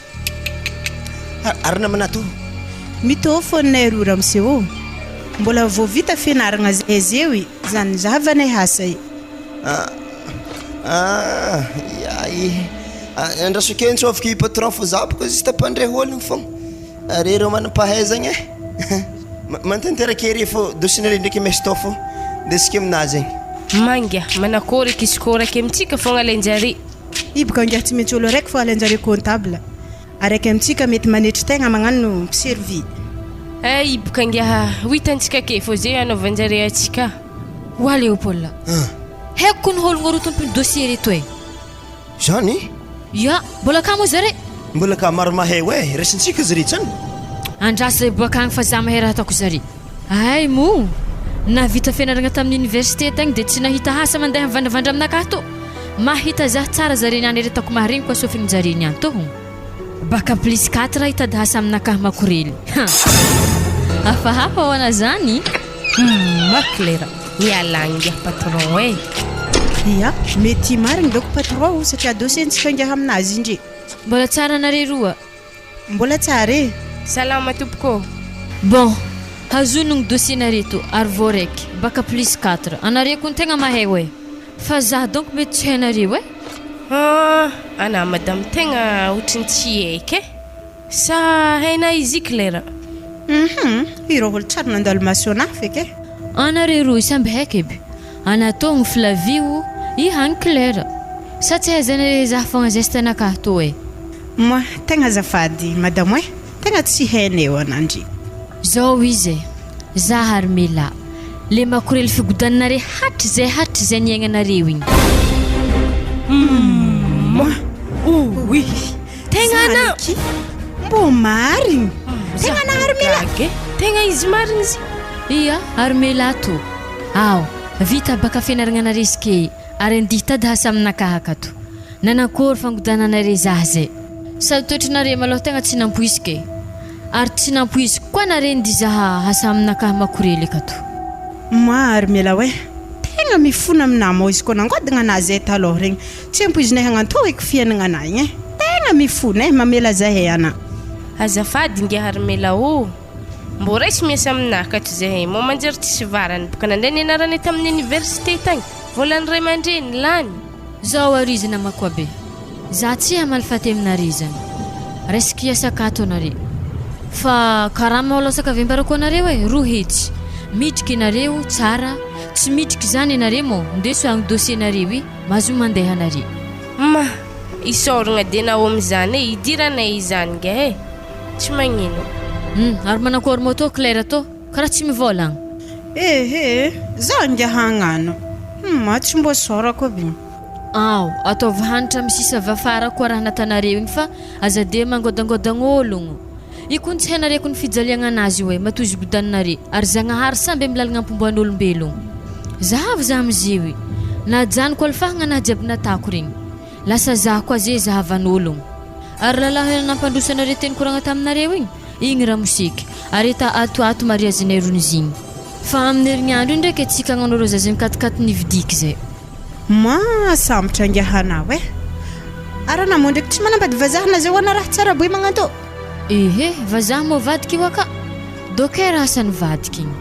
Ary namana to. Mitovy fônay roa ramose ô. Mbola vao vita fianaragna zay zeo i, zany zahavanay asa i. Ah, ya i. Andraso kely ntsôfiko i patron fô za bôka juste mpandray ôlogno fôgna. Are reo manam-pahaizagna e. Mantanteraka ery fô dossier-nare ndraiky mesy tô fô ndesiko aminazy agny. Manga, manakôry eky izy kô raiky amintsika fôgna alain-jare. I boka ngiahy tsy maintsy ôlo araiky fô alain-jare comptable. Araiky amintsika mety manetry tegna magnano mpiservy. Eh i boka ngiahy ho hitantsika ake fô ze anaovan-jare antsika. Oa Léopold. Haiko kony hologno ro tompony dossier reto e. Zany? Ya, mbola akamo zare. Mbola ka maro mahay oe, resintsika zare tsany. Andraso zay boaka agny fa za mahay raha ataoko zare. Hay moa, nahavita fianaragna tamin'ny université tagny de tsy nahita asa mandeha mivandravandra aminakahy tô. Mahita zah tsara zare niany ery ataoko maharegny koa sofignin-jare niany tô. Baka plus quatre hitady asa aminakahy makorely. Ha! Hafahafa hoana zany. Humm Claire, miala ingahy patron eh. Ia, mety marigny dôko patron o satria dossier-ntsika ingahy aminazy indry. Mbola tsara nareo roa. Mbola tsara e. Salama tompoko ô. Bon, hazonogno dossier nareo to ary vao raiky, baka plus quatre, anareo kony tegna mahay oe. Fa za donc mety tsy hainareo e. Ah, ana madame tegna otriny tsy haiky e. Sa hainà izy Claire? Hum, ireo olo tsary nandalo maso anah feky e. Anareo roy samby haiky aby. Anatogno Flavio i hagny Claire. Sa tsy ahaizanareo hizaha fogna geste anakahy tô e. Moi, tegna azafady madamo e, tegna tsy hainay eo anandry. Zao izy e, za ary Mela, le makorely figodananare hatrizay hatrizay niaignanareo igny. Moi, oui, Tegna ana. Zany Mbô marigny. Tegna ana Armela. Tegna izy marigny izy. Ia, Armela to. Ao, vita baka fianaragna naresike ary andihy tady hasa aminakahy akato. Nanakôry fangodananare zah zay. Sady toetrinare malôha tegna tsy nampoiziko e. Ary tsy nampoiziko koa nare ndy zaha hasa aminakahy makorely akato. Moi Armela oe, tegna mifona aminà mô izy koa nangodagna anà zay talôha regny. Tsy ampoizinay hagnantô eky fiaignana igny e! Tegna mifona e! Mamela zahay ana. Azafady ingahy Armela ô! Mbô raiso miasa aminah akato zahay, mô manjary tsisy varany, boka nandray nianaranay tamin'ny université tagny, vôlan'ny ray aman-dreny, lany. Zao ary izy namako aby, za tsy hamaly faty aminare zany, raisiko hiasa akato anare, fa karama ao lasaka avembarako anareo e, 200, midriky enareo tsara, tsy midriky zany enare mô ndeso agny dossier nareo i, Mazoa mandeha nare. Ma, isaoragna de Naomy zany e, idiranay izany ngeh e, tsy magnino. Hum, ary manakory moto Claire tô, karaha tsy mivôlagna. Ehe, za ngiahy hagnano. Hum, tsy mbô sôrako aby. Ao, ataovy hanitra amy sisa avy afara koa raha natanareo igny fa aza de mangodangodagn'ôlogno. Io kony tsy hainareo kony fijaliagna anazy io e, matoa izy godaninare, ary Zagnahary samby amy lalagna ampomboan'olombelogno. Zahavo za amizio i, najanoko alifahagna anahy jiaby natako regny. Lasa zaho koa ze zahavan'ologno. Ary lalahy nampandroso anare teny koragna taminareo igny, igny ramoseky, ary eta ato ato mariazinay ronizigny. Fa aminy herignandro io ndraiky atsika agnano reo zaza mikatikaty nividiky zay. Mahasambotra angaha anao eh! Ary anao moa ndraiky tsy manambady vazaha na zay hoana raha tsara boe magnantô? Ehe, vazaha moa vadiko io aka! Docker asan'ny vadiko igny.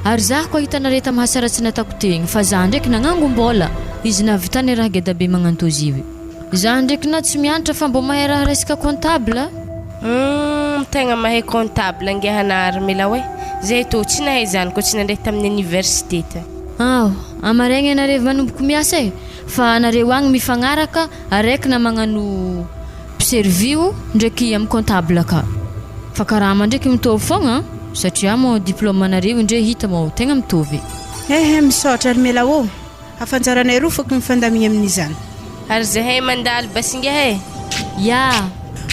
Ary zah koa hitanare tam hasaratsy natako tegny fa zah ndraiky nagnangom-bola, izy nahavitany raha gedabe magnantô zio. Zah ndraiky na tsy mianatra fa mbô mahay raha resaka comptable. Humm tegna mahay comptable angaha Naharimela oe! Zay tô tsy nahay zany koa tsy nandeha tamin'ny université ta. Ao, amaraigny anareo manomboko miasa e, fa anareo agny mifagnaraka araiky na magnano mpiservio ndraiky amy comptable ka. Fa karama ndraiky mitovy fogna an, satria moa diplôme anareo indre hita moa tegna mitovy. Ehe misaotra ry Mela ô! Afanjaranay roa foko mifandamigny amin'izany. Ary zahay mandalo basinga e! Ya!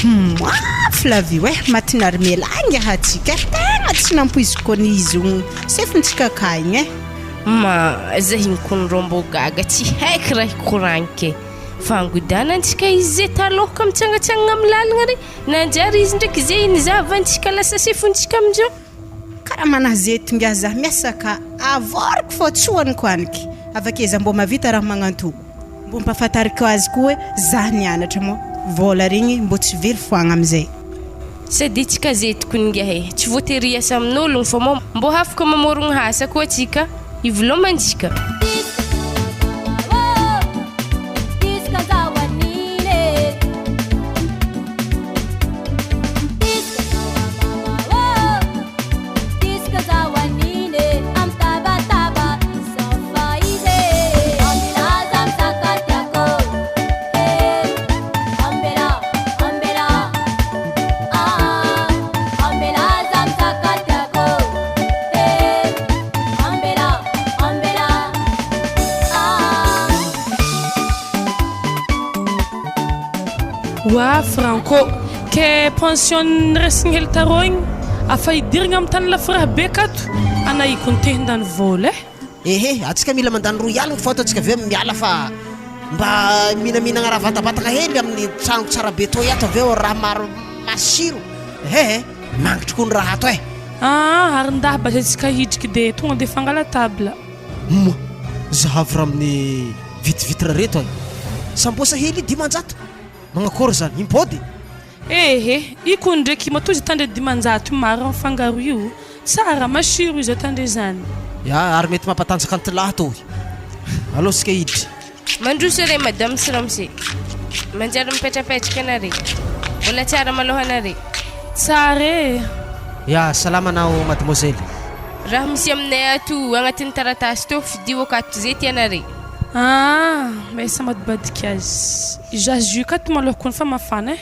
Moi Flavio eh, matinary mialà ingahy atsika eh, tegna tsy nampoiziko kony izy ogno sefontsika ka igny eh. Ma, zahigny kony rô mbô gaga tsy haiko raha hikoragny ke, fa angodanantsika izy ze taloha ka mitsangatsangana amy lalagna re, nanjary izy ndraiky ze nizahavantsika lasa sefontsika amizao. Karaha manazety ingahy zah miasa ka, avoriko fô tsy hoaniko aniky, avake zah mbô mavita raha magnanto. Mbô ampahafantariko azy koa hoe zah nianatra moa vola regny mbô tsy very foagna amizay. Sady tsy kazetiko ingahy e, tsy voatery hiasa amin'ologno fa moa mbô hafaka mamorogno asa koa tsika, ivelomantsika. Wa Franco, ke pension niresigny hely tarô igny afa idirigna amy tany lafo raha be kato, anahiko ny te handany vôla e. Ehe, atsika mila mandany roy aligny fa ato atsika avy eo miala fa mba minaminagna raha vatabatagna hely amin'ny tragno tsara be toy ato avy eo raha maro masiro ehe, mangitry koa ny raha ato e. Aa ary ndah base tsika hidriky de tonga de fangala table. Moa, zahavo raha amin'ny vitivitre reto e! Sambosa hely 500! Magnakory zany? Impody? Ehe, io ko ndreky matoa izy tandre 500 io maro mifangaro io, tsara, masiro izy tandre zany. Ya, ary mety mampatanjaka antilahy toy. Aleo sika hiditra. Mandroso re madame sy ramose. Manjary mipetrapetraka anare. Mbola tsara maloha anare. Tsara e! Ya, salama anao mademoiselle. Raha misy aminay ato agnatin'ny taratasy tô fidio akato ze tianare. Ah, maisa madibadika azy. Za jus kato maloha kony fa mafana eh.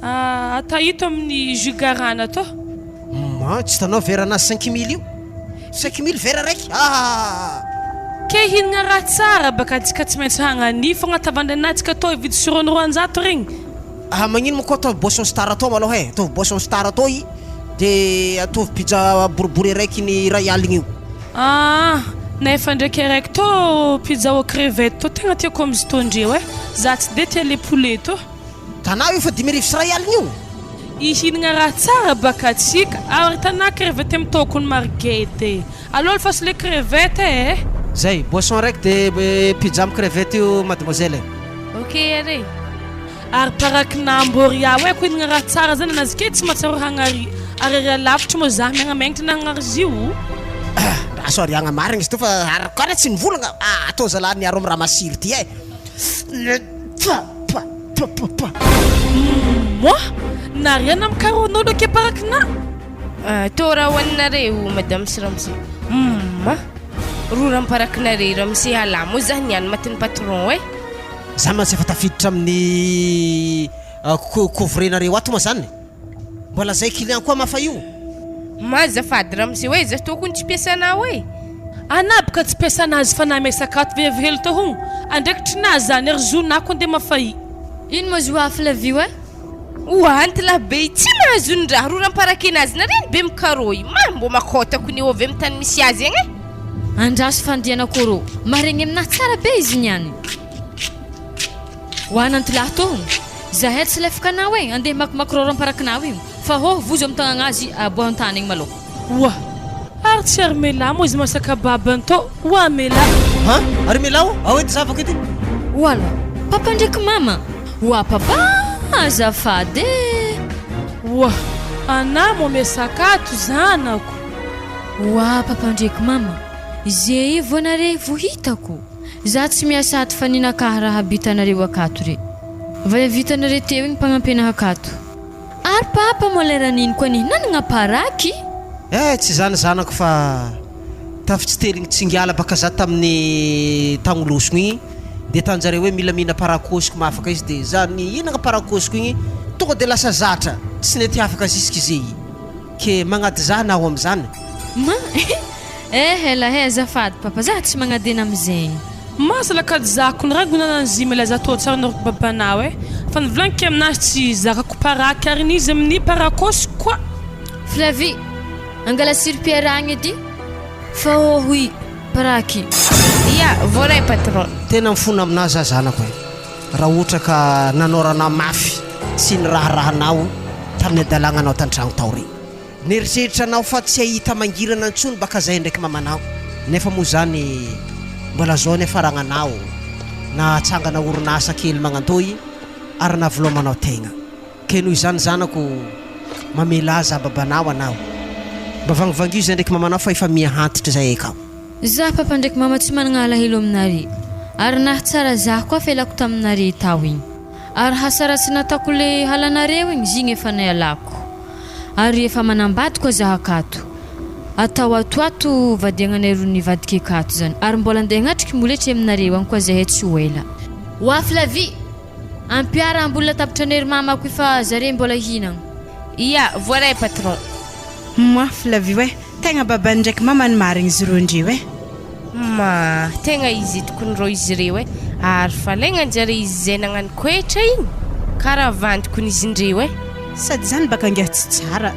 Ah, ata ito amin'ny jus garana tô. Ma, tsy hitanao vera anazy 5000 io? 5000 vera raiky? Ah! Ke hihinagna raha tsara baka antsika tsy maintsy hagnania fogna tavandra antsika tô hividy sirony 200 regny. Ah, magnino moa koa ataovy boisson star atao malôha e, ataovy boisson star atao i, de ataovy pizza boribory araiky ny iray aligna io. Ah, nefa ndraiky araiky tô pizza aux crevettes tô tegna tiako amizy tô ndreo eh, za tsy de tia le poulet tô. Tanà io fa 1500 io. Ihinagna raha tsara baka atsika ary tanà crevette amy tokony margate e. Aleo alefaso le crevette eh. Zay, boisson araiky de pizza amy crevette io mademoiselle e. Ok ary e. Ary parakinà mbôria hoe ko hihinagna raha tsara zany anazy ke tsy mahatsiaro hagnary ary ary alavitry moa zah megnamengnatra nagnary izy io. Andraso ary agna marigny izy to fa ary kara tsy nivolagna ah atao zalahy niaro amy raha masiro ty eh. Pa pa pa pa pa. Moa nariana amy karon'olo ake parakinà. Tô raha hohaninareo madame sy ramose. Humm rora amparakinare ramose hala moa zah niany matin'ny patron eh. Za mantsy efa tafiditra amin'ny couvre-nareo ato ma zany. Mbola zay client koa mafa io. Ma azafady ramose hoe za tokony tsy mpiasanao e. Anah boka tsy mpiasanazy fa namesaka ato vehivavy hely tô hono andraikitrinazy zany ary zo nako nde mafa i. Ino moa zo hafa lavio eh? Oa antilahy be i tsy mahazo ny raha roram-parakena azy nareny be mikarô i ma mbô makôtako ny ovy amy tany misy azy agny e. Andraso fandiana kôrô, maregny aminahy tsara be izy niany. Ho an'antilahy tohogno, zahay tsy lefaka anao e, andeha makimaky rôram-parakinao io, fa hôho vozo amy tagnagna azy aboaho an-tany egny malôha. Oa! Ary tsy Armela moa izy masaka babany tô oa Mela. Ha? Armela o? Ao edy zavako edy. Oala! Papa ndraiky mama! Oa papa azafady e! Oa! Anah moa miasaka ato zanako. Oa papa ndraiky mama! Ze vao nare vo hitako. Za tsy miasa ato fa ninakahy raha bitanareo akato re. Vaya vitanare teo igny mpagnampy anahy akato. Ary papa moa leran'ino koa nihinanagna paraky? Eh tsy izany zanako fa tafitsiteligny tsingala baka za tamin'ny tagnolosogno igny de tanjareo hoe mila mihina parakôsiko mahafaka izy de za nihinagna parakôsiko igny tonga de lasa zatra tsy nety afaka jusqu'izay ke magnady za naho amizany. Ma eh ela eh azafady papa za tsy magnadena amizegny. Masala ka zako ny rangona nanzima ilay za toa tsara noriko babanao eh fa nivolaniko aminazy tsy zakako paraky ary n'izy amin'ny parakôsy koa. Flavie, angala sirop-piarahagna edy fa ôho i paraky. Ia, voaray patron. Tena mifona aminà za zanako eh, raha ohatra ka nanaorana mafy sy niraharahanao tamin'ny hadalagnanao tan-tragno tao re. Nieritreritra anao fa tsy hahita mangirana intsony baka zay ndraiky mamanao nefa moa zany mbola zao ny afaragnanao na atsangana orinasa kely magnantoy ary na vilomanao tegna ke noho izany zanako. Mamelà za babanao anao. Mba vangivangio zay ndraiky mamanao fa efa miha antitra zay akao. Za papa ndraiky mama tsy managna alahelo aminare ary naha tsara za koa felako taminare tao igny ary hasara tsy nataoko le halanareo igny zigny efa nialako ary efa manambady koa za akato atao ato ato vadiagnanay ro nivadika akato zany ary mbola andeha hagnatriky moletry aminareo agny koa zahay tsy ho ela. Wa Flavie! Ampiara ambony latabatra ry mamako fa zare mbola hihinagna. Ia, voaray patron. Moi, Flavio eh, tegna babany ndraiky mamany marigny izy reo ndreo eh. Ma, tegna izy tokony reo izy reo eh, ary falaignan-jare izy zay nagnano koetra igny, karaha vandy kony izy ndreo eh. Sady zany baka angaha tsy tsara,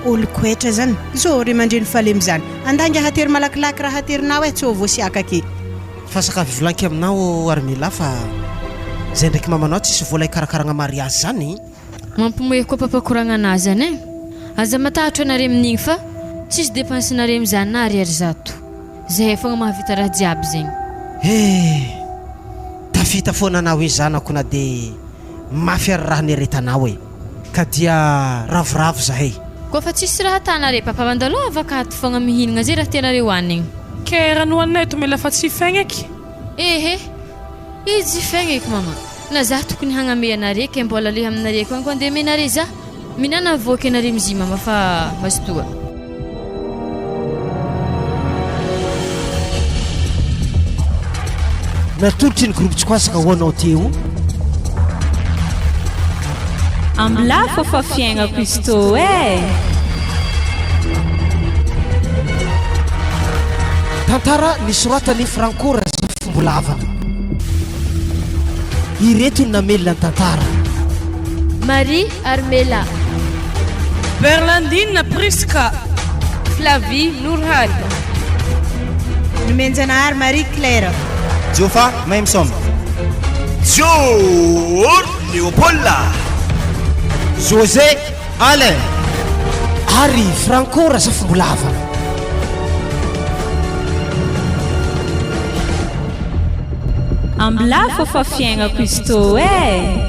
olo koetra zany, zô ry aman-dreny faly amizany, andahy angaha atery malakilaky raha aterinao eh, tsô voasiaka ake. Fa sakavy volanky aminao Armila fa zay ndraiky mamanao tsisy vola hikarakaragna mariazy zany. Mampimoehy koa papa koragna anah zany eh! Aza matahotra anare amin'igny fa tsisy dépense nare amizany na ariary zato. Zahay fogna mahavita raha jiaby zegny. Eh! Tafita foana anao io zanako na de mafy ary raha niaretanao e! Ka dia ravoravo zahay. Koa fa tsisy raha atanare papa mandalova akato fogna mihinagna ze raha tianareo hoanigny. Ke raha nohaninay eto mila fa tsy fegny eky. Ehe! Izy tsy fegny eky mama. Na zah tokony hagname anare ke mbola aleha aminare koa ko andeha amenare zah. Minana voky anare mizi mama fa mazotoa. Natolotry ny groupe Tsikwasaka ho anao teo. Ambilafo fa fiaignako izy tô eh! Tantara nosoratan'i Franco Razafimbolavana. Ireto ny namelona ny tantara. Marie Armela. Berlandine Prisca. Flavie Nourhany. Nomenjanahary Marie Claire. Jofa Maimsom. Jor Léopold. José Alain. Ary Franco Razafimbolavana. Ambilafo fa fiaignako izy tô eh!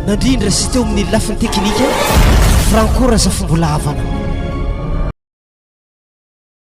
Nandrindra sy teo amin'ny lafiny teknika, Franco Razafimbolavana.